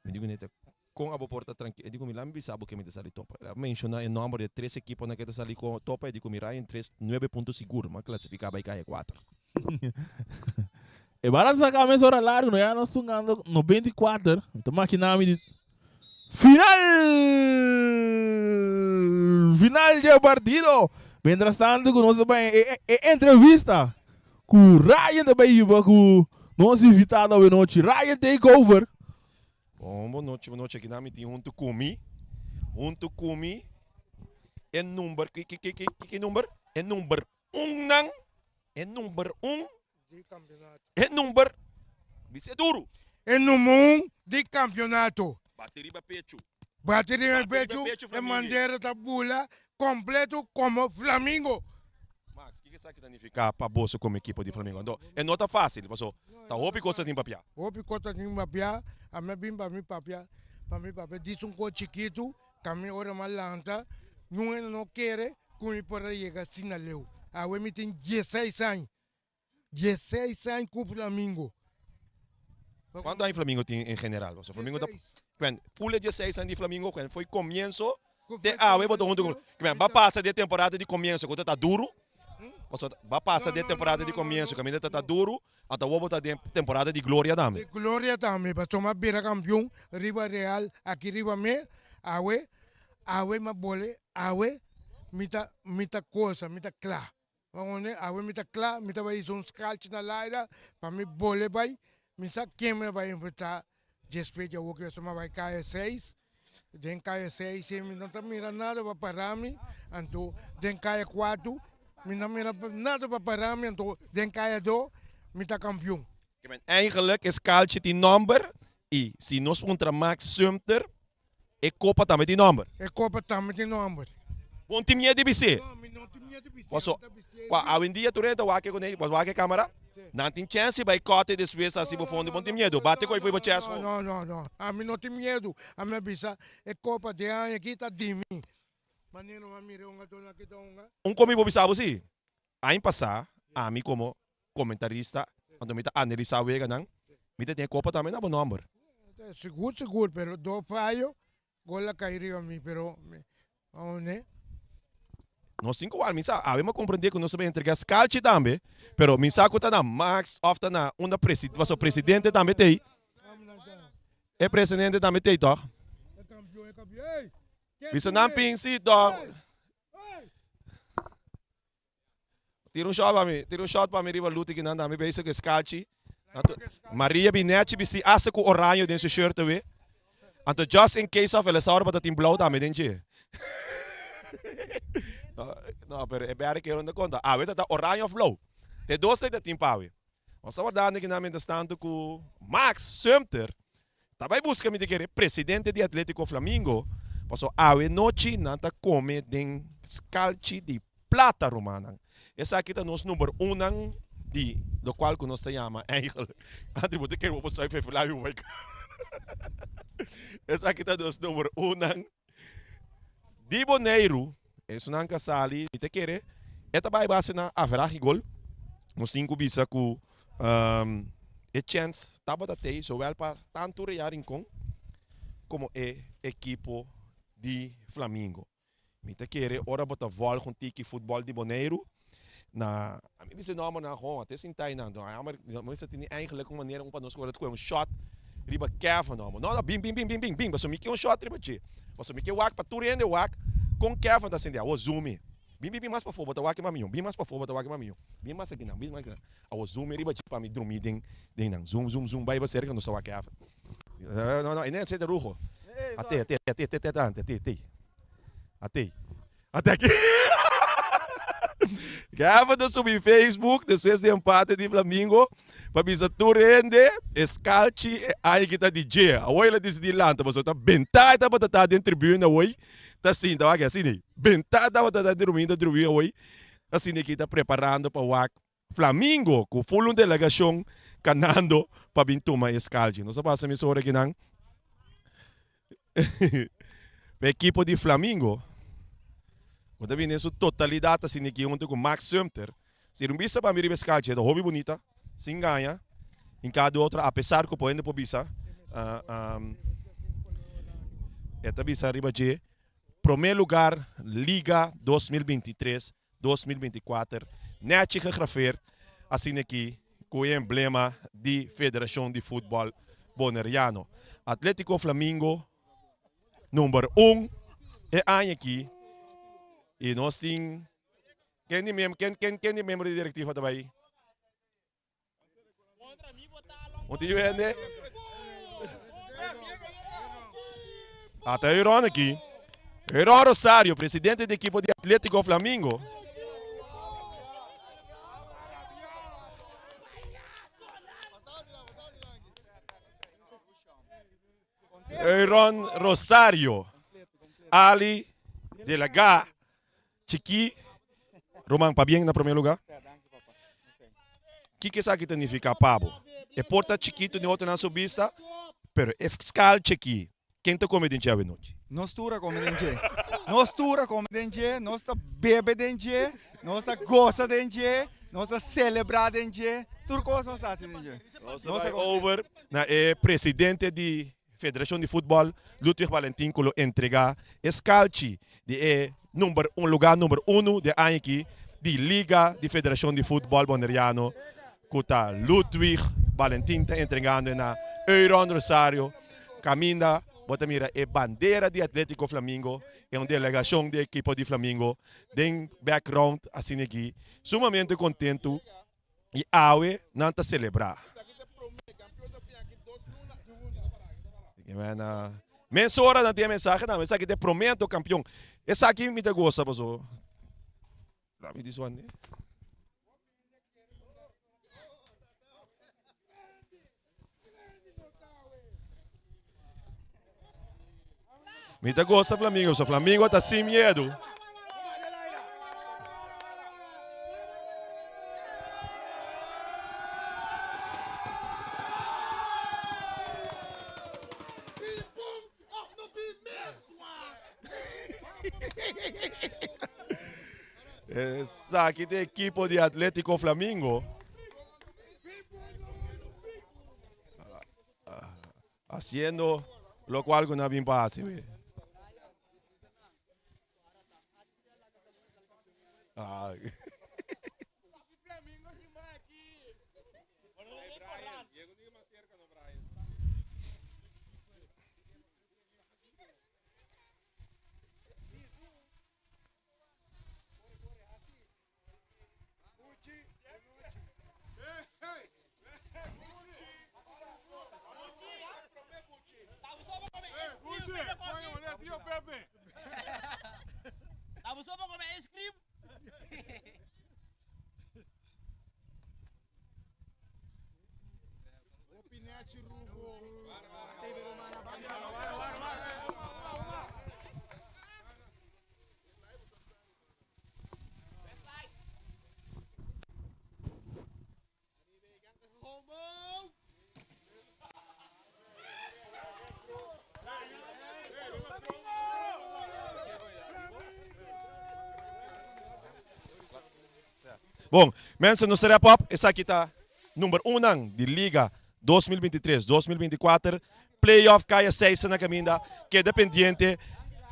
Mi di ku neta kon abo por ta trankil? E di ku mi la mi bisa abo ke mi ta sali topa. El a menshoná e nòmber di e tres ekiponan ke ta sali kon topa. E di ku mi Ryan tres nuebe punto sigur mi a klasifiká bai kaya kuater. E bala ta saka mesora largu no ya nos tungando 94 mi ta makina mi di final! Final di e partido! Mientras tanto ku nos ta bai e e entrevista Ku Ryan ta bay hiba ku nos invitado awe nochi. Ryan take over. Bon, bon nochi, bon nochi. Aki nan mi tin huntu ku mi, huntu ku mi e number, ki, ki, ki, ki, ki number? E number un nan, e number un, Di campeonato. e number, bis'é duru. E number un di campeonato. Bati riba pechu. Bati riba Bati riba pechu, pechu, e Flamingo. bandera ta bula completo como Flamingo. Max, kiko esaki ta nifiká pa boso komo ekipo di Flamingo? Anto, e no ta fásil, paso ta hopi kos ta tin papiá. Hopi kos ta tin papiá, ami a bin pa mi papia, pa mi papia dis un kos chikitu, ka mi ora mi a lanta, niun hende no kere ku mi por a yega asina leu. Awe mi tin dieseis aña, dieseis aña ku Flamingo. Kuantu aña Flamingo tin en general? Paso Flamingo ta, kuen, ful e dieseis aña di Flamingo, kuen foi komienso. Te awe bo ta huntu ku Kimen ba pasa di e temporada di komienso ku ta ta duru Pasobra ba pasa di e temporada di komienso kaminda ta ta duru anto awor bo ta den temporada di gloria tambe. Di gloria tambe pasobra mi a bira kampion riba Real aki riba me awe awe mi a bole awe mi ta mi ta kosa mi ta kla awe mi ta kla mi ta bai hisa un skalchi na laira pa mi bole bai mi sa ken mi a bai enfrenta Despues di awor ku esei mi a bai kaya seis, den kaya seis ei mi no ta mira nada pa para mi, anto den kaya kuatu mi no mira nada pa para mi, anto den kaya dos mi ta kampion. Eigenlijk e skalchi tin nòmber i si nos puntra Max Sumter e kopa tambe tin nòmber. E kopa tambe tin nòmber. Bo no tin miedu di bis'é? No, mi no tin miedu di bis'é. Paso, wak, awendia tur hende ta wak kuné, bo wak e kamera, nan tin chèns di bai kòt despues hasi bo fondo, bo no tin miedu? Bate ku ei fo'i bo chèst No, no, no, no, ami no tin miedu. Ami a bisa e kopa di aña aki ta di mi. Manera mi a mira e hungadónan aki ta hunga. Un komi bo bisa bo si, aña pasá ami komo komentarista, anto mi ta analisá weganan, mi ta tin e kopa tambe na bo nòmber. Sigur, sigur, pero dos fayo Gol a kai riba mi pero ne. Nos tin ku wak, mi sa, awe mi a komprendé ku nos ta bai entregá skalchi tambe, pero mi sa ku ta na Max òf ta na unda presi, pasobra presidente tambe t'ei. E presidente tambe t'ei tòg? Bisa nan pinsi tòg. Tira un shot pa mi, tira un shot pa mi riba Luti kinan tambe bezig ku skalchi. Anto Maria Binechi bisti hasta ku oraño den su shirt awe. Anto just in case of el a sa ora pa ta tin blou tambe den dje. No, no, pero e berde kero no ta konta. Awe ta ta oraño of blou. Te dos ta tin pa awe. Nos ta wardando kinan mientras tanto ku Max Sumter Ta bai buska mi ta kere presidente di Atletico Flamingo paso awe nochi nan ta come den skalchi di plata rumannan. Esaki ta nos number un nan di locual cu nos ta yama eigenlijk Andri bo ta kere bo por swipe fefulabi bo bai Esaki ta nos number un nan di Boneiru esunnan ka sali mi ta kere e ta bai base na averahe gol nos tin cu bisa cu E chèns tabata tei zowel pa tantu Real Rincon komo e ekipo di Flamingo. Mi ta kere ora bo ta vòlg un tiki futbòl di Boneiru na mi bisa e nòmbernan gewoon a te sinta einan mi mester tene eigenlik un manera un pa nos ku ora ta kohe un shòt riba Kevin no no bin bin bin bin bin pasobra mi ke un shòt riba dje pasobra mi ke wak pa tur hende wak kon Kevin ta sinti awor zoom mi bin bin bin mas pafó bo ta wak e mamion bin mas pafó bo ta wak e mamion bin mas akinan bin mas akinan. Awo zoom e riba dje pa mi drumi den den nan. Zoom zoom zoom bai ba serka nos ta wak e afa. No no e nen sete ruho. Ate ate ate ate ate ate ate ate. Ate. Ate aki. Gavin ta subi Facebook despues di empate di Flamingo pa bisa tur hende e skalchi e aña ki ta di dje. Awor el a disidi lanta pasobra ta benta e tabata ta den tribuna awor ta sinta wak asina ei. Benta tabata ta drumi ta drumi awor asina ki ta preparando pa wak Flamingo ku ful un delegashon kanando pa bin tuma e skalchi. Nos a pasa mes ora kinan pa ekipo di Flamingo ku ta bini den su totalidat asina aki huntu ku Max Sumter. Si un bista pa mi riba e skalchi e ta hopi bunita, sin gaña, hinká di otro apesar ku por hende por bisa e ta bisa riba dje prome lugar Liga 2023 2024 nèchi gegrafeerd asina aki ku e emblema di Federashon di Futbòl Boneriano. Atletico Flamingo number un e aña aki i nos tin ken di mem ken ken ken di miembro di direktiva ta bai? Un tin hende. Ata Euron aki. Euron Rosario, presidente di ekipo di Atletico Flamingo. Euron Rosario, Ali de la Ga, Chiki, Roman, pabien na prome lugar. Kiko esaki ta nifiká pa bo? E por ta chikitu den otronan su bista, pero e skal chikí, ken ta kome den dje awenochi? Nos tur a kome den dje. Nos tur a kome den dje, nos ta bebe den dje, nos ta gosa den dje, nos ta selebrá den dje, tur kos nos ta hasi den dje. Nos ta bai over na e presidente di. Federashon di Futbòl Ludwig Valentin ku lo entregá e skalchi di e number un lugá number unu di e aña aki di Liga di Federashon di Futbòl Boneriano ku ta Ludwig Valentin ta entregando e na Euron Rosario kaminda bo ta mira e bandera di Atletico Flamingo e un delegashon di ekipo di Flamingo den background asina aki sumamente kontentu i awe nan ta selebrá. Mesora nan tin e mensahe tambe, esaki ta e promé anto kampion. Esaki mi ta gosa paso. Dame this one. Mi ta gosa Flamingo, so Flamingo ta sin miedu. Esaki ta ekipo di Atletico Flamingo. Haciendo locual cu nan a bin pa haci. Ah. Bon, mensen, nos ta wrap up. Esaki ta number unan di Liga 2023, 2024. Playoff Kaya 6 na kaminda. Keda pendiente.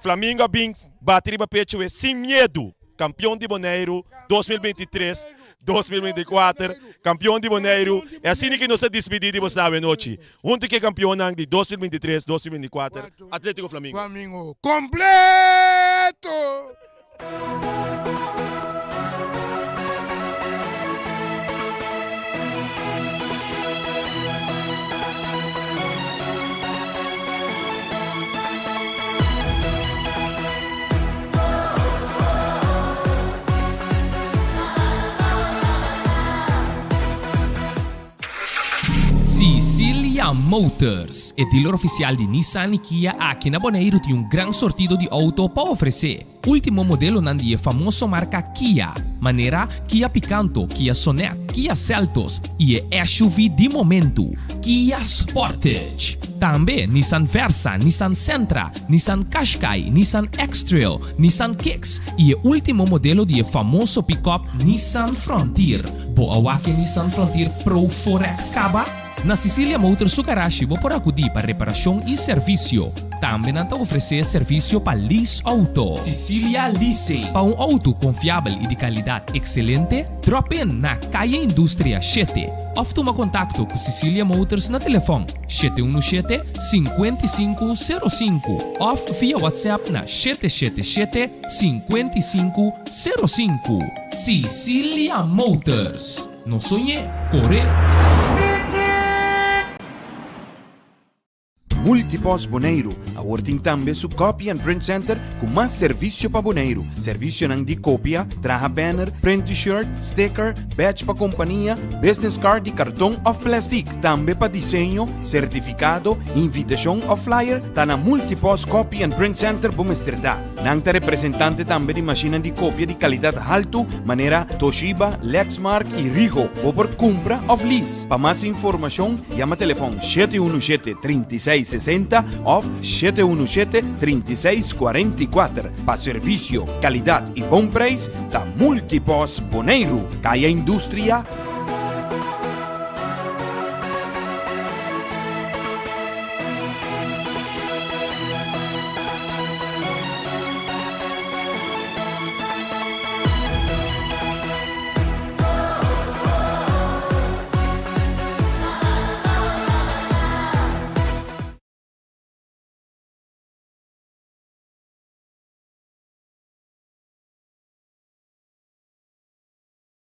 Flamingo a bin bati riba pecho sin miedu. Kampion di Boneiru 2023, 2024. Kampion di Boneiru. E asina ki nos a dispidi di bos awe nochi. Huntu ku e kampionnan di 2023, 2024, Atletico Flamingo. Flamingo kompleto! Sicilia Motors, e dealer oficial di Nissan y Kia aki na Boneiru tin un gran sortido di auto pa ofrece. Ultimo modelonan di e famoso marca Kia, manera Kia Picanto, Kia Sonet, Kia Seltos y e SUV di momento, Kia Sportage. Tambe Nissan Versa, Nissan Sentra, Nissan Qashqai, Nissan X-Trail, Nissan Kicks y e ultimo modelo di e famoso pick-up Nissan Frontier. Bo a wak e Nissan Frontier Pro 4X caba? Na Sicilia Motors su garashi bo por acudi pa reparacion y servicio. Tambe nan ta ofrece servicio pa lease auto. Sicilia Leasing. Pa un auto confiabel y di calidad excelente, drop in na Calle Industria shete of tuma contacto cu Sicilia Motors na telefon 717 5505 of via WhatsApp na 777 5505. Sicilia Motors. No soñ'é, cor'é! Multipost Boneiru awor tin tambe su Copy and Print Center ku mas servisio pa Boneiru. Servisionan di kopia, traha banner, print t-shirt, sticker, badge pa kompania, business card di karton òf plèstik. Tambe pa diseño, sertifikado, invitashon òf flyer ta na Multipost Copy and Print Center bo mester ta. Nan ta representante tambe di mashinnan di kopia di kalidat haltu manera Toshiba, Lexmark i Rigo. Bo por kumpra òf lease. Pa mas informashon yama telefòn 717 36 60 òf 717 36 44. Pa servisio, kalidat i bon preis ta Multipost Boneiru, Kaya Industria.